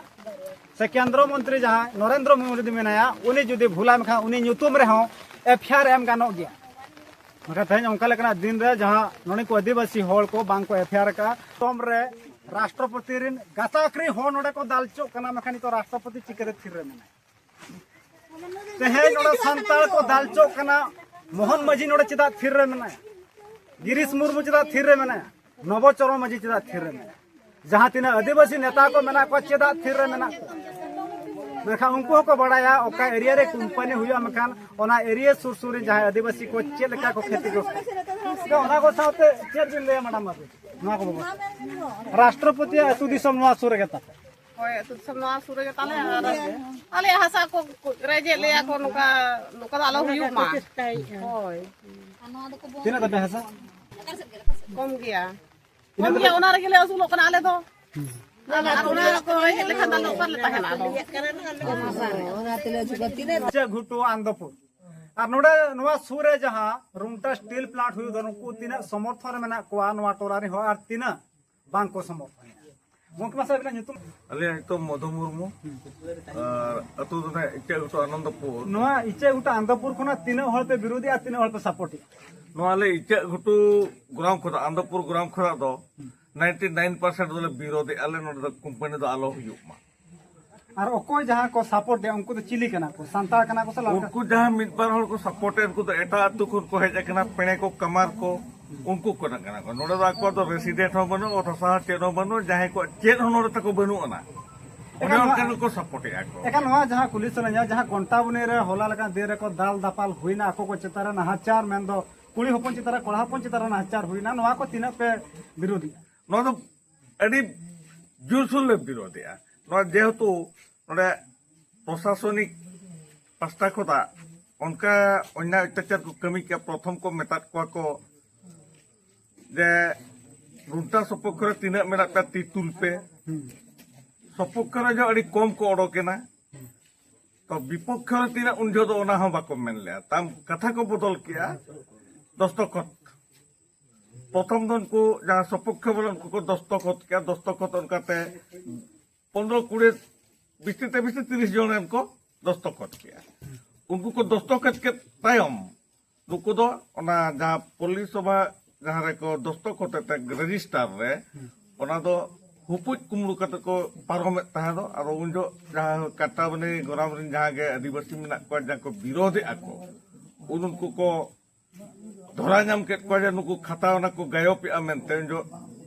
ᱥᱮ ᱠᱮᱱᱫᱨᱚ ᱢᱚᱱᱛᱨᱤ ᱡᱟᱦᱟᱸᱭ ᱱᱚᱨᱮᱱᱫᱨᱚ ᱢᱳᱫᱤ ᱢᱮᱱᱟᱭᱟ, ᱩᱱᱤ ᱡᱩᱫᱤ ᱵᱷᱩᱞᱟᱭ ᱢᱮᱱᱠᱷᱟᱱ ᱩᱱᱤ ᱧᱩᱛᱩᱢ ᱨᱮᱦᱚᱸ ᱮᱯᱷ ᱟᱭ ᱟᱨ ᱮᱢ ᱜᱟᱱᱚᱜ ᱜᱮᱭᱟ᱾ ᱢᱮᱱᱠᱷᱟᱱ ᱛᱮᱦᱮᱧ ᱚᱱᱠᱟ ᱞᱮᱠᱟᱱᱟᱜ ᱫᱤᱱ ᱨᱮ ᱡᱟᱦᱟᱸ ᱱᱚᱰᱮ ᱠᱚ ᱟᱹᱫᱤᱵᱟᱹᱥᱤ ᱦᱚᱲ ᱠᱚ ᱵᱟᱝ ᱠᱚ ᱮᱯᱷ ᱟᱭ ᱟᱨ ᱟᱠᱟᱫᱼᱟ, ᱫᱤᱥᱚᱢ ᱨᱮ ᱨᱟᱥᱴᱨᱚᱯᱚᱛᱤ ᱨᱮᱱ ᱜᱟᱛᱟᱠ ᱨᱮᱱ ᱦᱚᱲ ᱱᱚᱰᱮ ᱠᱚ ᱫᱟᱞ ᱦᱚᱪᱚᱜ ᱠᱟᱱᱟ, ᱢᱮᱱᱠᱷᱟᱱ ᱱᱤᱛᱚᱜ ᱨᱟᱥᱴᱨᱚᱯᱚᱛᱤ ᱪᱤᱠᱟᱹᱛᱮ ᱛᱷᱤᱨ ᱨᱮ ᱢᱮᱱᱟᱭᱟ? ᱛᱮᱦᱮᱧ ᱱᱚᱰᱮ ᱥᱟᱱᱛᱟᱲ ᱠᱚ ᱫᱟᱞ ᱦᱚᱪᱚᱜ ᱠᱟᱱᱟ, ᱢᱳᱦᱚᱱ ᱢᱟᱹᱡᱷᱤ ᱱᱚᱰᱮ ᱪᱮᱫᱟᱜ ᱛᱷᱤᱨ ᱨᱮ ᱢᱮᱱᱟᱭᱟ? ᱜᱤᱨᱤᱥ ᱢᱩᱨᱢᱩ ᱪᱮᱫᱟᱜ ᱛᱷᱤᱨ ᱨᱮ ᱢᱮᱱᱟᱭᱟ? ᱱᱚᱵᱚᱪᱚᱨᱚᱱ ᱢᱟᱹᱡᱷᱤ ᱪᱮᱫᱟᱜ ᱛᱷᱤᱨ ᱨᱮ ᱢᱮᱱᱟᱭᱟ? ᱡᱟᱦᱟᱸ ᱛᱤᱱᱟᱹᱜ ᱟᱹᱫᱤᱵᱟᱹᱥᱤ ᱱᱮᱛᱟ ᱠᱚ ᱢᱮᱱᱟᱜ ᱠᱚᱣᱟ, ᱪᱮᱫᱟᱜ ᱛᱷᱤᱨ ᱨᱮ ᱢᱮᱱᱟᱜ ᱠᱚᱣᱟ? ᱢᱮᱱᱠᱷᱟᱱ ᱩᱱᱠᱩ ᱦᱚᱸᱠᱚ ᱵᱟᱲᱟᱭᱟ, ᱚᱠᱟ ᱮᱨᱤᱭᱟ ᱨᱮ ᱠᱳᱢᱯᱟᱱᱤ ᱦᱩᱭᱩᱜᱼᱟ, ᱢᱮᱱᱠᱷᱟᱱ ᱚᱱᱟ ᱮᱨᱤᱭᱟ ᱥᱩᱨ ᱥᱩᱨ ᱨᱮᱱ ᱡᱟᱦᱟᱸᱭ ᱟᱹᱫᱤᱵᱟᱹᱥᱤ ᱠᱚ ᱪᱮᱫ ᱞᱮᱠᱟ ᱠᱚ ᱠᱷᱚᱛᱤᱜᱨᱚᱥᱛᱚ᱾ ᱛᱚ, ᱚᱱᱟ ᱠᱚ ᱥᱟᱶᱛᱮ ᱪᱮᱫ ᱵᱤᱱ ᱞᱟᱹᱭᱟ, ᱢᱮᱰᱟᱢ? ᱟᱵᱤᱱ ᱱᱚᱣᱟ ᱠᱚ ᱵᱟᱵᱚᱫ, ᱨᱟᱥᱴᱨᱚᱯᱚᱛᱤᱭᱟᱜ ᱟᱹᱛᱩ ᱫᱤᱥᱚᱢ ᱱᱚᱣᱟ ᱥᱩᱨ ᱨᱮᱜᱮ ᱛᱟᱯᱮ? ᱦᱳᱭ, ᱟᱹᱛᱩ ᱫᱤᱥᱚᱢ ᱱᱚᱣᱟ ᱥᱩᱨ ᱨᱮᱜᱮ ᱛᱟᱞᱮ᱾ ᱟᱨ ᱟᱞᱮᱭᱟᱜ ᱦᱟᱥᱟ ᱠᱚ ᱨᱮᱡᱮᱫ ᱞᱮᱭᱟ ᱠᱚ, ᱱᱚᱝᱠᱟ, ᱱᱚᱝᱠᱟ ᱫᱚ ᱟᱞᱚ ᱦᱩᱭᱩᱜ ᱢᱟ᱾ ᱦᱳᱭ᱾ ᱛᱤᱱᱟᱹᱜ ᱛᱟᱯᱮ ᱦᱟᱥᱟ? ᱠᱚᱢ ᱜᱮᱭᱟ᱾ ᱤᱱᱟᱹ ᱠᱚᱢ ᱜᱮᱭᱟ, ᱫᱚ ᱚᱱᱟ ᱨᱮᱜᱮ ᱞᱮ ᱟᱹᱥᱩᱞᱚᱜ ᱠᱟᱱᱟ ᱟᱞᱮ ᱫᱚ᱾ ᱟᱨ ᱚᱱᱟ ᱠᱚ ᱨᱮᱡᱮᱫ ᱞᱮᱠᱷᱟᱱ ᱫᱚ ᱟᱞᱮ ᱚᱠᱟ ᱨᱮᱞᱮ ᱛᱟᱦᱮᱱᱟ ᱟᱫᱚ? ᱤᱪᱟᱹᱜ ᱜᱷᱩᱴᱩ ᱟᱱᱫᱚᱯᱩᱨ᱾ ᱟᱨ ᱱᱚᱰᱮ ᱱᱚᱣᱟ ᱥᱩᱨ ᱨᱮ ᱡᱟᱦᱟᱸ ᱨᱩᱢᱴᱟ ᱥᱴᱤᱞ ᱯᱞᱟᱱᱴ ᱦᱩᱭᱩᱜ ᱫᱚ, ᱱᱩᱠᱩ ᱛᱤᱱᱟᱹᱜ ᱥᱚᱢᱚᱨᱛᱷᱚᱱ ᱨᱮ ᱢᱮᱱᱟᱜ ᱠᱚᱣᱟ ᱱᱚᱣᱟ ᱴᱚᱞᱟ ᱨᱮᱱ ᱦᱚᱲ ᱟᱨ ᱛᱤᱱᱟᱹᱜ ᱵᱟᱝ ᱠᱚ ᱥᱚᱢᱚᱨᱛᱷᱚᱱ? ᱜᱚᱢᱠᱮ, ᱢᱟᱥᱮ ᱟᱹᱵᱤᱱᱟᱜ ᱧᱩᱛᱩᱢ? ᱟᱹᱞᱤᱧᱟᱜ ᱧᱩᱛᱩᱢ ᱢᱚᱫᱷᱩ ᱢᱩᱨᱢᱩ᱾ ᱟᱨ ᱟᱹᱛᱩ ᱫᱚ ᱱᱟᱦᱟᱜ ᱤᱪᱟᱹᱜ ᱜᱷᱩᱴᱩ ᱟᱱᱚᱱᱫᱚᱯᱩᱨ᱾ ᱱᱚᱣᱟ ᱤᱪᱟᱹᱜ ᱜᱷᱩᱴᱩ ᱟᱱᱚᱱᱫᱚᱯᱩᱨ ᱠᱷᱚᱱᱟᱜ ᱛᱤᱱᱟᱹᱜ ᱦᱚᱲ ᱯᱮ ᱵᱤᱨᱳᱫᱷᱮᱜᱼᱟ, ᱛᱤᱱᱟᱹᱜ ᱦᱚᱲ ᱯᱮ ᱥᱟᱯᱳᱨᱴᱮᱜᱼᱟ? ᱱᱚᱣᱟ ᱟᱞᱮ ᱤᱪᱟᱹᱜ ᱜᱷᱩᱴᱩ ᱜᱨᱟᱢ ᱠᱷᱚᱱᱟᱜ, ᱟᱱᱚᱱᱫᱚᱯᱩᱨ ᱜᱨᱟᱢ ᱠᱷᱚᱱᱟᱜ ᱫᱚ ᱱᱟᱭᱤᱱᱴᱤ ᱱᱟᱭᱤᱱ ᱯᱟᱨᱥᱮᱱᱴ ᱫᱚᱞᱮ ᱵᱤᱨᱳᱫᱷᱮᱜᱼᱟ, ᱟᱞᱮ ᱱᱚᱰᱮ ᱫᱚ ᱠᱳᱢᱯᱟᱱᱤ ᱫᱚ ᱟᱞᱚ ᱦᱩᱭᱩᱜ ᱢᱟ᱾ ᱟᱨ ᱚᱠᱚᱭ ᱡᱟᱦᱟᱸ ᱠᱚ ᱥᱟᱯᱳᱨᱴᱮᱜᱼᱟ, ᱩᱱᱠᱩ ᱫᱚ ᱪᱤᱞᱤ ᱠᱟᱱᱟ ᱠᱚ? ᱥᱟᱱᱛᱟᱲ ᱠᱟᱱᱟ ᱠᱚ ᱥᱮ ᱞᱟᱞ? ᱩᱱᱠᱩ ᱡᱟᱦᱟᱸ ᱢᱤᱫ ᱵᱟᱨ ᱦᱚᱲ ᱠᱚ ᱥᱟᱯᱳᱨᱴᱮᱜᱼᱟ, ᱩᱱᱠᱩ ᱫᱚ ᱮᱴᱟᱜ ᱟᱹᱛᱩ ᱠᱷᱚᱱ ᱠᱚ ᱦᱮᱡ ᱟᱠᱟᱱᱟ, ᱯᱮᱲᱮ ᱠᱚ, ᱠᱟᱢᱟᱨ ᱠᱚ, ᱩᱱᱠᱩ ᱠᱚ ᱠᱟᱱᱟ ᱠᱚ᱾ ᱱᱚᱰᱮ ᱫᱚ ᱟᱠᱚᱣᱟᱜ ᱫᱚ ᱨᱮᱥᱤᱰᱮᱱᱴ ᱦᱚᱸ ᱵᱟᱹᱱᱩᱜ, ᱚᱛ ᱦᱟᱥᱟ ᱦᱚᱸ ᱪᱮᱫ ᱦᱚᱸ ᱵᱟᱹᱱᱩᱜ, ᱡᱟᱦᱟᱸᱭ ᱠᱚᱣᱟᱜ ᱪᱮᱫ ᱦᱚᱸ ᱱᱚᱰᱮ ᱛᱟᱠᱚ ᱵᱟᱹᱱᱩᱜ ᱟᱱᱟ᱾ ᱚᱱᱮ ᱮᱱᱠᱷᱟᱱ ᱚᱱᱠᱟ ᱱᱚᱣᱟ ᱜᱮᱠᱚ ᱥᱟᱯᱳᱨᱴᱮᱜᱼᱟ ᱠᱚ᱾ ᱮᱱᱠᱷᱟᱱ ᱱᱚᱣᱟ ᱡᱟᱦᱟᱸ ᱠᱩᱞᱤ ᱥᱟᱱᱟᱧᱟ, ᱡᱟᱦᱟᱸ ᱠᱚᱱᱴᱟᱵᱚᱱᱤ ᱨᱮ ᱦᱚᱞᱟ ᱞᱮᱠᱟᱱ ᱫᱤᱱ ᱨᱮᱠᱚ ᱫᱟᱞ ᱫᱟᱯᱟᱞ ᱦᱩᱭᱱᱟ, ᱟᱠᱚ ᱠᱚ ᱪᱮᱛᱟᱱ ᱨᱮ ᱱᱟᱦᱟᱪᱟᱨ, ᱢᱮᱱᱫᱚ ᱠᱩᱲᱤ ᱦᱚᱯᱚᱱ ᱪᱮᱛᱟᱱ ᱨᱮ ᱠᱚᱲᱟ ᱦᱚᱯᱚᱱ ᱪᱮᱛᱟᱱ ᱨᱮ ᱱᱟᱦᱟᱪᱟᱨ ᱦᱩᱭᱱᱟ, ᱱᱚᱣᱟ ᱠᱚ ᱛᱤᱱᱟᱹᱜ ᱯᱮ ᱵᱤᱨᱳᱫᱷᱮᱜᱼᱟ? ᱱᱚᱣᱟ ᱫᱚ ᱟᱹᱰᱤ ᱡᱳᱨᱥᱳᱨ ᱞᱮ ᱵᱤᱨᱳᱫᱷᱮᱜᱼᱟ᱾ ᱱᱚᱣᱟ ᱡᱮᱦᱮᱛᱩ ᱱᱚᱰᱮ ᱯᱨᱚᱥᱟᱥᱚᱱᱤᱠ ᱯᱟᱥᱴᱟ ᱠᱷᱚᱱᱟᱜ ᱚᱱᱠᱟ ᱚᱱᱱᱭᱟᱭ ᱚᱛᱛᱟᱪᱟᱨ ᱠᱚ ᱠᱟᱹᱢᱤ ᱠᱮᱜᱼᱟ, ᱯᱨᱚᱛᱷᱚᱢ ᱠᱚ ᱢᱮᱛᱟᱫ ᱠᱚᱣᱟ ᱠᱚ ᱡᱮ ᱨᱩᱱᱴᱟ ᱥᱚᱯᱚᱠᱠᱷᱚ ᱨᱮ ᱛᱤᱱᱟᱹᱜ ᱢᱮᱱᱟᱜ ᱯᱮᱭᱟ ᱛᱤ ᱛᱩᱞ ᱯᱮ, ᱥᱚᱯᱚᱠᱠᱷᱚ ᱨᱮ ᱡᱚ ᱟᱹᱰᱤ ᱠᱚᱢ ᱠᱚ ᱚᱰᱚᱠᱮᱱᱟ, ᱛᱚ ᱵᱤᱯᱚᱠᱠᱷᱚ ᱨᱮ ᱛᱤᱱᱟᱹᱜ ᱩᱱ ᱡᱚᱦᱚᱜ ᱫᱚ ᱚᱱᱟ ᱦᱚᱸ ᱵᱟᱠᱚ ᱢᱮᱱ ᱞᱮᱜᱼᱟ, ᱛᱟᱢ ᱠᱟᱛᱷᱟ ᱠᱚ ᱵᱚᱫᱚᱞ ᱠᱮᱜᱼᱟ᱾ ᱫᱚᱥᱛᱚᱠᱷᱚᱛ ᱯᱨᱚᱛᱷᱚᱢ ᱫᱚ ᱩᱱᱠᱩ ᱡᱟᱦᱟᱸ ᱥᱚᱯᱚᱠᱠᱷᱚ ᱵᱚᱞᱮ ᱩᱱᱠᱩ ᱠᱚ ᱫᱚᱥᱛᱚᱠᱷᱚᱛ ᱠᱮᱜᱼᱟ, ᱫᱚᱥᱛᱚᱠᱷᱚᱛ ᱚᱱᱠᱟᱛᱮ ᱯᱚᱱᱨᱚ ᱠᱩᱲᱤ ᱵᱤᱥᱛᱤ ᱛᱮ ᱵᱤᱥᱛᱤ ᱛᱤᱨᱤᱥ ᱡᱚᱱ ᱨᱮᱱ ᱠᱚ ᱫᱚᱥᱛᱚᱠᱷᱚᱛ ᱠᱮᱜᱼᱟ᱾ ᱩᱱᱠᱩ ᱠᱚ ᱫᱚᱥᱛᱚᱠᱷᱚᱛ ᱠᱮᱫ ᱛᱟᱭᱚᱢ ᱱᱩᱠᱩ ᱫᱚ ᱚᱱᱟ ᱡᱟᱦᱟᱸ ᱯᱚᱞᱞᱤ ᱥᱚᱵᱷᱟ ᱡᱟᱦᱟᱸ ᱨᱮᱠᱚ ᱫᱚᱥᱛᱚᱠᱷᱚᱛ ᱮᱫ ᱨᱮᱡᱤᱥᱴᱟᱨ ᱨᱮ, ᱚᱱᱟ ᱫᱚ ᱦᱩᱯᱩᱡ ᱠᱩᱢᱵᱽᱲᱩ ᱠᱟᱛᱮ ᱠᱚ ᱯᱟᱨᱚᱢᱮᱫ ᱛᱟᱦᱮᱸ ᱫᱚ᱾ ᱟᱫᱚ ᱩᱱ ᱡᱚᱦᱚᱜ ᱡᱟᱦᱟᱸ ᱠᱟᱴᱟᱵᱟᱹᱱᱤ ᱜᱚᱨᱟᱢ ᱨᱮᱱ ᱡᱟᱦᱟᱸ ᱜᱮ ᱟᱹᱫᱤᱵᱟᱹᱥᱤ ᱢᱮᱱᱟᱜ ᱠᱚᱣᱟ, ᱡᱟᱦᱟᱸ ᱠᱚ ᱵᱤᱨᱳᱫᱷᱮᱜᱼᱟ ᱠᱚ, ᱩᱱ ᱩᱱᱠᱩ ᱠᱚ ᱫᱷᱚᱨᱟ ᱧᱟᱢ ᱠᱮᱫ ᱠᱚᱣᱟ ᱡᱮ ᱱᱩᱠᱩ ᱠᱷᱟᱛᱟ ᱚᱱᱟ ᱠᱚ ᱜᱟᱭᱚᱵᱮᱜᱼᱟ ᱢᱮᱱᱛᱮ᱾ ᱩᱱ ᱡᱚᱦᱚᱜ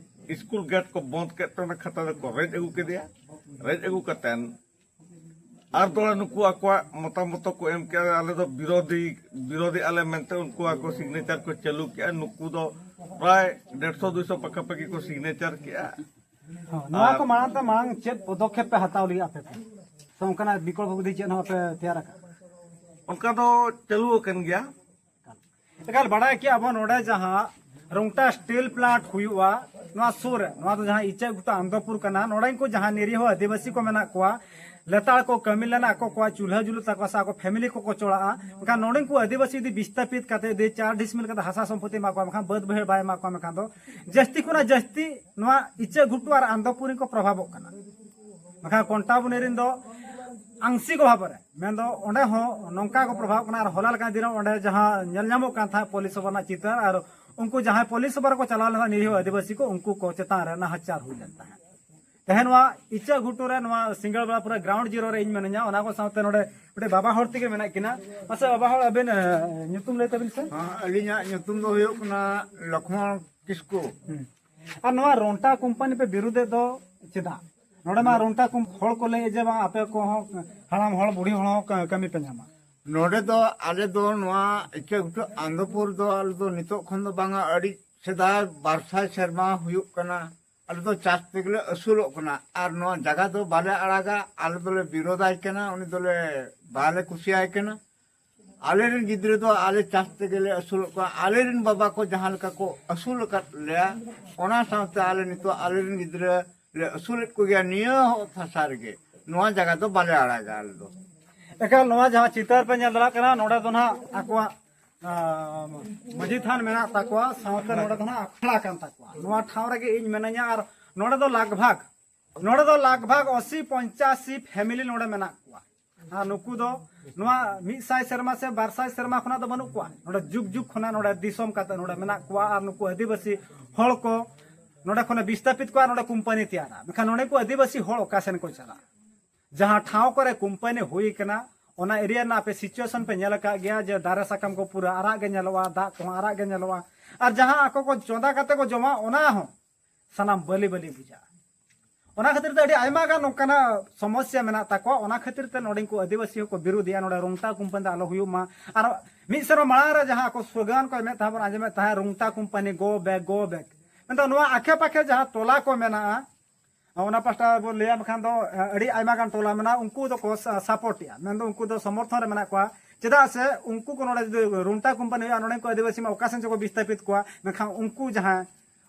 ᱥᱠᱩᱞ ᱜᱮᱴ ᱠᱚ ᱵᱚᱸᱫᱽ ᱠᱮᱫ ᱛᱮ ᱚᱱᱟ ᱠᱷᱟᱛᱟ ᱫᱚᱠᱚ ᱨᱮᱡ ᱟᱹᱜᱩ ᱠᱮᱫᱮᱭᱟ᱾ ᱨᱮᱡ ᱟᱹᱜᱩ ᱠᱟᱛᱮᱱ ᱟᱨ ᱫᱚᱲᱟ ᱱᱩᱠᱩ ᱟᱠᱚᱣᱟᱜ ᱢᱚᱛᱟᱢᱚᱛ ᱠᱚ ᱮᱢ ᱠᱮᱜᱼᱟ, ᱟᱞᱮ ᱫᱚ ᱵᱤᱨᱳᱫᱷᱤ, ᱵᱤᱨᱳᱫᱷᱤ ᱟᱞᱮ ᱢᱮᱱᱛᱮ ᱩᱱᱠᱩ ᱟᱠᱚ ᱥᱤᱜᱽᱱᱮᱪᱟᱨ ᱠᱚ ᱪᱟᱹᱞᱩ ᱠᱮᱜᱼᱟ᱾ ᱱᱩᱠᱩ ᱫᱚ ᱯᱨᱟᱭ ᱰᱮᱲᱥᱚ ᱫᱩᱭᱥᱚ ᱯᱟᱠᱟᱯᱟᱠᱤ ᱠᱚ ᱥᱤᱜᱽᱱᱮᱪᱟᱨ ᱠᱮᱜᱼᱟ᱾ ᱦᱚᱸ, ᱱᱚᱣᱟ ᱟᱨ ᱠᱚ ᱢᱟᱲᱟᱝ ᱛᱮ ᱢᱟᱲᱟᱝ ᱪᱮᱫ ᱯᱚᱫᱚᱠᱷᱮᱯ ᱯᱮ ᱦᱟᱛᱟᱣ ᱞᱮᱜᱼᱟ ᱟᱯᱮ ᱯᱮ? ᱥᱮ ᱚᱱᱠᱟᱱᱟᱜ ᱵᱤᱠᱚᱞᱯᱚ ᱵᱩᱫᱷᱤ ᱪᱮᱫ ᱦᱚᱸ ᱵᱟᱯᱮ ᱛᱮᱭᱟᱨ ᱟᱠᱟᱫᱼᱟ? ᱚᱱᱠᱟ ᱫᱚ ᱪᱟᱹᱞᱩ ᱟᱠᱟᱱ ᱜᱮᱭᱟ᱾ ᱮᱠᱟᱞ ᱵᱟᱲᱟᱭ ᱠᱮᱜᱼᱟ ᱵᱚᱱ, ᱱᱚᱰᱮ ᱡᱟᱦᱟᱸ ᱨᱚᱝᱴᱟ ᱥᱴᱤᱞ ᱯᱞᱟᱱᱴ ᱦᱩᱭᱩᱜᱼᱟ, ᱱᱚᱣᱟ ᱥᱩᱨ ᱨᱮ, ᱱᱚᱣᱟ ᱫᱚ ᱡᱟᱦᱟᱸ ᱤᱪᱟᱹᱜ ᱜᱷᱩᱴᱩ ᱟᱱᱫᱚᱯᱩᱨ ᱠᱟᱱᱟ, ᱱᱚᱰᱮᱱ ᱠᱚ ᱡᱟᱦᱟᱸ ᱱᱤᱨᱤᱦᱚ ᱟᱹᱫᱤᱵᱟᱹᱥᱤ ᱠᱚ ᱢᱮᱱᱟᱜ ᱠᱚᱣᱟ, ᱞᱮᱛᱟᱲ ᱠᱚ ᱠᱟᱹᱢᱤ ᱞᱮᱱᱟ, ᱟᱠᱚ ᱠᱚᱣᱟᱜ ᱪᱩᱞᱦᱟᱹ ᱡᱩᱞᱩᱜ ᱛᱟᱠᱚᱣᱟ ᱥᱮ ᱟᱠᱚ ᱯᱷᱮᱢᱤᱞᱤ ᱠᱚᱠᱚ ᱪᱚᱲᱟᱜᱼᱟ᱾ ᱢᱮᱱᱠᱷᱟᱱ ᱱᱚᱰᱮᱱ ᱠᱚ ᱟᱹᱫᱤᱵᱟᱹᱥᱤ ᱡᱩᱫᱤ ᱵᱤᱥᱛᱟᱯᱤᱛ ᱠᱟᱛᱮ ᱡᱩᱫᱤ ᱪᱟᱨ ᱰᱤᱥᱢᱤᱞ ᱠᱟᱛᱮ ᱦᱟᱥᱟ ᱥᱚᱢᱯᱚᱛᱤ ᱮᱢᱟ ᱠᱚᱣᱟ, ᱢᱮᱱᱠᱷᱟᱱ ᱵᱟᱹᱫᱽ ᱵᱟᱹᱭᱦᱟᱹᱲ ᱵᱟᱭ ᱮᱢᱟ ᱠᱚᱣᱟ, ᱢᱮᱱᱠᱷᱟᱱ ᱫᱚ ᱡᱟᱹᱥᱛᱤ ᱠᱷᱚᱱᱟᱜ ᱡᱟᱹᱥᱛᱤ ᱱᱚᱣᱟ ᱤᱪᱟᱹᱜ ᱜᱷᱩᱴᱩ ᱟᱨ ᱟᱱᱫᱚᱯᱩᱨ ᱨᱮᱱ ᱠᱚ ᱯᱨᱚᱵᱷᱟᱵᱚᱜ ᱠᱟᱱᱟ᱾ ᱢᱮᱱᱠᱷᱟᱱ ᱠᱚᱱᱴᱟᱵᱚᱱᱤ ᱨᱮᱱ ᱫᱚ ᱟᱝᱥᱤᱠ ᱚᱵᱷᱟᱵ ᱨᱮ, ᱢᱮᱱᱫᱚ ᱚᱸᱰᱮ ᱦᱚᱸ ᱱᱚᱝᱠᱟ ᱠᱚ ᱯᱨᱚᱵᱷᱟᱵᱚᱜ ᱠᱟᱱᱟ᱾ ᱟᱨ ᱦᱚᱞᱟ ᱞᱮᱠᱟᱱ ᱫᱤᱱ ᱨᱮ ᱚᱸᱰᱮ ᱡᱟᱦᱟᱸ ᱧᱮᱞ ᱧᱟᱢᱚᱜ ᱠᱟᱱ ᱛᱟᱦᱮᱸᱫ ᱯᱚᱞᱤᱥ ᱥᱚᱵᱷᱟ ᱨᱮᱱᱟᱜ ᱪᱤᱛᱟᱹᱨ, ᱟᱨ ᱩᱱᱠᱩ ᱡᱟᱦᱟᱸᱭ ᱯᱚᱞᱤᱥ ᱥᱚᱵᱷᱟ ᱨᱮᱠᱚ ᱪᱟᱞᱟᱣ ᱞᱮᱱᱟ ᱱᱤᱨᱤᱦᱚ ᱟᱹᱫᱤᱵᱟᱹᱥᱤ ᱠᱚ, ᱩᱱᱠᱩ ᱠᱚ ᱪᱮᱛᱟᱱ ᱨᱮ ᱱᱟᱦᱟᱪᱟᱨ ᱦᱩᱭ ᱞᱮᱱ ᱛᱟᱦᱮᱸᱫ᱾ ᱛᱮᱦᱮᱧ ᱱᱚᱣᱟ ᱤᱪᱟᱹᱜ ᱜᱷᱩᱴᱩ ᱨᱮ, ᱱᱚᱣᱟ ᱥᱤᱸᱜᱟᱲ ᱵᱮᱲᱟ ᱯᱩᱨᱟᱹ ᱜᱨᱟᱣᱩᱱᱰ ᱡᱤᱨᱳ ᱨᱮ ᱤᱧ ᱢᱤᱱᱟᱹᱧᱟ᱾ ᱚᱱᱟ ᱠᱚ ᱥᱟᱶᱛᱮ ᱱᱚᱰᱮ ᱢᱤᱫᱴᱮᱡ ᱵᱟᱵᱟ ᱦᱚᱲ ᱛᱮᱜᱮ ᱢᱮᱱᱟᱜ ᱠᱤᱱᱟ᱾ ᱢᱟᱥᱮ ᱵᱟᱵᱟ ᱦᱚᱲ, ᱟᱵᱮᱱ, ᱮ, ᱧᱩᱛᱩᱢ ᱞᱟᱹᱭ ᱛᱟᱵᱮᱱ ᱥᱮ? ᱦᱮᱸ, ᱟᱹᱞᱤᱧᱟᱜ ᱧᱩᱛᱩᱢ ᱫᱚ ᱦᱩᱭᱩᱜ ᱠᱟᱱᱟ ᱞᱚᱠᱷᱢᱚᱬ ᱠᱤᱥᱠᱩ᱾ ᱦᱩᱸ᱾ ᱟᱨ ᱱᱚᱣᱟ ᱨᱚᱱᱴᱟ ᱠᱳᱢᱯᱟᱱᱤ ᱯᱮ ᱵᱤᱨᱩᱫᱷᱮᱫ ᱫᱚ ᱪᱮᱫᱟᱜ? ᱱᱚᱰᱮ ᱢᱟ ᱨᱚᱱᱴᱟ ᱠᱚ ᱦᱚᱲ ᱠᱚ ᱞᱟᱹᱭᱮᱫ ᱡᱮ ᱵᱟᱝ, ᱟᱯᱮ ᱠᱚᱦᱚᱸ ᱦᱟᱲᱟᱢ ᱦᱚᱲ ᱵᱩᱲᱦᱤ ᱦᱚᱲ ᱦᱚᱸ ᱠᱟ-, ᱠᱟᱹᱢᱤ ᱯᱮ ᱧᱟᱢᱟ᱾ ᱱᱚᱰᱮ ᱫᱚ ᱟᱞᱮ ᱫᱚ ᱱᱚᱣᱟ ᱤᱪᱟᱹᱜ ᱜᱷᱩᱴᱩ ᱟᱱᱫᱚᱯᱩᱨ ᱫᱚ ᱟᱞᱮ ᱫᱚ ᱱᱤᱛᱚᱜ ᱠᱷᱚᱱ ᱫᱚ ᱵᱟᱝᱟ, ᱟᱹᱰᱤ ᱥᱮᱫᱟᱭ ᱵᱟᱨ ᱥᱟᱭ ᱥᱮᱨᱢᱟ ᱦᱩᱭᱩᱜ ᱠᱟᱱᱟ᱾ ᱟᱞᱮ ᱫᱚ ᱪᱟᱥ ᱛᱮᱜᱮᱞᱮ ᱟᱹᱥᱩᱞᱚᱜ ᱠᱟᱱᱟ᱾ ᱟᱨ ᱱᱚᱣᱟ ᱡᱟᱭᱜᱟ ᱫᱚ ᱵᱟᱞᱮ ᱟᱲᱟᱜᱟ, ᱟᱞᱮ ᱫᱚᱞᱮ ᱵᱤᱨᱳᱫᱟᱭ ᱠᱟᱱᱟ, ᱩᱱᱤ ᱫᱚᱞᱮ ᱵᱟᱞᱮ ᱠᱩᱥᱤᱭᱟᱭ ᱠᱟᱱᱟ᱾ ᱟᱞᱮᱨᱮᱱ ᱜᱤᱫᱽᱨᱟᱹ ᱫᱚ ᱟᱞᱮ ᱪᱟᱥ ᱛᱮᱜᱮᱞᱮ ᱟᱹᱥᱩᱞᱚᱜ ᱠᱟᱱᱟ᱾ ᱟᱞᱮᱨᱮᱱ ᱵᱟᱵᱟ ᱠᱚ ᱡᱟᱦᱟᱸ ᱞᱮᱠᱟ ᱠᱚ ᱟᱹᱥᱩᱞ ᱟᱠᱟᱫ ᱞᱮᱭᱟ, ᱚᱱᱟ ᱥᱟᱶᱛᱮ ᱟᱞᱮ ᱱᱤᱛᱚᱜ ᱟᱞᱮᱨᱮᱱ ᱜᱤᱫᱽᱨᱟᱹ ᱞᱮ ᱟᱹᱥᱩᱞᱮᱫ ᱠᱚᱜᱮᱭᱟ ᱱᱤᱭᱟᱹ ᱦᱚᱸ ᱚᱛ ᱦᱟᱥᱟ ᱨᱮᱜᱮ᱾ ᱱᱚᱣᱟ ᱡᱟᱭᱜᱟ ᱫᱚ ᱵᱟᱞᱮ ᱟᱲᱟᱜᱟ ᱟᱞᱮ ᱫᱚ᱾ ᱮᱠᱟᱞ, ᱱᱚᱣᱟ ᱡᱟᱦᱟᱸ ᱪᱤᱛᱟᱹᱨ ᱯᱮ ᱧᱮᱞ ᱫᱟᱲᱮᱭᱟᱜ ᱠᱟᱱᱟ, ᱱᱚᱰᱮ ᱫᱚ ᱱᱟᱦᱟᱜ ᱟᱠᱚᱣᱟᱜ, ᱟᱸ, ᱢᱟᱹᱡᱷᱤ ᱛᱷᱟᱱ ᱢᱮᱱᱟᱜ ᱛᱟᱠᱚᱣᱟ, ᱥᱟᱶᱛᱮ ᱱᱚᱰᱮ ᱫᱚ ᱱᱟᱦᱟᱜ ᱟᱠᱷᱲᱟ ᱠᱟᱱ ᱛᱟᱠᱚᱣᱟ᱾ ᱱᱚᱣᱟ ᱴᱷᱟᱶ ᱨᱮᱜᱮ ᱤᱧ ᱢᱤᱱᱟᱹᱧᱟ᱾ ᱟᱨ ᱱᱚᱰᱮ ᱫᱚ ᱞᱟᱜᱽ ᱵᱷᱟᱜᱽ, ᱱᱚᱰᱮ ᱫᱚ ᱞᱟᱜᱽ ᱵᱷᱟᱜᱽ ᱟᱥᱤ ᱯᱚᱧᱪᱟᱥᱤ ᱯᱷᱮᱢᱤᱞᱤ ᱱᱚᱰᱮ ᱢᱮᱱᱟᱜ ᱠᱚᱣᱟ᱾ ᱟᱨ ᱱᱩᱠᱩ ᱫᱚ ᱱᱚᱣᱟ ᱢᱤᱫ ᱥᱟᱭ ᱥᱮᱨᱢᱟ ᱥᱮ ᱵᱟᱨ ᱥᱟᱭ ᱥᱮᱨᱢᱟ ᱠᱷᱚᱱᱟᱜ ᱫᱚ ᱵᱟᱹᱱᱩᱜ ᱠᱚᱣᱟ᱾ ᱱᱚᱰᱮ ᱡᱩᱜᱽ ᱡᱩᱜᱽ ᱠᱷᱚᱱᱟᱜ ᱱᱚᱰᱮ ᱫᱤᱥᱚᱢ ᱠᱟᱛᱮ ᱱᱚᱰᱮ ᱢᱮᱱᱟᱜ ᱠᱚᱣᱟ᱾ ᱟᱨ ᱱᱩᱠᱩ ᱟᱹᱫᱤᱵᱟᱹᱥᱤ ᱦᱚᱲ ᱠᱚ ᱱᱚᱰᱮ ᱠᱷᱚᱱᱮ ᱵᱤᱥᱛᱟᱯᱤᱛ ᱠᱚᱣᱟ, ᱱᱚᱰᱮ ᱠᱳᱢᱯᱟᱱᱤ ᱛᱮᱭᱟᱨᱟ᱾ ᱢᱮᱱᱠᱷᱟᱱ ᱱᱚᱰᱮ ᱠᱚ ᱟᱹᱫᱤᱵᱟᱹᱥᱤ ᱦᱚᱲ ᱚᱠᱟ ᱥᱮᱱ ᱠᱚ ᱪᱟᱞᱟᱜᱼᱟ? ᱡᱟᱦᱟᱸ ᱴᱷᱟᱶ ᱠᱚᱨᱮ ᱠᱳᱢᱯᱟᱱᱤ ᱦᱩᱭ ᱠᱟᱱᱟ, ᱚᱱᱟ ᱮᱨᱤᱭᱟ ᱨᱮᱱᱟᱜ ᱟᱯᱮ ᱥᱤᱪᱩᱭᱮᱥᱚᱱ ᱯᱮ ᱧᱮᱞ ᱟᱠᱟᱫ ᱜᱮᱭᱟ ᱡᱮ ᱫᱟᱨᱮ ᱥᱟᱠᱟᱢ ᱠᱚ ᱯᱩᱨᱟᱹ ᱟᱨᱟᱜ ᱜᱮ ᱧᱮᱞᱚᱜᱼᱟ, ᱫᱟᱜ ᱠᱚᱦᱚᱸ ᱟᱨᱟᱜ ᱜᱮ ᱧᱮᱞᱚᱜᱼᱟ᱾ ᱟᱨ ᱡᱟᱦᱟᱸ ᱟᱠᱚ ᱠᱚ ᱪᱚᱸᱫᱟ ᱠᱟᱛᱮ ᱠᱚ ᱡᱚᱢᱟ, ᱚᱱᱟ ᱦᱚᱸ ᱥᱟᱱᱟᱢ ᱵᱟᱹᱞᱤ ᱵᱟᱹᱞᱤ ᱵᱩᱡᱷᱟᱹᱜᱼᱟ᱾ ᱚᱱᱟ ᱠᱷᱟᱹᱛᱤᱨ ᱛᱮ ᱟᱹᱰᱤ ᱟᱭᱢᱟ ᱜᱟᱱ ᱱᱚᱝᱠᱟᱱᱟᱜ ᱥᱚᱢᱚᱥᱥᱟ ᱢᱮᱱᱟᱜ ᱛᱟᱠᱚᱣᱟ᱾ ᱚᱱᱟ ᱠᱷᱟᱹᱛᱤᱨ ᱛᱮ ᱱᱚᱰᱮ ᱠᱚ ᱟᱹᱫᱤᱵᱟᱹᱥᱤ ᱦᱚᱸᱠᱚ ᱵᱤᱨᱳᱫᱷᱮᱜᱼᱟ, ᱱᱚᱰᱮ ᱨᱩᱝᱴᱟ ᱠᱳᱢᱯᱟᱱᱤ ᱫᱚ ᱟᱞᱚ ᱦᱩᱭᱩᱜ ᱢᱟ᱾ ᱟᱨ ᱢᱤᱫ ᱥᱮᱨᱢᱟ ᱢᱟᱲᱟᱝ ᱨᱮ ᱡᱟᱦᱟᱸ ᱠᱚ ᱥᱞᱳᱜᱟᱱ ᱠᱚ ᱮᱢᱮᱫ ᱛᱟᱦᱮᱸ, ᱵᱚᱱ ᱟᱸᱡᱚᱢᱮᱫ ᱛᱟᱦᱮᱸᱫ, "ᱨᱩᱝᱴᱟ company go back, go back", ᱢᱮᱱᱫᱚ ᱱᱚᱣᱟ ᱟᱠᱮ ᱯᱟᱠᱮ ᱡᱟᱦᱟᱸ ᱴᱚᱞᱟ ᱠᱚ ᱢᱮᱱᱟᱜᱼᱟ, ᱚᱱᱟ ᱯᱟᱦᱴᱟ ᱵᱚᱱ ᱞᱟᱹᱭᱟ, ᱵᱟᱠᱷᱟᱱ ᱫᱚ ᱟᱹᱰᱤ ᱟᱭᱢᱟ ᱜᱟᱱ ᱴᱚᱞᱟ ᱢᱮᱱᱟᱜᱼᱟ, ᱩᱱᱠᱩ ᱫᱚᱠᱚ ᱥᱟ-, ᱥᱟᱯᱳᱨᱴᱮᱜᱼᱟ, ᱢᱮᱱᱫᱚ ᱩᱱᱠᱩ ᱫᱚ ᱥᱚᱢᱚᱨᱛᱷᱚᱱ ᱨᱮ ᱢᱮᱱᱟᱜ ᱠᱚᱣᱟ᱾ ᱪᱮᱫᱟᱜ ᱥᱮ ᱩᱱᱠᱩ ᱠᱚ ᱱᱚᱰᱮ ᱡᱩᱫᱤ ᱨᱩᱝᱴᱟ ᱠᱳᱢᱯᱟᱱᱤ ᱦᱩᱭᱩᱜᱼᱟ, ᱱᱚᱰᱮ ᱠᱚ ᱟᱹᱫᱤᱵᱟᱹᱥᱤ ᱢᱟ ᱚᱠᱟ ᱥᱮᱱ ᱪᱚᱠᱚ ᱵᱤᱥᱛᱟᱯᱤᱛ ᱠᱚᱣᱟ, ᱢᱮᱱᱠᱷᱟᱱ ᱩᱱᱠᱩ ᱡᱟᱦᱟᱸ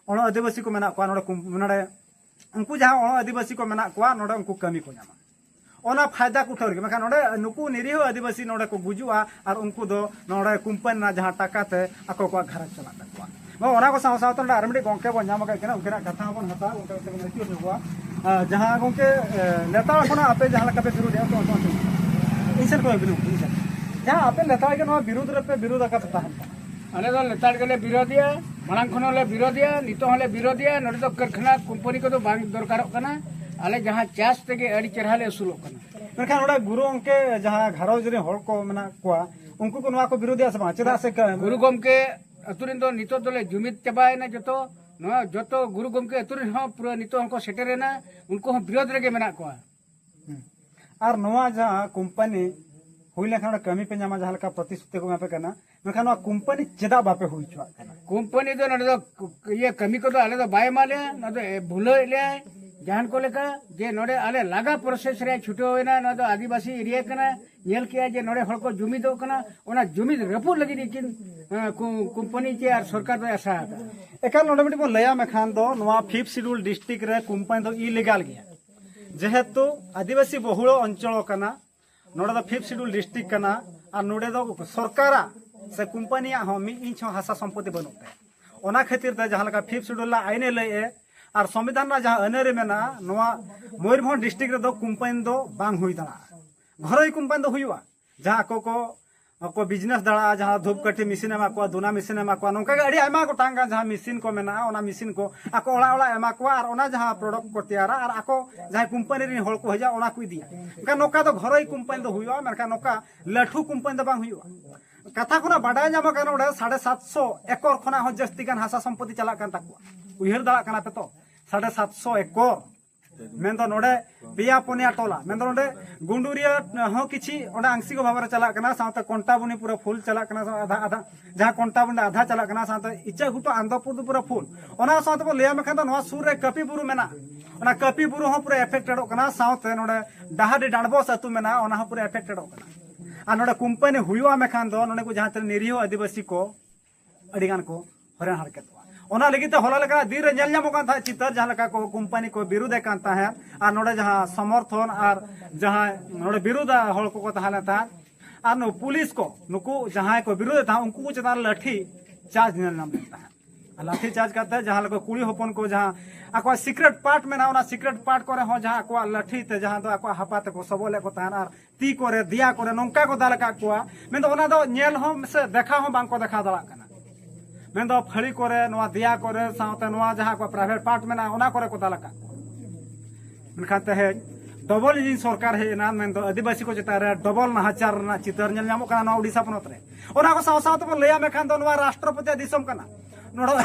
ᱚᱲᱚ ᱟᱹᱫᱤᱵᱟᱹᱥᱤ ᱠᱚ ᱢᱮᱱᱟᱜ ᱠᱚᱣᱟ ᱱᱚᱰᱮ ᱠᱩᱢ-, ᱱᱚᱰᱮ ᱩᱱᱠᱩ ᱡᱟᱦᱟᱸ ᱚᱲᱚ ᱟᱹᱫᱤᱵᱟᱹᱥᱤ ᱠᱚ ᱢᱮᱱᱟᱜ ᱠᱚᱣᱟ, ᱱᱚᱰᱮ ᱩᱱᱠᱩ ᱠᱟᱹᱢᱤ ᱠᱚ ᱧᱟᱢᱟ᱾ ᱚᱱᱟ ᱯᱷᱟᱭᱫᱟ ᱠᱚ ᱩᱴᱷᱟᱹᱣ ᱞᱟᱹᱜᱤᱫ᱾ ᱢᱮᱱᱠᱷᱟᱱ ᱱᱚᱰᱮ ᱱᱩᱠᱩ ᱱᱤᱨᱤᱦᱚ ᱟᱹᱫᱤᱵᱟᱹᱥᱤ ᱱᱚᱰᱮ ᱠᱚ ᱜᱩᱡᱩᱜᱼᱟ ᱟᱨ ᱩᱱᱠᱩ ᱫᱚ ᱱᱚᱰᱮ ᱠᱳᱢᱯᱟᱱᱤ ᱨᱮᱱᱟᱜ ᱡᱟᱦᱟᱸ ᱴᱟᱠᱟ ᱛᱮ ᱟᱠᱚ ᱠᱚᱣᱟᱜ ᱜᱷᱟᱨᱚᱸᱡᱽ ᱪᱟᱞᱟᱜ ᱛᱟᱠᱚᱣᱟ᱾ ᱵᱟᱝ, ᱚᱱᱟ ᱠᱚ ᱥᱟᱶ ᱥᱟᱶᱛᱮ ᱱᱚᱰᱮ ᱟᱨ ᱢᱤᱫᱴᱤᱡ ᱜᱚᱝᱠᱮ ᱵᱚᱱ ᱧᱟᱢ ᱟᱠᱟᱫ ᱠᱤᱱᱟ, ᱩᱱᱠᱤᱱᱟᱜ ᱠᱟᱛᱷᱟ ᱦᱚᱸᱵᱚᱱ ᱦᱟᱛᱟᱣᱟ, ᱜᱚᱝᱠᱮ ᱠᱟᱹᱴᱤᱡ ᱵᱚᱱ ᱟᱹᱪᱩᱨ ᱧᱚᱜᱚᱜᱼᱟ᱾ ᱟᱨ ᱡᱟᱦᱟᱸ ᱜᱚᱝᱠᱮ, ᱮ, ᱞᱮᱛᱟᱲ ᱠᱷᱚᱱᱟᱜ ᱟᱯᱮ ᱡᱟᱦᱟᱸ ᱞᱮᱠᱟ ᱯᱮ ᱵᱤᱨᱳᱫᱮᱜᱼᱟ, ᱛᱚ, ᱛᱚ, ᱛᱚ, ᱤᱧ ᱥᱮᱱ ᱠᱷᱚᱱ ᱵᱤᱨᱳᱫ, ᱤᱧ ᱥᱮᱱ᱾ ᱡᱟᱦᱟᱸ ᱟᱯᱮ ᱞᱮᱛᱟᱲ ᱜᱮ ᱱᱚᱣᱟ ᱵᱤᱨᱳᱫ ᱨᱮᱯᱮ ᱵᱤᱨᱳᱫ ᱟᱠᱟᱫ ᱛᱟᱦᱮᱱ ᱠᱟᱱᱟ᱾ ᱟᱞᱮ ᱫᱚ ᱞᱮᱛᱟᱲ ᱜᱮᱞᱮ ᱵᱤᱨᱳᱫᱮᱜᱼᱟ, ᱢᱟᱲᱟᱝ ᱠᱷᱚᱱ ᱦᱚᱸᱞᱮ ᱵᱤᱨᱳᱫᱮᱜᱼᱟ, ᱱᱤᱛᱚᱜ ᱦᱚᱸᱞᱮ ᱵᱤᱨᱳᱫᱮᱜᱼᱟ᱾ ᱱᱚᱰᱮ ᱫᱚ ᱠᱟᱹᱨᱠᱷᱟᱱᱟ ᱠᱳᱢᱯᱟᱱᱤ ᱠᱚᱫᱚ ᱵᱟᱝ ᱫᱚᱨᱠᱟᱨᱚᱜ ᱠᱟᱱᱟ᱾ ᱟᱞᱮ ᱡᱟᱦᱟᱸ ᱪᱟᱥ ᱛᱮᱜᱮ ᱟᱹᱰᱤ ᱪᱮᱦᱨᱟ ᱞᱮ ᱟᱹᱥᱩᱞᱚᱜ ᱠᱟᱱᱟ᱾ ᱢᱮᱱᱠᱷᱟᱱ ᱱᱚᱰᱮ ᱜᱩᱨᱩ ᱜᱚᱢᱠᱮ ᱡᱟᱦᱟᱸ ᱜᱷᱟᱨᱚᱸᱡᱽ ᱨᱮᱱ ᱦᱚᱲ ᱠᱚ ᱢᱮᱱᱟᱜ ᱠᱚᱣᱟ, ᱩᱱᱠᱩ ᱠᱚ ᱱᱚᱣᱟ ᱠᱚ ᱵᱤᱨᱳᱫᱮᱜᱼᱟ ᱥᱮ ᱵᱟᱝ? ᱪᱮᱫᱟᱜ ᱥᱮ ᱠᱟ-, ᱜᱩᱨᱩ ᱜᱚᱢᱠᱮ ᱟᱹᱛᱩ ᱨᱮᱱ ᱫᱚ ᱱᱤᱛᱚᱜ ᱫᱚᱞᱮ ᱡᱩᱢᱤᱫ ᱪᱟᱵᱟᱭᱮᱱᱟ ᱡᱚᱛᱚ᱾ ᱱᱚᱣᱟ ᱡᱚᱛᱚ ᱜᱩᱨᱩ ᱜᱚᱢᱠᱮ ᱟᱹᱛᱩ ᱨᱮᱱ ᱦᱚᱸ ᱯᱩᱨᱟᱹ ᱱᱤᱛᱚᱜ ᱦᱚᱸᱠᱚ ᱥᱮᱴᱮᱨᱮᱱᱟ, ᱩᱱᱠᱩ ᱦᱚᱸ ᱵᱤᱨᱳᱫ ᱨᱮᱜᱮ ᱢᱮᱱᱟᱜ ᱠᱚᱣᱟ᱾ ᱦᱩᱸ᱾ ᱟᱨ ᱱᱚᱣᱟ ᱡᱟᱦᱟᱸ ᱠᱳᱢᱯᱟᱱᱤ ᱦᱩᱭ ᱞᱮᱱᱠᱷᱟᱱ ᱚᱸᱰᱮ ᱠᱟᱹᱢᱤ ᱯᱮ ᱧᱟᱢᱟ, ᱡᱟᱦᱟᱸ ᱞᱮᱠᱟ ᱯᱨᱚᱛᱤᱥᱨᱩᱛᱤ ᱠᱚ ᱮᱢᱟ ᱯᱮ ᱠᱟᱱᱟ, ᱢᱮᱱᱠᱷᱟᱱ ᱱᱚᱣᱟ ᱠᱳᱢᱯᱟᱱᱤ ᱪᱮᱫᱟᱜ ᱵᱟᱯᱮ ᱦᱩᱭ ᱦᱚᱪᱚᱣᱟᱜ ᱠᱟᱱᱟ? ᱠᱳᱢᱯᱟᱱᱤ ᱫᱚ ᱱᱚᱰᱮ ᱫᱚ ᱤᱭᱟᱹ ᱠᱟᱹᱢᱤ ᱠᱚᱫᱚ ᱟᱞᱮ ᱫᱚ ᱵᱟᱭ ᱮᱢᱟ ᱞᱮᱭᱟ, ᱱᱚᱰᱮ ᱫᱚ ᱵᱷᱩᱞᱟᱹᱣᱮᱫ ᱞᱮᱭᱟᱭ᱾ ᱡᱟᱦᱟᱱ ᱠᱚ ᱞᱮᱠᱟ ᱡᱮ ᱱᱚᱰᱮ ᱟᱞᱮ ᱞᱟᱜᱟ ᱯᱨᱚᱥᱮᱥ ᱨᱮ ᱪᱷᱩᱴᱟᱹᱣ ᱮᱱᱟ, ᱱᱚᱣᱟ ᱫᱚ ᱟᱹᱫᱤᱵᱟᱹᱥᱤ ᱮᱨᱤᱭᱟ ᱠᱟᱱᱟ, ᱧᱮᱞ ᱠᱮᱜᱼᱟ ᱡᱮ ᱱᱚᱰᱮ ᱦᱚᱲ ᱠᱚ ᱡᱩᱢᱤᱫᱚᱜ ᱠᱟᱱᱟ, ᱚᱱᱟ ᱡᱩᱢᱤᱫ ᱨᱟᱹᱯᱩᱫ ᱞᱟᱹᱜᱤᱫ ᱜᱮᱠᱤᱱ, ᱮᱸ, ᱠᱩ-, ᱠᱳᱢᱯᱟᱱᱤ ᱪᱮ ᱟᱨ ᱥᱚᱨᱠᱟᱨ ᱫᱚᱭ ᱟᱥᱟ ᱟᱠᱟᱫᱟ᱾ ᱮᱠᱟᱞ, ᱱᱚᱰᱮ ᱢᱤᱫᱴᱤᱡ ᱵᱚᱱ ᱞᱟᱹᱭᱟ ᱢᱮᱠᱷᱟᱱ ᱫᱚ ᱱᱚᱣᱟ ᱯᱷᱤᱯᱛᱷ ᱥᱤᱰᱩᱞ ᱰᱤᱥᱴᱨᱤᱠᱴ ᱨᱮ ᱠᱳᱢᱯᱟᱱᱤ ᱫᱚ ᱤᱞᱤᱜᱟᱞ ᱜᱮᱭᱟ, ᱡᱮᱦᱮᱛᱩ ᱟᱹᱫᱤᱵᱟᱹᱥᱤ ᱵᱚᱦᱩᱞ ᱚᱧᱪᱚᱞ ᱠᱟᱱᱟ᱾ ᱱᱚᱰᱮ ᱫᱚ ᱯᱷᱤᱯᱛᱷ ᱥᱤᱰᱩᱞ ᱰᱤᱥᱴᱨᱤᱠᱴ ᱠᱟᱱᱟ, ᱟᱨ ᱱᱚᱰᱮ ᱫᱚ ᱥᱚᱨᱠᱟᱨᱟᱜ ᱥᱮ ᱠᱳᱢᱯᱟᱱᱤᱭᱟᱜ ᱦᱚᱸ ᱢᱤᱫ ᱤᱧᱪ ᱦᱚᱸ ᱦᱟᱥᱟ ᱥᱚᱢᱯᱚᱛᱤ ᱵᱟᱹᱱᱩᱜ ᱛᱟᱭᱟ᱾ ᱚᱱᱟ ᱠᱷᱟᱹᱛᱤᱨ ᱛᱮ ᱡᱟᱦᱟᱸ ᱞᱮᱠᱟ ᱯᱷᱤᱯᱛᱷ ᱥᱤᱰᱩᱞ ᱨᱮᱱᱟᱜ ᱟᱭᱤᱱ ᱮ ᱞᱟᱹᱭᱮᱫᱼᱟ ᱟᱨ ᱥᱚᱝᱵᱤᱫᱷᱟᱱ ᱨᱮᱱᱟᱜ ᱡᱟᱦᱟᱸ ᱟᱹᱱ ᱟᱹᱨᱤ ᱢᱮᱱᱟᱜᱼᱟ, ᱱᱚᱣᱟ ᱢᱚᱭᱩᱨᱵᱷᱚᱸᱡᱽ ᱰᱤᱥᱴᱨᱤᱠᱴ ᱨᱮᱫᱚ ᱠᱳᱢᱯᱟᱱᱤ ᱫᱚ ᱵᱟᱝ ᱦᱩᱭ ᱫᱟᱲᱮᱭᱟᱜᱼᱟ᱾ ᱜᱷᱚᱨᱚᱭ ᱠᱳᱢᱯᱟᱱᱤ ᱫᱚ ᱦᱩᱭᱩᱜᱼᱟ, ᱡᱟᱦᱟᱸ ᱟᱠᱚ ᱠᱚ, ᱟᱠᱚ ᱵᱤᱡᱽᱱᱮᱥ ᱫᱟᱲᱮᱭᱟᱜᱼᱟ, ᱡᱟᱦᱟᱸ ᱫᱷᱩᱯᱠᱟᱹᱴᱷᱤ ᱢᱮᱥᱤᱱ ᱮᱢᱟ ᱠᱚᱣᱟ, ᱫᱩᱱᱟ ᱢᱮᱥᱤᱱ ᱮᱢᱟ ᱠᱚᱣᱟ, ᱱᱚᱝᱠᱟ ᱜᱮ ᱟᱹᱰᱤ ᱟᱭᱢᱟ ᱜᱚᱴᱟᱝ ᱜᱟᱱ ᱡᱟᱦᱟᱸ ᱢᱮᱥᱤᱱ ᱠᱚ ᱢᱮᱱᱟᱜᱼᱟ, ᱚᱱᱟ ᱢᱮᱥᱤᱱ ᱠᱚ ᱟᱠᱚ ᱚᱲᱟᱜ ᱚᱲᱟᱜ ᱮᱢᱟ ᱠᱚᱣᱟ ᱟᱨ ᱚᱱᱟ ᱡᱟᱦᱟᱸ ᱯᱨᱚᱰᱟᱠᱴ ᱠᱚ ᱛᱮᱭᱟᱨᱟ ᱟᱨ ᱟᱠᱚ ᱡᱟᱦᱟᱸᱭ ᱠᱳᱢᱯᱟᱱᱤ ᱨᱮᱱ ᱦᱚᱲ ᱠᱚ ᱦᱤᱡᱩᱜᱼᱟ, ᱚᱱᱟ ᱠᱚ ᱤᱫᱤᱭᱟ᱾ ᱢᱮᱱᱠᱷᱟᱱ ᱱᱚᱝᱠᱟ ᱫᱚ ᱜᱷᱚᱨᱚᱭ ᱠᱳᱢᱯᱟᱱᱤ ᱫᱚ ᱦᱩᱭᱩᱜᱼᱟ, ᱢᱮᱱᱠᱷᱟᱱ ᱱᱚᱝᱠᱟ ᱞᱟᱹᱴᱷᱩ ᱠᱳᱢᱯᱟᱱᱤ ᱫᱚ ᱵᱟᱝ ᱦᱩᱭᱩᱜᱼᱟ᱾ ᱠᱟᱛᱷᱟ ᱠᱷᱚᱱᱟᱜ ᱵᱟᱰᱟᱭ ᱧᱟᱢᱚᱜ ᱠᱟᱱᱟ, ᱚᱸᱰᱮ ᱥᱟᱲᱮ ᱥᱟᱛᱥᱚ ᱮᱠᱚᱨ ᱠᱷᱚᱱᱟᱜ ᱦᱚᱸ ᱡᱟᱹᱥᱛᱤ ᱜᱟᱱ ᱦᱟᱥᱟ ᱥᱚᱢᱯᱚᱛᱤ ᱪᱟᱞᱟᱜ ᱠᱟᱱ ᱛᱟᱠᱚᱣᱟ᱾ ᱩᱭᱦᱟᱹᱨ ᱫᱟᱲᱮᱭᱟᱜ ᱠᱟᱱᱟ ᱯᱮ ᱛᱚ, ᱥᱟᱲᱮ ᱥᱟᱛᱥᱚ ᱮᱠᱚᱨ᱾ ᱢᱮᱱᱫᱚ ᱱᱚᱰᱮ ᱯᱮᱭᱟ ᱯᱩᱱᱭᱟ ᱴᱚᱞᱟ, ᱢᱮᱱᱫᱚ ᱱᱚᱰᱮ ᱜᱩᱸᱰᱩᱨᱤᱭᱟᱹ ᱦᱚᱸ ᱠᱤᱪᱷᱤ ᱚᱸᱰᱮ ᱟᱝᱥᱤᱠ ᱵᱷᱟᱵᱮ ᱨᱮ ᱪᱟᱞᱟᱜ ᱠᱟᱱᱟ, ᱥᱟᱶᱛᱮ ᱠᱚᱱᱴᱟᱵᱩᱱᱤ ᱯᱩᱨᱟᱹ ᱯᱷᱩᱞ ᱪᱟᱞᱟᱜ ᱠᱟᱱᱟ, ᱟᱫᱷᱟ ᱟᱫᱷᱟ, ᱡᱟᱦᱟᱸ ᱠᱚᱱᱴᱟᱵᱩᱱᱤ ᱟᱫᱷᱟ ᱪᱟᱞᱟᱜ ᱠᱟᱱᱟ, ᱥᱟᱶᱛᱮ ᱤᱪᱟᱹᱜᱷᱩᱴᱩ ᱟᱱᱫᱚᱯᱩᱨ ᱫᱚ ᱯᱩᱨᱟᱹ ᱯᱷᱩᱞ᱾ ᱚᱱᱟ ᱥᱟᱶᱛᱮ ᱵᱚᱱ ᱞᱟᱹᱭᱟ ᱢᱮᱱᱠᱷᱟᱱ ᱫᱚ ᱱᱚᱣᱟ ᱥᱩᱨ ᱨᱮ ᱠᱟᱹᱯᱤ ᱵᱩᱨᱩ ᱢᱮᱱᱟᱜᱼᱟ, ᱚᱱᱟ ᱠᱟᱹᱯᱤ ᱵᱩᱨᱩ ᱦᱚᱸ ᱯᱩᱨᱟᱹ ᱮᱯᱷᱮᱠᱴᱮᱰᱚᱜ ᱠᱟᱱᱟ, ᱥᱟᱶᱛᱮ ᱱᱚᱰᱮ ᱰᱟᱦᱟᱨᱰᱤ ᱰᱟᱸᱰᱵᱚᱥ ᱟᱹᱛᱩ ᱢᱮᱱᱟᱜᱼᱟ, ᱚᱱᱟ ᱦᱚᱸ ᱯᱩᱨᱟᱹ ᱮᱯᱷᱮᱠᱴᱮᱰᱚᱜ ᱠᱟᱱᱟ᱾ ᱟᱨ ᱱᱚᱰᱮ ᱠᱳᱢᱯᱟᱱᱤ ᱦᱩᱭᱩᱜᱼᱟ ᱢᱮᱱᱠᱷᱟᱱ ᱫᱚ ᱱᱚᱰᱮ ᱠᱚ ᱡᱟᱦᱟᱸ ᱛᱤᱱᱟᱹᱜ ᱱᱤᱨᱤᱦᱚ ᱟᱹᱫᱤᱵᱟᱹᱥᱤ ᱠᱚ ᱟᱹᱰᱤ ᱜᱟᱱ ᱠᱚ ᱦᱚᱭᱨᱟᱱ ᱦᱟᱨᱠᱮᱛᱚᱜᱼᱟ᱾ ᱚᱱᱟ ᱞᱟᱹᱜᱤᱫ ᱛᱮ ᱦᱚᱞᱟ ᱞᱮᱠᱟ ᱫᱤᱱ ᱨᱮ ᱧᱮᱞ ᱧᱟᱢᱚᱜ ᱠᱟᱱ ᱛᱟᱦᱮᱸᱫ ᱪᱤᱛᱟᱹᱨ, ᱡᱟᱦᱟᱸ ᱞᱮᱠᱟ ᱠᱚ ᱠᱳᱢᱯᱟᱱᱤ ᱠᱚ ᱵᱤᱨᱩᱫᱷᱮᱫ ᱠᱟᱱ ᱛᱟᱦᱮᱸᱫ, ᱟᱨ ᱱᱚᱰᱮ ᱡᱟᱦᱟᱸ ᱥᱚᱢᱚᱨᱛᱷᱚᱱ ᱟᱨ ᱡᱟᱦᱟᱸᱭ ᱱᱚᱰᱮ ᱵᱤᱨᱩᱫᱷ ᱦᱚᱲ ᱠᱚᱠᱚ ᱛᱟᱦᱮᱸ ᱞᱮᱱ ᱛᱟᱦᱮᱸᱫ, ᱟᱨ ᱱᱩᱠᱩ ᱯᱩᱞᱤᱥ ᱠᱚ ᱱᱩᱠᱩ ᱡᱟᱦᱟᱸᱭ ᱠᱚ ᱵᱤᱨᱩᱫᱷᱮᱫ ᱛᱟᱦᱮᱸᱫ ᱩᱱᱠᱩ ᱠᱚ ᱪᱮᱛᱟᱱ ᱨᱮ ᱞᱟᱹᱴᱷᱤ ᱪᱟᱨᱡᱽ ᱧᱮᱞ ᱧᱟᱢ ᱞᱮᱱ ᱛᱟᱦᱮᱸᱫ᱾ ᱟᱨ ᱞᱟᱹᱴᱷᱤ ᱪᱟᱨᱡᱽ ᱠᱟᱛᱮ ᱡᱟᱦᱟᱸ ᱞᱮᱠᱟ ᱠᱩᱲᱤ ᱦᱚᱯᱚᱱ ᱠᱚ ᱡᱟᱦᱟᱸ ᱟᱠᱚᱣᱟᱜ ᱥᱤᱠᱨᱮᱴ ᱯᱟᱨᱴ ᱢᱮᱱᱟᱜᱼᱟ, ᱚᱱᱟ ᱥᱤᱠᱨᱮᱴ ᱯᱟᱨᱴ ᱠᱚᱨᱮ ᱦᱚᱸ ᱡᱟᱦᱟᱸ ᱟᱠᱚᱣᱟᱜ ᱞᱟᱹᱴᱷᱤ ᱛᱮ ᱡᱟᱦᱟᱸ ᱫᱚ ᱟᱠᱚᱣᱟᱜ ᱦᱟᱯᱟ ᱛᱮᱠᱚ ᱥᱚᱵᱚᱞᱮᱫ ᱠᱚ ᱛᱟᱦᱮᱸᱫ, ᱟᱨ ᱛᱤ ᱠᱚᱨᱮ, ᱫᱮᱭᱟ ᱠᱚᱨᱮ ᱱᱚᱝᱠᱟ ᱠᱚ ᱫᱟᱞ ᱟᱠᱟᱫ ᱠᱚᱣᱟ, ᱢᱮᱱᱫᱚ ᱚᱱᱟ ᱫᱚ ᱧᱮᱞ ᱦᱚᱸ ᱥᱮ ᱫᱮᱠᱷᱟᱣ ᱦᱚᱸ ᱵᱟᱝ ᱠᱚ ᱫᱮᱠᱷᱟᱣ ᱫᱟᱲᱮᱭᱟᱜ ᱠᱟᱱᱟ᱾ ᱢᱮᱱᱫᱚ ᱯᱷᱟᱹᱲᱤ ᱠᱚᱨᱮ, ᱱᱚᱣᱟ ᱫᱮᱭᱟ ᱠᱚᱨᱮ, ᱥᱟᱶᱛᱮ ᱱᱚᱣᱟ ᱡᱟᱦᱟᱸ ᱠᱚ ᱯᱨᱟᱭᱵᱷᱮᱴ ᱯᱟᱨᱴ ᱢᱮᱱᱟᱜᱼᱟ, ᱚᱱᱟ ᱠᱚᱨᱮ ᱠᱚ ᱫᱟᱞ ᱟᱠᱟᱫ ᱠᱚᱣᱟ᱾ ᱢᱮᱱᱠᱷᱟᱱ ᱛᱮᱦᱮᱧ ᱰᱚᱵᱚᱞ ᱤᱧᱡᱤᱱ ᱥᱚᱨᱠᱟᱨ ᱦᱮᱡ ᱮᱱᱟ, ᱢᱮᱱᱫᱚ ᱟᱹᱫᱤᱵᱟᱹᱥᱤ ᱠᱚ ᱪᱮᱛᱟᱱ ᱨᱮ ᱰᱚᱵᱚᱞ ᱱᱟᱦᱟᱪᱟᱨ ᱨᱮᱱᱟᱜ ᱪᱤᱛᱟᱹᱨ ᱧᱮᱞ ᱧᱟᱢᱚᱜ ᱠᱟᱱᱟ ᱱᱚᱣᱟ ᱩᱰᱤᱥᱟ ᱯᱚᱱᱚᱛ ᱨᱮ᱾ ᱚᱱᱟ ᱠᱚ ᱥᱟᱶ ᱥᱟᱶ ᱛᱮᱵᱚᱱ ᱞᱟᱹᱭᱟ, ᱢᱮᱱᱠᱷᱟᱱ ᱫᱚ ᱱᱚᱣᱟ ᱨᱟᱥᱴᱨᱚᱯᱚᱛᱤᱭᱟᱜ ᱫᱤᱥᱚᱢ ᱠᱟᱱᱟ᱾ ᱱᱚᱰᱮ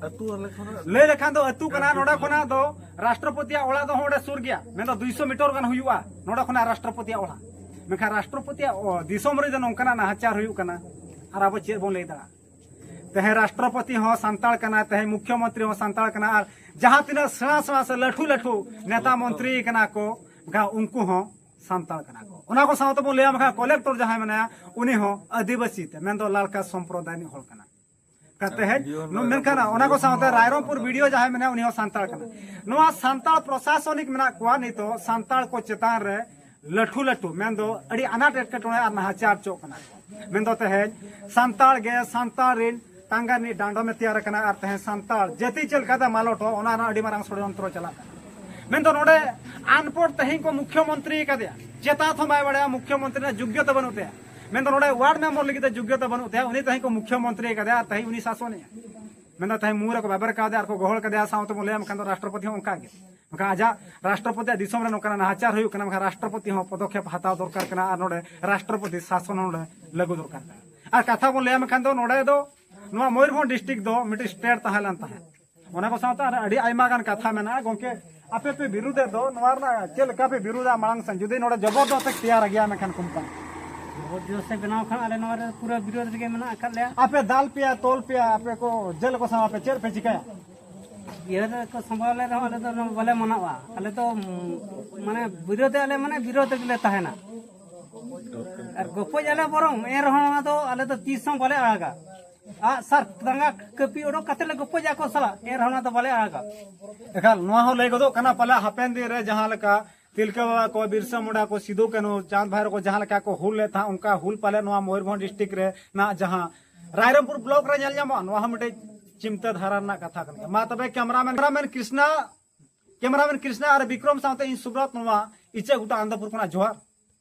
ᱟᱹᱛᱩ ᱟᱞᱮ ᱠᱷᱚᱱᱟᱜ ᱞᱟᱹᱭ ᱞᱮᱠᱷᱟᱱ ᱫᱚ ᱟᱹᱛᱩ ᱠᱟᱱᱟ, ᱱᱚᱰᱮ ᱠᱷᱚᱱᱟᱜ ᱫᱚ ᱨᱟᱥᱴᱨᱚᱯᱚᱛᱤᱭᱟᱜ ᱚᱲᱟᱜ ᱫᱚ ᱦᱚᱸ ᱚᱸᱰᱮ ᱥᱩᱨ ᱜᱮᱭᱟ, ᱢᱮᱱᱫᱚ ᱫᱩᱭᱥᱚ ᱢᱤᱴᱟᱨ ᱜᱟᱱ ᱦᱩᱭᱩᱜᱼᱟ ᱱᱚᱰᱮ ᱠᱷᱚᱱᱟᱜ ᱨᱟᱥᱴᱨᱚᱯᱚᱛᱤᱭᱟᱜ ᱚᱲᱟᱜ᱾ ᱢᱮᱱᱠᱷᱟᱱ ᱨᱟᱥᱴᱨᱚᱯᱚᱛᱤᱭᱟᱜ, ᱚ, ᱫᱤᱥᱚᱢ ᱨᱮ ᱡᱮ ᱱᱚᱝᱠᱟᱱᱟᱜ ᱱᱟᱦᱟᱪᱟᱨ ᱦᱩᱭᱩᱜ ᱠᱟᱱᱟ, ᱟᱨ ᱟᱵᱚ ᱪᱮᱫ ᱵᱚᱱ ᱞᱟᱹᱭ ᱫᱟᱲᱮᱭᱟᱜᱼᱟ? ᱛᱮᱦᱮᱧ ᱨᱟᱥᱴᱨᱚᱯᱚᱛᱤ ᱦᱚᱸ ᱥᱟᱱᱛᱟᱲ ᱠᱟᱱᱟᱭ, ᱛᱮᱦᱮᱧ ᱢᱩᱠᱷᱭᱚᱢᱚᱱᱛᱨᱤ ᱦᱚᱸ ᱥᱟᱱᱛᱟᱲ ᱠᱟᱱᱟ, ᱟᱨ ᱡᱟᱦᱟᱸ ᱛᱤᱱᱟᱹᱜ ᱥᱮᱬᱟ ᱥᱮᱬᱟ ᱥᱮ ᱞᱟᱹᱴᱷᱩ ᱞᱟᱹᱴᱷᱩ ᱱᱮᱛᱟ ᱢᱚᱱᱛᱨᱤ ᱠᱟᱱᱟ ᱠᱚ, ᱢᱮᱱᱠᱷᱟᱱ ᱩᱱᱠᱩ ᱦᱚᱸ ᱥᱟᱱᱛᱟᱲ ᱠᱟᱱᱟ ᱠᱚ᱾ ᱚᱱᱟ ᱠᱚ ᱥᱟᱶᱛᱮ ᱵᱚᱱ ᱞᱟᱹᱭᱟ, ᱢᱮᱱᱠᱷᱟᱱ ᱠᱚᱞᱮᱠᱴᱚᱨ ᱡᱟᱦᱟᱸᱭ ᱢᱮᱱᱟᱭᱟ, ᱩᱱᱤ ᱦᱚᱸ ᱟᱹᱫᱤᱵᱟᱹᱥᱤ ᱛᱮ, ᱢᱮᱱᱫᱚ ᱞᱟᱲᱠᱟ ᱥᱚᱢᱯᱨᱚᱫᱟᱭ ᱨᱤᱱᱤᱡ ᱦᱚᱲ ᱠᱟᱱᱟ᱾ ᱠᱟᱛᱮ ᱦᱮᱡ, ᱢᱮᱱᱠᱷᱟᱱ ᱚᱱᱟ ᱠᱚ ᱥᱟᱶᱛᱮ ᱨᱟᱭᱨᱚᱝᱯᱩᱨ ᱵᱤ ᱰᱤ ᱳ ᱡᱟᱦᱟᱸᱭ ᱢᱮᱱᱟᱭᱟ, ᱩᱱᱤ ᱦᱚᱸ ᱥᱟᱱᱛᱟᱲ ᱠᱟᱱᱟ᱾ ᱱᱚᱣᱟ ᱥᱟᱱᱛᱟᱲ ᱯᱨᱚᱥᱟᱥᱚᱱᱤᱠ ᱢᱮᱱᱟᱜ ᱠᱚᱣᱟ ᱱᱤᱛᱚᱜ ᱥᱟᱱᱛᱟᱲ ᱠᱚ ᱪᱮᱛᱟᱱ ᱨᱮ ᱞᱟᱹᱴᱷᱩ ᱞᱟᱹᱴᱷᱩ, ᱢᱮᱱᱫᱚ ᱟᱹᱰᱤ ᱟᱱᱟᱴ ᱮᱴᱠᱮᱴᱚᱬᱮ ᱟᱨ ᱱᱟᱦᱟᱪᱟᱨ ᱪᱚᱜ ᱠᱟᱱᱟ᱾ ᱢᱮᱱᱫᱚ ᱛᱮᱦᱮᱧ ᱥᱟᱱᱛᱟᱲ ᱜᱮ ᱥᱟᱱᱛᱟᱲ ᱨᱤᱱ ᱴᱟᱸᱜᱟ ᱨᱤᱱᱤᱡ ᱰᱟᱸᱰᱚᱢᱮ ᱛᱮᱭᱟᱨ ᱟᱠᱟᱱᱟ ᱟᱨ ᱛᱮᱦᱮᱧ ᱥᱟᱱᱛᱟᱲ ᱡᱟᱹᱛᱤ ᱪᱮᱫ ᱞᱮᱠᱟᱛᱮ ᱢᱟᱞᱚᱴᱚᱜ, ᱚᱱᱟ ᱨᱮᱱᱟᱜ ᱟᱹᱰᱤ ᱢᱟᱨᱟᱝ ᱥᱚᱲᱭᱚᱱᱛᱨᱚ ᱪᱟᱞᱟᱜ ᱠᱟᱱᱟ᱾ ᱢᱮᱱᱫᱚ ᱱᱚᱰᱮ ᱟᱱᱯᱚᱲ ᱛᱮᱦᱮᱧ ᱠᱚ ᱢᱩᱠᱷᱭᱚᱢᱚᱱᱛᱨᱤ ᱟᱠᱟᱫᱮᱭᱟ, ᱪᱮᱛᱟᱛ ᱦᱚᱸ ᱵᱟᱭ ᱵᱟᱲᱟᱭᱟ, ᱢᱩᱠᱷᱭᱚᱢᱚᱱᱛᱨᱤ ᱨᱮᱱᱟᱜ ᱡᱳᱜᱽᱭᱚᱛᱟ ᱵᱟᱹᱱᱩᱜ ᱛᱟᱭᱟ᱾ ᱢᱮᱱᱫᱚ ᱱᱚᱰᱮ ᱣᱟᱨᱰ ᱢᱮᱢᱵᱚᱨ ᱞᱟᱹᱜᱤᱫ ᱛᱮ ᱡᱳᱜᱽᱭᱚᱛᱟ ᱵᱟᱹᱱᱩᱜ ᱛᱟᱭᱟ, ᱩᱱᱤ ᱛᱮᱦᱮᱧ ᱠᱚ ᱢᱩᱠᱷᱭᱚᱢᱚᱱᱛᱨᱤ ᱟᱠᱟᱫᱮᱭᱟ ᱟᱨ ᱛᱮᱦᱮᱧ ᱩᱱᱤ ᱥᱟᱥᱚᱱᱮᱜᱼᱟ᱾ ᱢᱮᱱᱫᱚ ᱛᱮᱦᱮᱧ ᱢᱩ ᱨᱮᱠᱚ ᱵᱟᱵᱮᱨ ᱠᱟᱣᱫᱮᱭᱟ ᱟᱨ ᱠᱚ ᱜᱚᱦᱚᱲ ᱠᱟᱫᱮᱭᱟ, ᱥᱟᱶᱛᱮ ᱵᱚᱱ ᱞᱟᱹᱭᱟ ᱢᱮᱱᱠᱷᱟᱱ ᱫᱚ ᱨᱟᱥᱴᱨᱚᱯᱚᱛᱤ ᱦᱚᱸ ᱚᱱᱠᱟ ᱜᱮ᱾ ᱢᱮᱱᱠᱷᱟᱱ ᱟᱡᱟᱜ ᱨᱟᱥᱴᱨᱚᱯᱚᱛᱤ ᱫᱤᱥᱚᱢ ᱨᱮ ᱱᱚᱝᱠᱟᱱᱟᱜ ᱱᱟᱦᱟᱪᱟᱨ ᱦᱩᱭᱩᱜ ᱠᱟᱱᱟ, ᱢᱮᱱᱠᱷᱟᱱ ᱨᱟᱥᱴᱨᱚᱯᱚᱛᱤ ᱦᱚᱸ ᱯᱚᱫᱚᱠᱷᱮᱯ ᱦᱟᱛᱟᱣ ᱫᱚᱨᱠᱟᱨ ᱠᱟᱱᱟ ᱟᱨ ᱱᱚᱰᱮ ᱨᱟᱥᱴᱨᱚᱯᱚᱛᱤ ᱥᱟᱥᱚᱱ ᱦᱚᱸ ᱱᱚᱰᱮ ᱞᱟᱹᱜᱩ ᱫᱚᱨᱠᱟᱨ ᱠᱟᱱᱟ᱾ ᱟᱨ ᱠᱟᱛᱷᱟ ᱵᱚᱱ ᱞᱟᱹᱭᱟ ᱢᱮᱱᱠᱷᱟᱱ ᱫᱚ ᱱᱚᱰᱮ ᱫᱚ ᱱᱚᱣᱟ ᱢᱚᱭᱩᱨᱵᱷᱚᱸᱡᱽ ᱰᱤᱥᱴᱨᱤᱠᱴ ᱫᱚ ᱢᱤᱫᱴᱤᱡ ᱥᱴᱮᱴ ᱛᱟᱦᱮᱸ ᱞᱮᱱ ᱛᱟᱦᱮᱸᱫ᱾ ᱚᱱᱟ ᱠᱚ ᱥᱟᱶᱛᱮ ᱟᱨ ᱟᱹᱰᱤ ᱟᱭᱢᱟ ᱜᱟᱱ ᱠᱟᱛᱷᱟ ᱢᱮᱱᱟᱜᱼᱟ᱾ ᱜᱚᱢᱠᱮ, ᱟᱯᱮ ᱯᱮ ᱵᱤᱨᱩᱫᱷᱮᱫ ᱫᱚ, ᱱᱚᱣᱟ ᱨᱮᱱᱟᱜ ᱪᱮᱫ ᱞᱮᱠᱟ ᱯᱮ ᱵᱤᱨᱩᱫᱷᱟ? ᱢᱟᱲᱟᱝ ᱥᱮᱱ ᱡᱩᱫᱤ ᱱᱚᱰᱮ ᱡᱚᱵᱚᱨᱫᱚᱥᱛ ᱛᱮᱭᱟᱨ ᱜᱮᱭᱟ ᱢᱮᱱᱠᱷᱟᱱ ᱠᱳᱢᱯᱟᱱᱤ ᱡᱚᱵᱚᱨᱫᱚᱥᱛ ᱵᱮᱱᱟᱣ ᱠᱷᱟᱱ ᱟᱞᱮ ᱱᱚᱣᱟ ᱨᱮ ᱯᱩᱨᱟᱹ ᱵᱤᱨᱳᱫᱷ ᱨᱮᱜᱮ ᱢᱮᱱᱟᱜ ᱟᱠᱟᱫ ᱞᱮᱭᱟ᱾ ᱟᱯᱮ ᱫᱟᱞ ᱯᱮᱭᱟ, ᱛᱚᱞ ᱯᱮᱭᱟ, ᱟᱯᱮ ᱠᱚ ᱡᱮᱞ ᱠᱚ ᱥᱟᱶ ᱟᱯᱮ ᱪᱮᱫ ᱯᱮ ᱪᱤᱠᱟᱹᱭᱟ? ᱵᱤᱨᱳᱫᱷ ᱠᱚ ᱥᱟᱢᱵᱟᱣ ᱞᱮ ᱨᱮᱦᱚᱸ ᱟᱞᱮ ᱫᱚ ᱱᱚᱣᱟ ᱵᱟᱞᱮ ᱢᱟᱱᱟᱣᱟ᱾ ᱟᱞᱮ ᱫᱚ, ᱩᱢ, ᱢᱟᱱᱮ ᱵᱤᱨᱳᱫᱷ ᱟᱞᱮ, ᱢᱟᱱᱮ ᱵᱤᱨᱳᱫᱷ ᱨᱮᱜᱮ ᱞᱮ ᱛᱟᱦᱮᱱᱟ᱾ ᱟᱨ ᱜᱚᱯᱚᱡ ᱟᱞᱮ ᱵᱚᱨᱚᱝ, ᱮᱱ ᱨᱮᱦᱚᱸ ᱚᱱᱟ ᱫᱚ ᱟᱞᱮ ᱫᱚ ᱛᱤᱥ ᱦᱚᱸ ᱵᱟᱞᱮ ᱟᱲᱟᱜᱟ᱾ ᱟᱜ ᱥᱟᱨ ᱴᱟᱸᱜᱟ ᱠᱟᱹᱯᱤ ᱚᱰᱚᱠ ᱠᱟᱛᱮ ᱞᱮ ᱜᱚᱯᱚᱡᱟ ᱟᱠᱚ ᱥᱟᱞᱟᱜ, ᱮᱱ ᱨᱮᱦᱚᱸ ᱚᱱᱟ ᱫᱚ ᱵᱟᱞᱮ ᱟᱲᱟᱜᱟ᱾ ᱮᱠᱟᱞ, ᱱᱚᱣᱟ ᱦᱚᱸ ᱞᱟᱹᱭ ᱜᱚᱫᱚᱜ ᱠᱟᱱᱟ, ᱯᱟᱞᱮ ᱦᱟᱯᱮᱱ ᱫᱤᱱ ᱨᱮ ᱡᱟᱦᱟᱸ ᱞᱮᱠᱟ ᱛᱤᱞᱠᱟᱹ ᱵᱟᱵᱟ ᱠᱚ, ᱵᱤᱨᱥᱟ ᱢᱩᱱᱰᱟ ᱠᱚ, ᱥᱤᱫᱩ ᱠᱟᱹᱱᱦᱩ, ᱪᱟᱸᱫᱽ ᱵᱷᱟᱭᱨᱚ ᱠᱚ ᱡᱟᱦᱟᱸ ᱞᱮᱠᱟ ᱠᱚ ᱦᱩᱞ ᱞᱮᱫ ᱛᱟᱦᱮᱸᱫ, ᱚᱱᱠᱟ ᱦᱩᱞ ᱯᱟᱞᱮ ᱱᱚᱣᱟ ᱢᱚᱭᱩᱨᱵᱷᱚᱸᱡᱽ ᱰᱤᱥᱴᱨᱤᱠᱴ ᱨᱮᱱᱟᱜ ᱡᱟᱦᱟᱸ ᱨᱟᱭᱨᱚᱝᱯᱩᱨ ᱵᱞᱚᱠ ᱨᱮ ᱧᱮᱞ ᱧᱟᱢᱚᱜᱼᱟ, ᱱᱚᱣᱟ ᱦᱚᱸ ᱢᱤᱫᱴᱮᱡ ᱪᱤᱱᱛᱟᱹ ᱫᱷᱟᱨᱟ ᱨᱮᱱᱟᱜ ᱠᱟᱛᱷᱟ ᱠᱟᱱ ᱜᱮᱭᱟ᱾ ᱢᱟ ᱛᱚᱵᱮ cameramen, cameramen Krishna, cameramen Krishna ᱟᱨ ᱵᱤᱠᱨᱚᱢ ᱥᱟᱶᱛᱮ ᱤᱧ ᱥᱩᱵᱨᱚᱛ, ᱱᱚᱣᱟ ᱤᱪᱟᱹᱜ ᱜᱷᱩᱴᱩ ᱟᱱᱚᱱᱫᱚᱯᱩᱨ ᱠᱷᱚᱱᱟᱜ ᱡᱚᱦᱟᱨ᱾